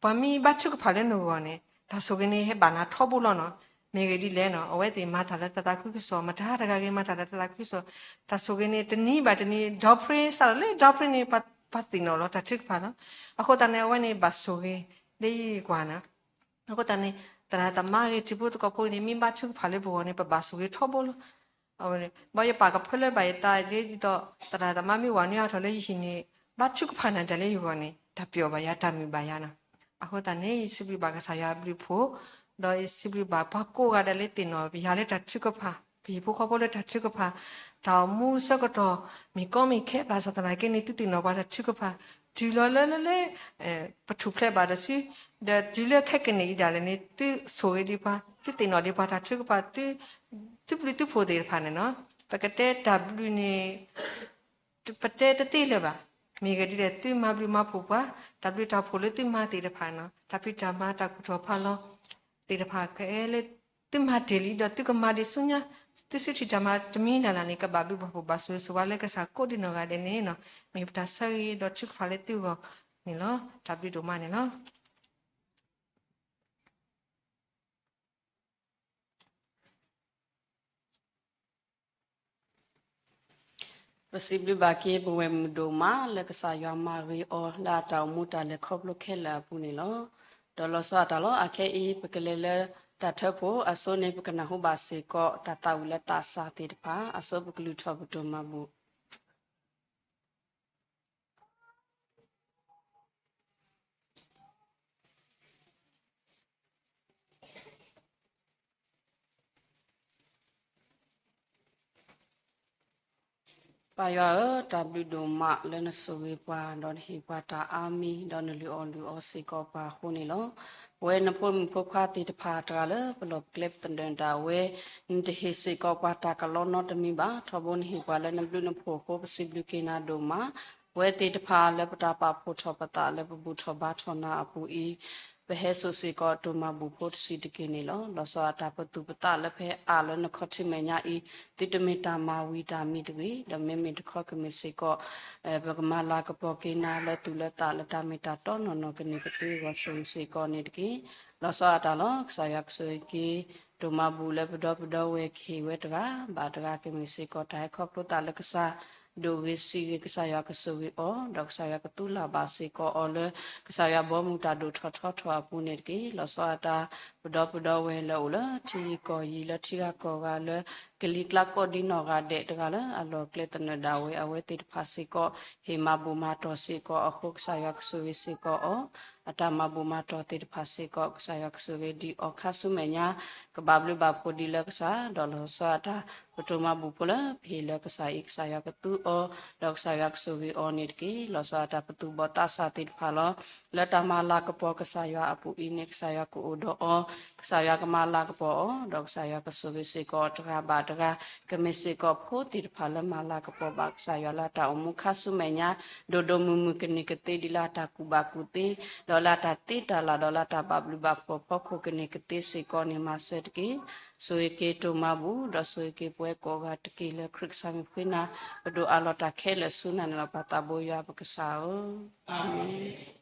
ပှၤမ့ၢ်ဘါထုကဖၣ်လၢနဂီၢ်န့ၣ် တၢ်ဆိၣ်ဂ့ၤန့ၣ် ဟဲဘၣ်နၤထီဘိလီၤနီၤ, မ့ၢ်ဂ့ၤဒ်လဲၣ်နီၤ, အဝဲသ့ၣ်မၤတၢ်လၢတၢ်သးခုကစီၣ် မတၤတဂၤဂ့ၤ မၤတၢ်လၢတၢ်သးခုကစီၣ်, တၢ်ဆိၣ်ဂ့ၤန့ၣ် တနံၤဘၣ်တနံၤ ဒီပြ့ စးထီၣ်လၢဒီပြ့န့ၣ် ပှၤသ့ၣ်နီၣ်လီၤတၢ်ထုကဖၣ်လီၤ, အဃိသတးန့ၣ် အဝဲန့ၣ်ဘၣ်ဆိၣ်ဂ့ၤ လၢယကွၢ်နီၤ အဃိသတးန့ၣ် သရၣ်သမါဂ့ၤ ထံဖိသကိးဖိဂ့ၤန့ၣ် မ့ၢ်ဘါထုကဖၣ်လၢပဂီၢ်န့ၣ် ပဘၣ်ဆိၣ်ဂ့ၤထီဘိလီၤ, အဝဲန့ၣ် ဘၣ်ယပာ်ကဖၢလၢဘၣ်ယသးဒ်သိး သရၣ်သမါမ့ၢ်ဝၤနုၤဟးထီၣ်လၢယဟံၣ်န့ၣ် ဘါထုကဖၣ်နၤတၢ်လၢယဂီၢ်န့ၣ် တၢ်ပျီၣ်ဘၣ်ယၤ တၢ်မုာ်ဘၣ်ယၤနီၤ, အဃိသတးန့ၣ် ယစံးဘျုးဘၣ်ကစၢ်ယွၤအဘျုးအဖှိၣ်, ဒီးယစံးဘျုးဘၣ်ပှၤကိးဂၤဒဲးလၢသ့ၣ်နီၣ်ပယၤလၢတၢ်ထုကဖၣ်, ပဟံၣ်ဖိဃီဖိလၢတၢ်ထုကဖၣ်, တၢ်အိၣ်မူဆၢကတီၢ် မ့ၢ်ကီမ့ၢ်ခဲဘၣ်ဆၣ်သနာ်က့န့ၣ် သုသ့ၣ်နီၣ်ပှၤတၢ်ထုကဖၣ်, တုၤလီၤလၢလၢလၢ ပထူၣ်ဖျဲးဘၣ်တစု, ဒီးတုၤလၢခဲကနံၣ်အံၤဒၣ်လဲာ်န့ၣ် သုဆိၣ်ဂ့ၤဒံးပှၤ, သုသ့ၣ်နီၣ်ဒံးပှၤတၢ်ထုကဖၣ်, သုဘျုးသုဖှိၣ်သ့ၣ်တဖၣ်န့ၣ်နီၤ, ပကတဲတၢ်ဘျုးန့ၣ် ပတဲတသ့လၢၤဘၣ်, မ့ၢ်ဂ့ၤဒ်လဲၣ် သုမၤဘျုးမၤဖှိၣ်ပှၤ, တၢ်ဘျုးတၢ်ဖှိၣ်လၢသုမၤသ့ၣ်တဖၣ်နီၤ, တၢ်ဖံးတၢ်မၤတၢ်ကူၣ်ထီၣ်ဖးလီၤ သ့ၣ်တဖၣ်ကအဲၣ်လၢ သုမၤတ့ၢ်လံဒီးသုကမၤဒံးဆူညါ, သုစုထံၣ်တၢ်မၤတမံၤလၢ်လၢ်န့ၣ် ကဘၣ်ဘျုးဘၣ်ဖှိၣ်ဘၣ်ဆိၣ်ဂ့ၤဆိၣ်ဝါလၢကစၢ်ကိးဒံးနီၢ်ဂၤဒဲးန့ၣ်နီၤ, မ့ၢ်ပတၢ်ဆၢဂ့ၤဒီးထုကဖၣ်လၢသုဂီၢ်န့ၣ်လီၤ. တၢ်ဘျုးဒိၣ်မးန့ၣ်လီၤ. ပစံးဘျုးဘၣ်က့ၤပဝဲၢ်မုၣ်ဒိၣ်မး လၢကစၢ်ယွၤမၤဂ့ၤအီၤလၢအတၢ်အိၣ်မူတၢ်လဲၤခီဖျိခဲလၢာ်အပူၤန့ၣ်လီၤ. ဒီးလီၤဆီအတၢ်လီၤ အခဲအံၤ ပကလဲၤလၢတၢ်ထၢဖှိၣ်အစိန့ၣ် ပကနၢ်ဟူဘၣ်စ့ၢ်ကီး တၢ်သးဝံၣ်လၢသးစၢ်သ့ၣ်တဖၣ် အစိပကလုၢ်ထီၣ်ပဒိၣ်မၤဘူၣ် ပၢ်ယွၤဧၢ, တၢ်ဘျုးဒိၣ်မးလၢနဆိၣ်ဂ့ၤပှၤ ဒီးနဟ့ၣ်ပှၤတၢ်အါမံၤ ဒီးနလုၢ်အီၣ်လုၢ်အီစ့ၢ်ကီးပှၤအဃိန့ၣ်လီၤ. ပဝဲနဖိမုၣ်ဖိခွါသ့ၣ်တဖၣ်တဂၤလၢ ပလီၢ်ပကျဲပသနၢၣ်ဒၣ်ဝဲ နတဟ့ၣ်စ့ၢ်ကီးပှၤတၢ်ကလီနီတမံၤဘၣ်. ထီဘိနဟ့ၣ်ပှၤလၢနဘျုးနဖှိၣ်အဃိ ပစံးဘျုးက့ၤနၤဒိၣ်မး. ပဝဲသ့ၣ်တဖၣ်လၢပတၢ်ပာ်ဖှိၣ်ထီၣ်ပသးလၢပဘူၣ်ထီၣ်ဘါထီၣ်နၤအပူၤအံၤ ပဟဲစိာ်စ့ၢ်ကီးတိၢ်မၤဘူၣ်ဖိတဆံးတက့ၢ်န့ၣ်လီၤ. လီၤဆီဒၣ်တၢ် ပသူၣ်ပသးလၢပဟဲအးလၢနခီၣ်ထံးမဲာ်ညါအံၤ သုတမ့ၢ်တၢ်မၤဝံၤတၢ်မံတဂ့ၤ, ဒီးမ့မ့ၢ်တခီကမ့ၢ်စ့ၢ်ကီး ပကမၤလၤကပီၤက့ၤနၤလၢသူၣ်လၢသးလၢတၢ်မ့ၢ်တၢ်တီနီၢ်နီၢ် ကန့ၢ်ပသ့အဂီၢ် ဆိၣ်ဂ့ၤစ့ၢ်ကီးန့ၣ်တက့ၢ်. လီၤဆီဒၣ်တၢ်လီၤ. ကစၢ်ယွၤကဆိၣ်ဂ့ၤက့ၤ တိၢ်မၤဘူၣ်လၢပဒီပုၢ်ဒီဝဲၢ်ကဟ့ၣ်ဝဲတဂၤဘၣ်တဂၤ ကမ့ၢ်စ့ၢ်ကီးတၢ်ဟဲခီဖျိသးလၢကစၢ် ဒိၣ်ဂ့ၤဆံးဂ့ၤ ကစၢ်ယွၤကဆိၣ်ဂ့ၤအီၤ, ဒီးကစၢ်ယွၤကသူလၢ်ဘၣ်စ့ၢ်ကီးအီၤလၢ ကစၢ်ယွၤဘီမုၢ်တၢ်ဒိၣ်ထီၣ်ထီထီၣ်အပူၤန့ၣ်တက့ၢ်. လီၤဆီဒၣ်တၢ် ပဒီပုၢ်ဒီဝဲၢ်လၢအိၣ်လၢထံဂၤကီၢ်ဂၤ လၢထံဂၤကီၢ်ဂၤ လၢကလံၤကျါကိးဒံနီၢ်ဂၤဒဲးတဂၤ လၢအလီၢ်ကျဲသနၢၣ်ဒၣ်ဝဲ အဝဲသ့ၣ်တဖၣ်စ့ၢ်ကီး ဟ့ၣ်မၤဘူၣ်မၤတီၢ်စ့ၢ်ကီးအဃိ ကစၢ်ယွၤကဆိၣ်ဂ့ၤစ့ၢ်ကီးအီၤ, အတၢ်မၤဘူၣ်မၤတီၢ်သ့ၣ်တဖၣ်စ့ၢ်ကီး ကစၢ်ယွၤကဆိၣ်ဂ့ၤဒံးအီၤခါဆူမဲာ်ညါ ကဘၣ်ဘျုးဘၣ်ဖှိၣ်ဒံးလၢကစၢ်, ဒီးလီၤဆီဒၣ်တၢ် ပတိၢ်မၤဘူၣ်ဖိလၢပဟ့ၣ်လၢကစၢ်အံၤ ကစၢ်ယွၤကသူအီၤ, ဒီးကစၢ်ယွၤကဆိၣ်ဂ့ၤအီၤန့ၣ်တက့ၢ်. လီၤဆီဒၣ်တၢ် ပသူၣ်ဘီၣ်သးစၢ်သ့ၣ်တဖၣ်လီၤ. လၢတၢ်မၤလၤကပီၤကစၢ်ယွၤအပူၤအံၤန့ၣ် ကစၢ်ယွၤကအိၣ်ဒီးအီၤ, ကစၢ်ယွၤကမၤလၤကပီၤအီၤ, ဒီးကစၢ်ယွၤကဆိၣ်ဂ့ၤစ့ၢ်ကီးတဂၤဘၣ်တဂၤ, ကမ့ၢ်စ့ၢ်ကီးဖိသ့ၣ်တဖၣ်လၢမၤလၤကပီၤဘၣ်ကစၢ်ယွၤလၢအတၢ်အိၣ်မူခါဆူမဲာ်ညါ ဒိၣ်ဒိၣ်မုၢ်မုၢ် ကန့ၢ်ကသ့ဒံးလၢအတၢ်ကူၣ်ဘၣ်ကူၣ်သ့, ဒီးလၢအတၢ်သ့တၢ်လၢ် ဒီးလၢအတၢ်ဘၣ်ဘျုးဘၣ်ဖှိၣ်ဖီခိၣ် ကန့ၢ်ကသ့စ့ၢ်ကီးန့ၣ် မၤစၢၤတက့ၢ်. ဆိၣ်ဂ့ၤက့ၤတိၢ်မၤဘူၣ် ဒီးဆိၣ်ဂ့ၤက့ၤပဝဲကိးဂၤတက့ၢ် လၢခရံာ်ကစၢ်မံၤဃ့နၤ, ပဒိးအးလီၤတၢ်ခဲလၢာ်ဆူနၤန့ၣ်လီၤ. ပၢ်သးဘိယွၤပကစၢ်ဧၢ, အၤမ့ၣ်.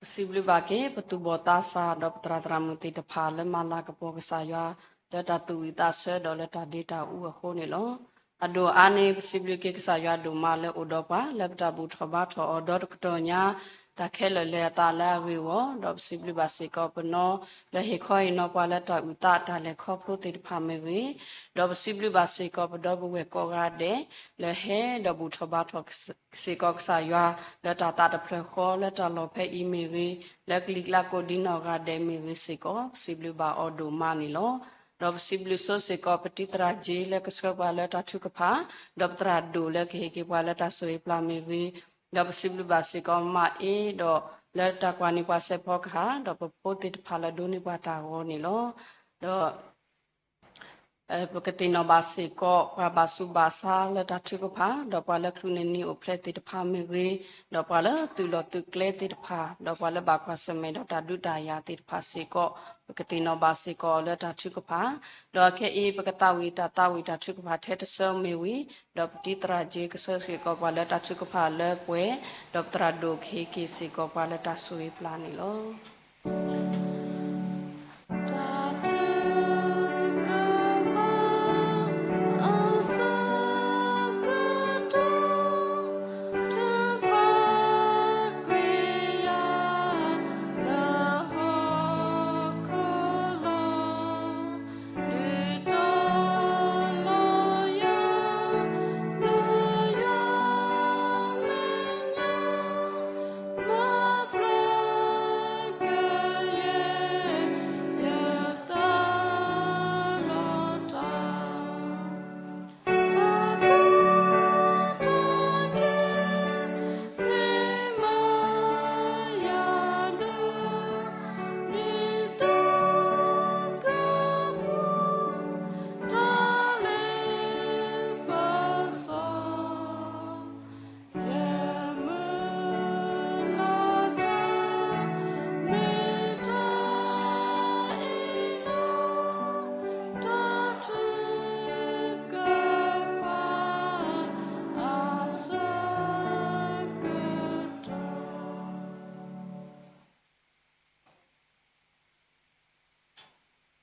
ပစံးဘျုးဘၣ်က့ၤ ပသူၣ်ဘီၣ်သးစၢ် ဒီးပသရၣ်သရၣ်မုၣ်သ့ၣ်တဖၣ်လၢမၤလၤကပီၤကစၢ်ယွၤ လၢတၢ်သူၣ်ဝံၣ်သးဆၢဒီးလၢတၢ်ဒ့တၢ်အူအဃိန့ၣ်လီၤ. အဒိၣ်အါန့ၣ် ပစံးဘျုးက့ၤကစၢ်ယွၤဒိၣ်မးလၢအိၣ်ဒီးပှၤ လၢပတၢ်ဘူၣ်ထီၣ်ဘါထီၣ်အီၤဒီတကတီၢ်ညါ တၢ်ခဲလၢာ်လဲၤအသးလၢအဂ့ၢ်အဂီၢ်, ဒီးပစံးဘျုးဘၣ်စ့ၢ်ကီးပနီၢ် လၢဟ့ၣ်ခီဟ့ၣ်နီၤပှၤလၢတၢ်အုၣ်သးတၢ်လဲၤခီဖျိသ့ၣ်တဖၣ်မ့ၢ်ဂ့ၤ, ဒီးပစံးဘျုးဘၣ်စ့ၢ်ကီးပဒီပုၢ်ဝဲၢ်ကိးဂၤဒဲး လၢဟဲဒီးဘူၣ်ထီၣ်ဘါထီၣ်စ့ၢ်ကီးကစၢ်ယွၤ လၢတၢ်သးတဖျၢၣ်ဃီ လၢတၢ်လီၢ်ဖဲအံၤမ့ၢ်ဂ့ၤ, လၢကလံၤကျါကိးဒံနီၢ်ဂၤဒဲးမ့ၢ်ဂ့ၤစ့ၢ်ကီး ပစံးဘျုးဘၣ်အီၤဒိၣ်မးန့ၣ်လီၤ. ဒီးပစံးဘျုးဆိစ့ၢ်ကီး ပတံၤသရၣ်ကၠ့ လၢကဆှၢပှၤလၢတၢ်ထုကဖၣ်, ဒီးပသရၣ်ဒိၣ်လၢကဟ့ၣ်က့ၤပှၤလၢတၢ်ဆိၣ်ဂ့ၤပျၢ်မ့ၢ်ဂ့ၤ, ဒီးပစံးဘျုးဘၣ်စ့ၢ်ကီးမါအ့ဒီး လၢတၢ်ကွၢ်န့ၢ်ပှၤစဲးဖီကဟၣ်, ဒီးပဖိသ့ၣ်တဖၣ်လၢဒိးန့ၢ်ပှၤတၢ်ဂီၤန့ၣ်လီၤ. ဒီး ပကသ့ၣ်နီၣ်ဘၣ်စ့ၢ်ကီး ပှၤဘၣ်ဆူးဘၣ်ဆါလၢတၢ်ထုကဖၣ်, ဒီးပှၤလၢချုးန့ၢ်နံၤအိၣ်ဖျဲၣ်သ့ၣ်တဖၣ်မ့ၢ်ဂ့ၤ, ဒီးပှၤလၢသုးလီၢ်သုးကျဲသ့ၣ်တဖၣ်, ဒီးပှၤလၢဘၣ်ကွၢ်ဆၢၣ်မဲာ်ဒီးတၢ်ဒုးတၢ်ယၤသ့ၣ်တဖၣ်စ့ၢ်ကီး, ပကသ့ၣ်နီၣ်ဘၣ်စ့ၢ်ကီးလၢတၢ်ထုကဖၣ်, ဒီးခဲအံၤ ပကသးဝံၣ်တၢ်သးဝံၣ်တၢ်ထုကဖၣ်ထဲတဆၢမ့ၢ်ဝံၤ, ဒီးပတံၤသရၣ်ကၠ့ကဆှၢစ့ၢ်ကီးပှၤလၢတၢ်ထုကဖၣ်လၢပှဲၤ, ဒီးပသရၣ်ဒိၣ်ကဟ့ၣ်က့ၤစ့ၢ်ကီးပှၤလၢတၢ်ဆိၣ်ဂ့ၤပျၢ်န့ၣ်လီၤ.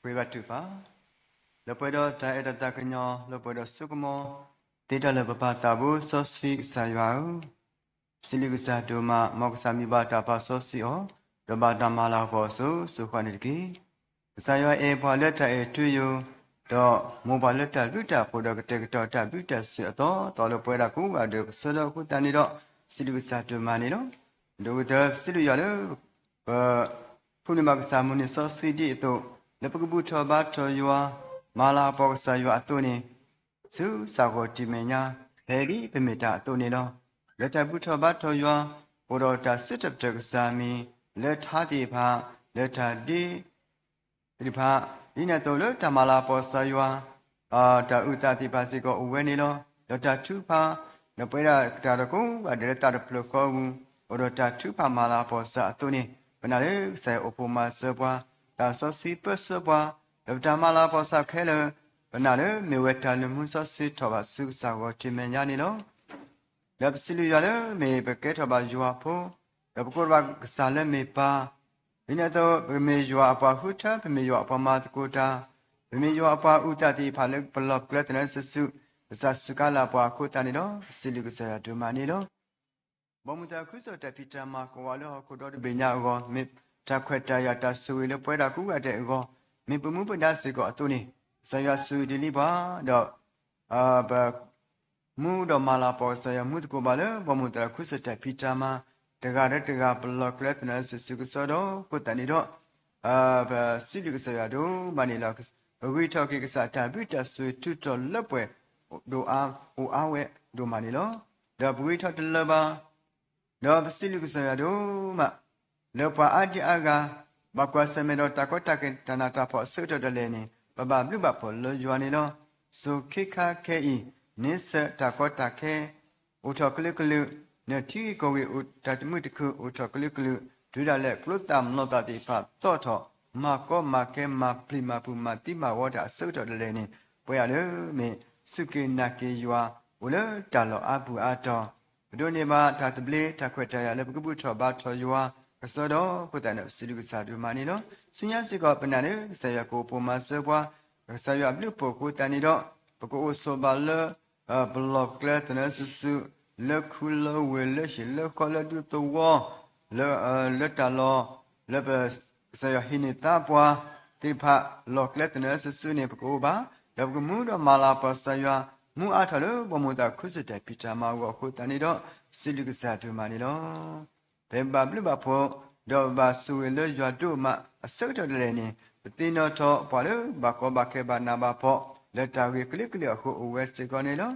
ပှဲၤဘၣ်ထုကဖၣ်, လၢပှဲၤဒီးတၢ်အဲၣ်တၢ်သးကညီၤ လၢပှဲၤဒီးစိကမီၤ သ့တၢ်လၢပပၢ်သးဘိစီဆှံကစၢ်ယွၤဧၢ, ပစံးဘျုးကစၢ်ဒိၣ်မး မ်ကစၢ်မံၤဘၣ်တၢ်ပာ်စီဆှံအီၤ, ဒီးဘၣ်တၢ်မၤလၤကပီၤအီၤစိၤစိၤဃၣ်ဃၣ်န့ၣ်တက့ၢ်. ကစၢ်ယွၤအဲၣ်ပှၤလၢတၢ်အဲၣ်ထူယိာ်, ဒီးမိၢ်ပှၢ်လၢတၢ်ဘျုးတၢ်ဖှိၣ်ဒီးကတဲာ်ကတီၤတၢ်ဘျုးတၢ်ဆိၣ်ဂ့ၤအသီသီလၢပဝဲဒၣ်ကိးဂၤဒဲးကဆၢဒီးအဃိသတးန့ၣ်ဒီး ပစံးဘျုးကစၢ်ဒိၣ်မးန့ၣ်လီၤ. ဒီးကတၢၢ်ပစံးဘျုးယွၤလၢ ပ ဖူးန့ၢ်ဘၣ်ကစၢ်မုၢ်နံၤစီဆှံဒ်အသိး, လၢပကဘူၣ်ထီၣ်ဘါထီၣ်ယွၤ, မၤလၤကပီၤကစၢ်ယွၤအသိးန့ၣ်, ဆူစးဂီၤတံၢ်မဲာ်ညါ, ဖဲဒ်ပမ့ၢ်တၢ်အသိးန့ၣ်လီၤ. လၢတၢ်ဘူၣ်ထီၣ်ဘါထီၣ်ယွၤ, အိၣ်ဒီးတၢ်စံးထီၣ်ပတြၢၤကစၢ်မံၤ, လၢထါသ့ၣ်တဖၣ်, လၢတၢ်ဒ့ သ့ၣ်တဖၣ်, ဒ်န့ၣ်အသိးလၢတၢ်မၤလၤကပီၤကစၢ်ယွၤ တၢ်အုၣ်သးသ့ၣ်တဖၣ်စ့ၢ်ကီးအိၣ်ဝဲန့ၣ်လီၤ. ဒီးတၢ်ထုကဖၣ်, ဒီးပဝဲဒၣ်တၢ်ဒီးကိးဂၤဒဲးလၢသးတဖျၢၣ်ဃီအပူၤ, အိၣ်ဒီးတၢ်ထုကဖၣ်မၤလၤကပီၤကစၢ်အသိးန့ၣ်, ပနာ်လၢကစၢ်ယွၤအိၣ်ဖှိၣ်မၤစၢၤပှၤ, တၢ်စီဆှံပၢဆှၢပှၤ, ဒီးပတၢ်မၤလၤကပီၤကစၢ်ခဲလၢာ်, ပနာ်လၢမ့ၢ်ဝဲတၢ်လၢမူစီဆှံထီၣ်ဘၣ်ဆူကစၢ်ဂီၤတံၢ်မဲာ်ညါန့ၣ်လီၤ. ဒီးပစံးဘျုးယွၤလၢမ့ၢ်ပကဲထီၣ်ဘၣ်ယွၤအဖိ, ဒီးပကိးထီၣ်ဘၣ်ကစၢ်လၢမ့ၢ်ပၢ်, ဒ်န့ၣ်အသိး ပမ့ၢ်ယွၤအပှၤဃုထၢ, ပမ့ၢ်ယွၤအပှၤမၤသကိးတၢ်, ပမ့ၢ်ယွၤအပှၤအုၣ်သးသ့ၣ်တဖၣ်လၢပလီၢ်ကျဲသနၢၣ်စုဆူ ကစၢ်စူးကါလၢ်ပှၤအဃိသတးန့ၣ်ဒီး ပစံးဘျုးကစၢ်ယွၤဒိၣ်မးန့ၣ်လီၤ. ဘီမုၢ်သရၣ်ခုစၢ်တၢ်ဖံးတၢ်မၤကိးဂၤလၢဟီၣ်ခိၣ်ဒီတဘ့ၣ်ညါအဂီၢ်, မ့ၢ်တၢ်ခွဲးတၢ်ယာ်တၢ်ဆိၣ်ဂ့ၤလၢပဝဲဒၣ်ကိးဂၤဒဲးအဂီၢ်, မ့ၢ်ပမူပဒါစ့ၢ်ကီးအသိးန့ၣ်, ကစၢ်ယွၤဆိၣ်ဂ့ၤတ့ၢ်လံပှၤ, ဒီး ပ မူဒီးမၤလၤကပီၤကစၢ်ယွၤမူသကိးဘၣ်လၢ ဘီမုၢ်သရၣ်ခုစၢ်တၢ်ဖံးတၢ်မၤ, တဂၤဒီးတဂၤပလီၢ်ကျဲသနၢၣ်စုဆူကစီဒီးဃိသတးန့ၣ်ဒီး, ပစံးဘျုးကစၢ်ယွၤဒိၣ်မးန့ၣ်လီၤ. ပဂံၢ်ထီၣ်က့ၤကစၢ်တၢ်ဘျုးတၢ်ဆိၣ်ဂ့ၤထုးထီၣ်လၢပှဲၤဒိၣ်အါအိၣ်အါဝဲဒိၣ်မးန့ၣ်လီၤ. ဒီးပဂံၢ်ထီၣ်တလၢဘၣ် ဒီးပစံးဘျုးကစၢ်ယွၤဒိၣ်မး, လၢပှၤအါဒံအါဂၤ ဘၣ်ကွၢ်ဆၢၣ်မဲာ်ဒီးတၢ်ကီတၢ်ခဲတၢ်နးတၢ်ဖှီၣ်အဆၢကတီၢ်ဒၣ်လဲာ်န့ၣ် ပဘၣ်ဘျုးဘၣ်ဖှိၣ်လၢယွၤန့ၣ်လီၤ. စိၤခ့ခါခဲအံၤ န့ဆၢၣ်တၢ်ကီတၢ်ခဲ အိၣ်ထီၣ်ကလုာ်ကလုာ်, နထံဂ့ၢ်ကီၢ်ဂ့ၢ်တၢ်တမုာ်တခုၣ်အိၣ်ထီၣ်ကလုာ်ကလုာ်, တုၤဒၣ်လဲာ်ကျိသၣ်မျိာ်သၣ်သ့ၣ်တဖၣ်သီၣ်ထီၣ်, မၤကီမၤခဲ မၤပျံၤမၤဖုးမၤသံမၤဝီတၢ်အဆၢကတီၢ်ဒၣ်လဲာ်န့ၣ်, ပဝဲဒၣ်လၢမ့ၢ်စူၢ်က့ၤနာ်က့ၤယွၤ အိၣ်လၢတၢ်လီၢ်အါပူၤအါတီၤ, ပဒိးန့ၢ်ဘၣ်တၢ်သဘျ့တၢ်ခွဲးတၢ်ယာ်လၢပကဘူၣ်ထီၣ်ဘါထီၣ်ယွၤ, ကစီဒီ အဃိသတးန့ၣ် ပစံးဘျုးကစၢ်ဒိၣ်မးန့ၣ်လီၤ. ဆူညါစ့ၢ်ကီး ပနာ်လၢကစၢ်ယွၤကအိၣ်ပိာ်မၤစၢၤပှၤ, ကစၢ်ယွၤအဘျုးအဖှိၣ်အဃိသတးန့ၣ်ဒီး ပကအိၣ်ဆိးဘၣ်လၢ ပလီၢ်ကျဲသနၢၣ်စုဆူၣ်, လၢခူလၢဝ့ၢ် လၢဟံၣ်လၢဃီ လၢဒူသဝီ, လၢ လၢတၢ်လီၢ် လၢပ ကစၢ်ယွၤဟံးန့ၢ်သါပှၤသ့ၣ်တဖၣ် လီၢ်ကျဲသနၢၣ်စုဆူၣ်န့ၣ် ပကအိၣ်ဘၣ်, ဒီးပကမူဒီးမၤလၤကပီၤကစၢ်ယွၤ မူအါထီၣ်လၢဘီမုၢ်သးခုစၢၣ်တၢ်ဖံးတၢ်မၤအဂီၢ်အဃိသတးန့ၣ်ဒီး ပစံးဘျုးကစၢ်ဒိၣ်မးန့ၣ်လီၤ. ဖဲပဘၣ်ဘျုးဘၣ်ဖှိၣ် ဒီးပဘၣ်ဆိၣ်ဂ့ၤလၢယွၤဒိၣ်မးအဆၢကတီၢ်ဒၣ်လဲာ်န့ၣ် ပသ့ၣ်နီၣ်ထီၣ်ပှၤလၢဘၣ်ကီဘၣ်ခဲဘၣ်နးဘၣ်ဖှီၣ် လၢတၢ်ဂ့ၢ်ကလုာ်ကလုာ်အဃိ အိၣ်ဝဲစ့ၢ်ကီးန့ၣ်လီၤ.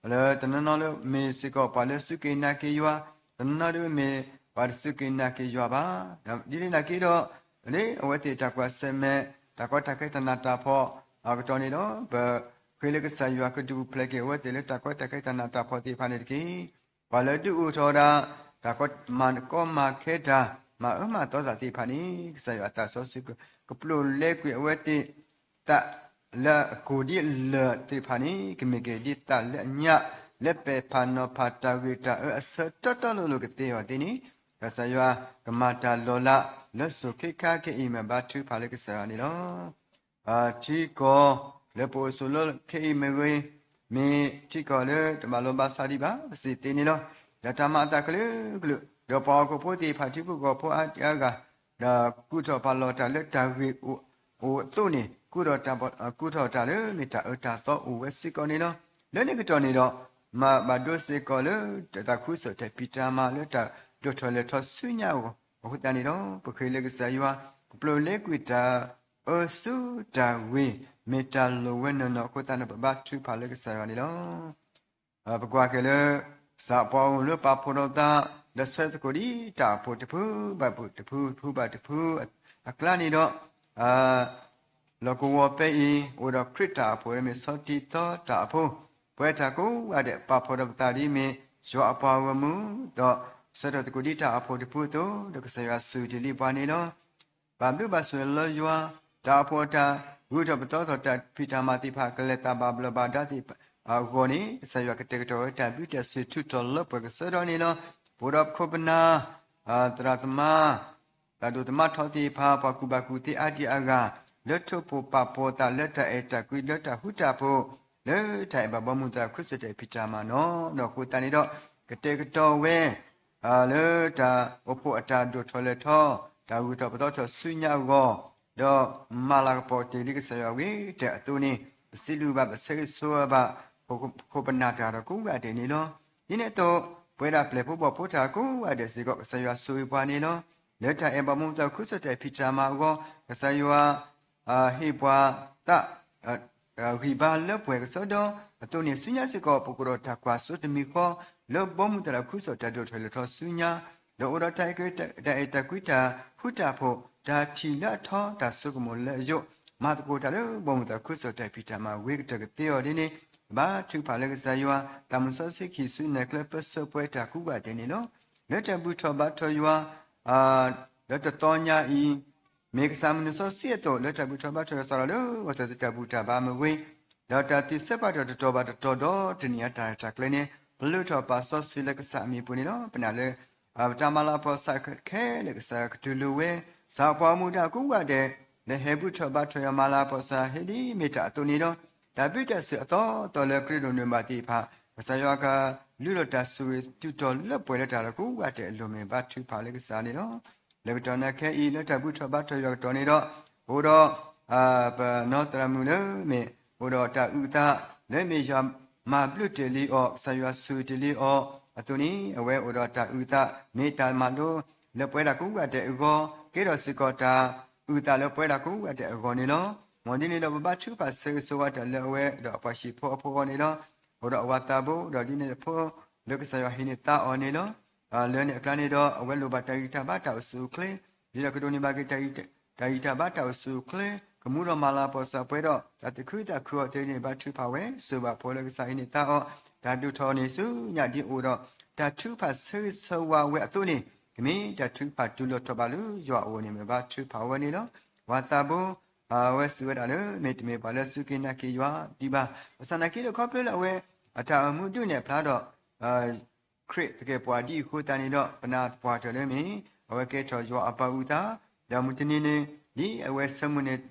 လၢတနီၤနီၤလၢမ့ၢ်စ့ၢ်ကီးပှၤလၢစူၢ်က့ၤနာ်က့ၤယွၤ, တနီၤနီၤဒၣ်မ့ၢ်ပှၤတစူၢ်က့ၤနာ်က့ၤယွၤဘၣ်. ဒ်န့ၣ်နာ်က့ဒီး လၢအဝဲသ့ၣ်တၢ်ကွၢ်ဆၢၣ်မဲာ် တၢ်ကီတၢ်ခဲတၢ်နးတၢ်ဖှီၣ်အကတီၢ်န့ၣ်ဒီး ပဃ့လၢကစၢ်ယွၤကဒုးပူၤဖျဲးက့ၤအဝဲသ့ၣ်လၢတၢ်ကီတၢ်ခဲတၢ်နးတၢ်ဖှီၣ်သ့ၣ်တဖၣ်န့ၣ်တက့ၢ်. ပှၤလၢဒုးအိၣ်ထီၣ်ဒၣ် တၢ်ကီမၤကီမၤခဲတၢ် မၤအၢမၤသီတၢ်သ့ၣ်တဖၣ်န့ၣ် ကစၢ်ယွၤအသးစီဆှံ ကပျိာ်လဲကွံာ်အဝဲသ့ၣ် သးလၢအကိၢ်ဒ်အလၢာ်သ့ၣ်တဖၣ်န့ၣ် ကမ့ၢ်က့ၤဒ်သးလၢအညၣ် လၢပဲာ်ဖးနီၤဖးတၢ်ဂ့ၤတၢ်အၢအဆၢတီတီလိၤလိၤကသ့အီၤသ့န့ၣ် ကစၢ်ယွၤကမၤတၢ်လီၤလး လၢစိၤခဲခါခဲအံၤ မ့ၢ်ဘါထုကဖၣ်လၢကစၢ်ယွၤန့ၣ်လီၤ. ထံကီၢ်လၢပအိၣ်ဆိးလၢခဲအံၤမ့ၢ်ဂ့ၤ, မ့ၢ်ထံကီၢ်လၢတဘၣ်လိာ်ဘၣ်စးဒံးဘၣ် ပစံးသ့န့ၣ်လီၤ. ဒီးတၢ်မၤအသးကလုာ်ကလုာ်, ဒီးပှၤဟီၣ်ခိၣ်ဖိသ့ၣ်တဖၣ် ထံဖိကီၢ်ဖိအါဒံအါဂၤ, ဒီးကူၣ်ထီၣ်ပာ်လီၤတၢ်လၢတၢ်ဂ့ၢ်အိၣ်အသိးန့ၣ် ကူၣ်ထီၣ်တၢ်လၢမ့ၢ်တၢ်အၢတၢ်သီအိၣ်ဝဲစ့ၢ်ကီးန့ၣ်လီၤ. လၢန့ၣ်ကတီၢ်န့ၣ်ဒီး မၤဘၣ်ဒိစ့ၢ်ကီးလၢတၢ်သးခုကစီၣ်တၢ်ဖံးတၢ်မၤလၢတၢ်ဒိၣ်ထီၣ်လဲၢ်ထီၣ်ဆူညါအဂီၢ်အဃိသတးန့ၣ်ဒီး ပဃ့လၢကစၢ်ယွၤ ကပျိာ်လဲကွံာ်တၢ်အၢဆူတၢ်ဂ့ၤ မ့ၢ်တၢ်လိၣ်ဝဲနီၢ်နီၢ်အဃိသတးန့ၣ် ပဘါထုကဖၣ်လၢကစၢ်ယွၤန့ၣ်လီၤ. ပကွၢ်က့ၤလၢ ကစၢ်ပှၤအိၣ်လၢပာ်ဖှိၣ်ထီၣ်ပသး လၢဆၢသကိးဒ်တၢ်အိၣ်ဖှိၣ်တဖုဘၣ်တဖု တဖုဘၣ်တဖုအကျါန့ၣ်ဒီး လီၢ်ကဝီၤဖဲအံၤ အိၣ်ဒီးခရံာ်တၢ်အိၣ်ဖှိၣ် မ့ၢ်ဆီတံၢ်သီတၢ်အိၣ်ဖှိၣ်, ပဝဲတၢ်ကိးဂၤဒဲး ပာ်ဖှိၣ်ထီၣ်ပသးဒ်မ့ၢ် ယွၤအပှၤဂီၢ်မုၢ် ဒီးဆၢထီၣ်သကိးဒ်တၢ်အိၣ်ဖှိၣ်တဖုအသိး ဒီးကစၢ်ယွၤဆိၣ်ဂ့ၤတ့ၢ်လံပှၤန့ၣ်လီၤ. ဘၣ်ဘျုးဘၣ်ဆိၣ်ဂ့ၤလၢယွၤ တၢ်အိၣ်ဖှိၣ်အတၢ်ဂုၤထီၣ်ပသီထီၣ် တၢ်ဖံးတၢ်မၤသ့ၣ်တဖၣ် ကလဲၤသးဘၣ်ဘျီးဘၣ်ဒါသ့ၣ်တဖၣ်အဂီၢ်န့ၣ် ကစၢ်ယွၤကတဲာ်ကတီၤဝဲတၢ်ဘျုးတၢ်ဆိၣ်ဂ့ၤထုးထီၣ်လၢပှဲၤကစၢဒီန့ၣ်လီၤ. ပအိၣ်ဒီးပခိၣ်ပနၢ် သရၣ်သမါ တၢ်ဒိၣ်သမါထီသ့ၣ်တဖၣ် ပှၤကူၣ်ဘၣ်ကူၣ်သ့အါဒံအါဂၤ လၢထိၣ်ဖိပာ်ဖှိၣ်သးလၢတၢ်အဲၣ်တၢ်ကွံ လၢတၢ်ဃူတၢ်ဖိး လၢတၢ်အဲၣ်ဘၣ်ဘီမုၢ်သးခုကစီၣ်တၢ်ဖံးတၢ်မၤနီၢ်နီၢ်အဃိသတးန့ၣ်ဒီး ကတဲာ်ကတီၤဝဲ လၢတၢ်အိၣ်ဖှိၣ်အတၢ်ဒိၣ်ထီၣ်လဲၢ်ထီၣ် တၢ်ဂုၤထီၣ်ပသီထီၣ်ဆူညါအဂီၢ်, ဒီးမၤလၤကပီၤတ့ၢ်လံကစၢ်ယွၤအဂ့ၤကတၢၢ်အသိးန့ၣ် ပစံးဘျုးဘၣ် ပဆၢဂ့ၤဆၢဝါဘၣ် ပခိၣ်ပနၢ်တၢ်ဒီးကိးဂၤဒဲးန့ၣ်လီၤ. ဒ်န့ၣ်အသိး ပဝဲဒၣ်ပျဲၢ်ဖိဘီၣ်ဖိတၢ်ကိးဂၤဒဲးစ့ၢ်ကီး ကစၢ်ယွၤဆိၣ်ဂ့ၤပှၤန့ၣ်လီၤ. လၢတၢ်အဲၣ်ဘၣ်ဘီမုၢ်သးခုကစီၣ်တၢ်ဖံးတၢ်မၤအဂီၢ် ကစၢ်ယွၤ ဟ့ၣ်ပှၤသး ဂံၢ်ဘါလၢပှဲၤကစီဒီအသိးန့ၣ် ဆူညါစ့ၢ်ကီး ပကအိၣ်ဒီးတၢ်ကွၢ်စိတမံၤဃီ လၢဘီမုၢ်သးခုကစီၣ်တၢ်ဒိၣ်ထီၣ်လဲၢ်ထီၣ်ဆူညါ, ဒီးအိၣ်ဒီးတၢ်အဲၣ်တၢ်ကွံ တၢ်ဃူတၢ်ဖိး တၢ်ထံၣ်လၢအထီ တၢ်ဆိကမိၣ်လၢအယိာ် မၤသကိးတၢ်လၢဘီမုၢ်သးခုကစီၣ်တၢ်ဖံးတၢ်မၤအဂ့ၤကတၢၢ်ကသ့အီၤဒ်န့ၣ် ဘါထုကဖၣ်လၢကစၢ်ယွၤ သးမုၢ်စီဆှံခံစုနဲၣ်ကျဲပၢဆှၢပှဲၤတၢ်ကိးဂၤဒဲးန့ၣ်လီၤ. လၢတၢ်ဘူၣ်ထီၣ်ဘါထီၣ်ယွၤ လၢတသီညါအံၤ မ့ၢ်ကစၢ်မုၢ်နံၤစီဆှံအသိး လၢတၢ်ဘူၣ်ထီၣ်ဘါထီၣ်ယွၤစးထီၣ်လၢအသီတၢ်ဘူၣ်တၢ်ဘါမ့ၢ်ဂ့ၤ, ဒီးတၢ်သ့စဲးပာ်ထီၣ်တတီၤဘၣ်တတီၤဒီတနံၤအတၢ်ရဲၣ်တၢ်ကျဲၤန့ၣ် ပလၢထီၣ်ပာ်စီဆှံလၢကစၢ်အမံၤပူၤန့ၣ်လီၤ. ပနာ်လၢ ပတၢ်မၤလၤကပီၤစးခဲလၢာ် ကစၢ်ယွၤကတူၢ်လိာ်ဝဲ စးပှၤမူဒါကိးဂၤဒဲး လၢဟဲဘူၣ်ထီၣ်ဘါထီၣ်ယွၤမၤလၤကပီၤစး ဟ့ၣ်ဒ်မ့ၢ်တၢ်အသိးန့ၣ်ဒီး တၢ်ဘျုးတၢ်ဆိၣ်ဂ့ၤအသီအသီလၢခရံာ်ဒိၣ်န့ၢ်ဘၣ်သ့ၣ်တဖၣ် ကစၢ်ယွၤကလူလီၤတၢ်ဆိၣ်ဂ့ၤတုၤထီၣ်လၢပှဲၤလၢတၢ်လီၢ်ကိးဂၤဒဲးအလိၤ မ့ၢ်ဘါထုကဖၣ်လၢကစၢ်န့ၣ်လီၤ. လၢကတီၢ်နၤခဲအံၤ လၢတၢ်ဘူၣ်ထီၣ်ဘါထီၣ်ယွၤကတီၢ်န့ၣ်ဒီး အိၣ်ဒီး ပနီၢ်သရၣ်မုၣ်လၢမ့ၢ် အိၣ်ဒီးတၢ်အုၣ်သး လၢမ့ၢ်ယွၤမၤဘျုးတ့ၢ်လံအီၤ ကစၢ်ယွၤဆိၣ်ဂ့ၤတ့ၢ်လံအီၤအသိးန့ၣ် အဝဲအိၣ်ဒီးတၢ်အုၣ်သး မ့ၢ်တၢ်မၤလိလၢပဝဲဒၣ်ကိးဂၤဒဲးအဂီၢ် ကဲထီၣ်စ့ၢ်ကီးတၢ်အုၣ်သးလၢပဝဲဒၣ်ကိးဂၤဒဲးအဂီၢ်န့ၣ်လီၤ. မ်ဒ်န့ၣ်ဒီး ပဘါထုကဖၣ်ဆၢဂ့ၤဆၢဝါတၢ်လၢအဝဲဒီးအပှၤဟံၣ်ဖိအဖိအဂီၢ်န့ၣ်လီၤ. အိၣ်ဒီးအဝၤသးဘိ ဒီးဒ်န့ၣ်အဖိ လၢကစၢ်ယွၤဟံးန့ၢ်သါအီၤန့ၣ်လီၤ. လၢန့ၣ်အကျါန့ၣ်ဒီး အဝဲလိၣ်ဘၣ်တၢ်ဂံၢ်တၢ်ဘါတၢ်အိၣ်ဆူၣ်အိၣ်ချ့ ဒ်သိးကဒိးန့ၢ်ဘၣ်က့ၤ တၢ်ဂံၢ်တၢ်ဘါတၢ်အိၣ်ဆူၣ်အိၣ်ချ့ ကမူဒီးမၤလၤကပီၤစးပှဲၤဒီး တၢ်သူၣ်ခုသးခုအီၤသ့န့ၣ် ဘါထုကဖၣ်ဝဲ စိၤဘၣ်ဖိလၢကစၢ်ဟံးန့ၢ်သါအီၤ တၢ်ဒိၣ်ထီၣ်န့ၣ်ဆူညါဒ်အိၣ်ဒီး တၢ်ထုကဖၣ်ဆၢဂ့ၤဆၢဝါဝဲအသိးန့ၣ် ကမ့ၢ်တၢ်ထုကဖၣ်တုၤလီၤထီၣ်ဘးလၢယွၤအအိၣ်န့ၣ် မ့ၢ်ဘါထုကဖၣ်ဝဲန့ၣ်လီၤ. ဝၤသးဘိ အဝဲစံးဝဲဒၣ်လၢ မ့ၢ်တမ့ၢ်ပှၤလၢစူၢ်က့ၤနာ်က့ၤယွၤဒံးဘၣ်. ဘၣ်ဆၣ်သနာ်က့ဒီး ခီဖျိလၢအဝဲ အတၢ်အိၣ်မူဒုးနဲၣ်ဖျါဒီး ခရံာ်သကဲးပဝးဒ်အံၤအဃိသတးန့ၣ်ဒီး ပနာ်သပှၢ်တၢၢ်လၢမ့ၢ် အဝဲကဲထီၣ်ယွၤအပှၤအုၣ်သး, ဒီးမုၢ်တနံၤန့ၣ် ဒ်အဝဲဆၢမုၢ်န့ၣ်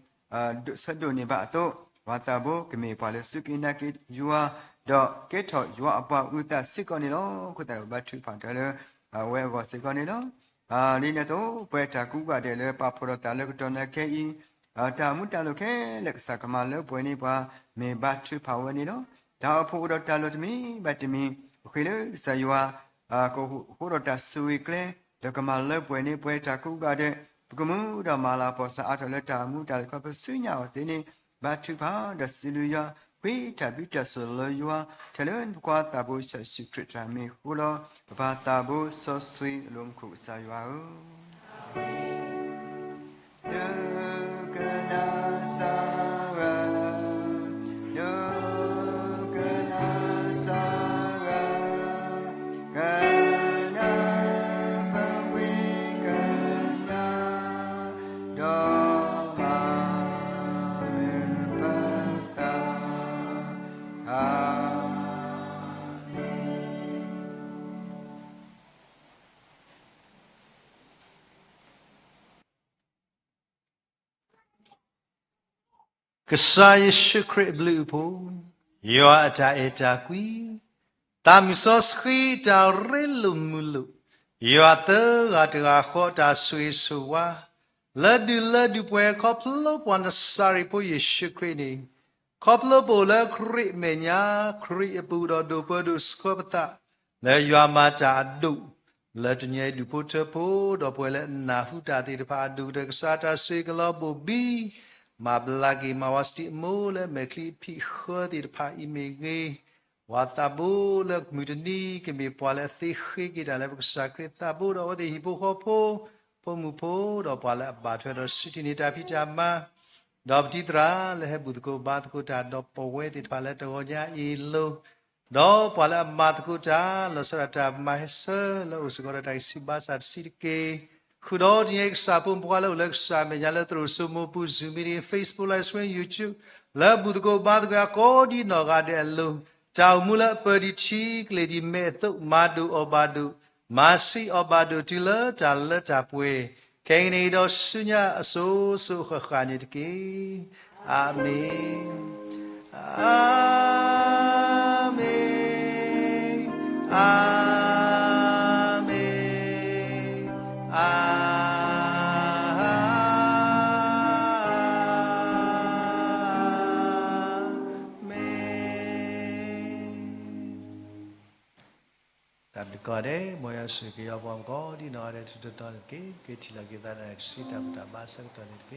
ဆၢဒိးန့ၢ်ဘၣ်အသိး, ပှၤသးဘိကမ့ၢ်ပှၤလၢစူၢ်က့ၤနာ်က့ၤယွၤ, ဒီးကဲထီၣ်ယွၤအပှၤအုၣ်သးစ့ၢ်ကီးန့ၣ်လီၤ. အဃိသတးဒီး ဘါထုကဖၣ်တၢ်လၢအဝဲအဂီၢ်စ့ၢ်ကီးန့ၣ်လီၤ. ဒ်န့ၣ်အသိး ပဝဲတၢ်ကူးဂၤဒဲးလၢပာ်ဖှိၣ်ထီၣ်သးလၢကတီၢ်နၢ်ခဲအံၤ, တၢ်မူတၢ်လိာ်ခဲလၢာ်ကစၢ်ကမၤလၢပှဲၤန့ၢ်ပှၤ မ့ၢ်ဘါထုကဖၣ်ဝဲန့ၣ်လီၤ. တၢ်အိၣ်ဖှိၣ်အိၣ်ဒီးတၢ်လိၣ်တမံၤဘၣ်တမံၤ, ပဃ့လၢကစၢ်ယွၤ ကအိၣ်ဒီးတၢ်ဆိၣ်ဂ့ၤကျဲ, ဒီးကမၤလၢပှဲၤန့ၢ်ပဝဲတၢ်ကူးဂၤဒဲး, ပကမူဒီးမၤလၤကပီၤစးအါထီၣ်လၢတၢ်မူတၢ်လိာ်ခီဖျိဆူညါအီၤသ့န့ၣ်, ဘါထုကဖၣ်ဒီးစံးဘျုးယွၤ, ဃ့တၢ်ဘျုးတၢ်ဆိၣ်လၢယွၤ, ထဲလၢနဖိခွါသးဘိကစၢ်ယ့ၣ်ၡူးခရံာ်တၢ်မ့ၢ်အဃိလီၤ. ပပၢ်သးဘိစီဆှံအလိၤမူခိၣ်ကစၢ်ယွၤဧၢ ဒိကနၣ်စၢ်ဂၤ, ဒိကနၣ်စၢ်ဂၤ, ကနၢ်ပှၤကွံကညး, ဒီးမၤမုာ်ပသး, အၤမ့ၣ်. ကစၢ်ယ့ၣ်ၡူးခရံာ်အဘျုးအဖှိၣ်, ယွၤအတၢ်အဲၣ်တၢ်ကွံ, သးမုၢ်စီဆှံတၢ်ရ့လိာ်မုာ်လိာ်, ယွၤသၢဂၤတဂၤဃီတၢ်ဆိၣ်ဂ့ၤဆိၣ်ဝါ, လၢဒုၣ်လၢဒုၣ်ပှဲၤခီဖျိပှၤနစၤရ့းဖိယ့ၣ်ၡူးခရံာ်န့ၣ်, ခီဖျိပအိၣ်လၢခရံာ်အမဲာ်ညါ, ခရံာ်အပူၤဒီးဒိၣ်ပၢဒိၣ်ဆှၢပသး, လၢယွၤမၤတၢ်အဒိၣ် လၢတနံၤအံၤဒူၣ်ဖိထၢဖိ, ဒီးပှၤလၢအနၢ်ဟူတၢ်သ့ၣ်တဖၣ်အဒိၣ်ကတၢၢ် ကစၢ်တၢ်ဆိၣ်ဂ့ၤကလီၤဘိၣ်ဘံ, မၤဘျါက့ၤမၤဝဲစတံးအမိၢ်လၢမဲာ်ချံအဖံးဃၢသ့ၣ်တဖၣ်အံၤမ့ၢ်ဂ့ၤ, ပှၤသးဘိလၢမုၢ်တနံၤကမ့ၢ်ပှၤလၢအသ့ဃ့က့ၤတၢ်လၢပကစၢ်ခရံာ်သးဘိ ဒီးအဝဲသ့ၣ်ဟံၣ်ဖိဃီဖိ, ဖိမုၣ်ဖိ, ဒီးပှၤလၢအဘၣ်ထွဲဒီးစူၢ်တ့ၢ်န့ၢ်တၢ်ဖံးတၢ်မၤ, ဒီးပတံၤသရၣ်လၢဟဲဘူၣ်သကိးဘါသကိးတၢ်ဒီးပဝဲသ့ၣ်တဖၣ်လၢတဂီၤညါအံၤအလိၤ ဒီးပှၤလၢအမၤသကိးတၢ် လီၤဆီဒၣ်တၢ်မၤဟဲဆၢလၢအိၣ်စ့ၢ်ကီးဒီးတၢ်ဂံၢ်ဆူၣ်ဘါစၢ်တဆံးတက့ၢ်, ဃုာ်ဒီးတနံၤအံၤကစၢ်ဖိမုၣ်ဖိခွါလၢအိၣ်လၢကစၢ်အမဲာ်ညါလၢသရိာ်စိမိၤပူၤ Zoom meeting, Facebook live stream, YouTube, လၢဘူၣ်သကိးဘါသကိးကိးဒံနီၢ်ဂၤဒဲးအလိၤ, တၢ်အိၣ်မူလၢအပၢၤဒံးထံကလ့ၢ်ဒံးမဲာ်အသိး မၤဒိၣ်အီၣ်ဘၣ်ဒိၣ်, မၤဆံးအီၣ်ဘၣ်ဒိၣ်တုၤလၢတၢ်လၢတၢ်ပှဲၤ, ခဲကနံၣ်အံၤဒီးဆူညါအစိၤစိၤဃၣ်ဃၣ်န့ၣ်တက့ၢ်. အၤမ့ၣ်, အၤမ့ၣ်, အၤမ့ၣ်, အၤမ့ၣ်. တၢ်ဘျုးကိးဂၤဒဲး, မ်ယွၤဆိၣ်ဂ့ၤက့ၤယွၤပှၤကိးဒံနီၢ်ဂၤဒဲး ထူးထူးတီၤတီၤန့ၣ်တက့ၢ်. က့ၤထံၣ်လိာ်က့ၤသးဒီးတဆံတၢ်ဘူၣ်တၢ်ဘါဆၢကတီၢ်န့ၣ်တက့ၢ်.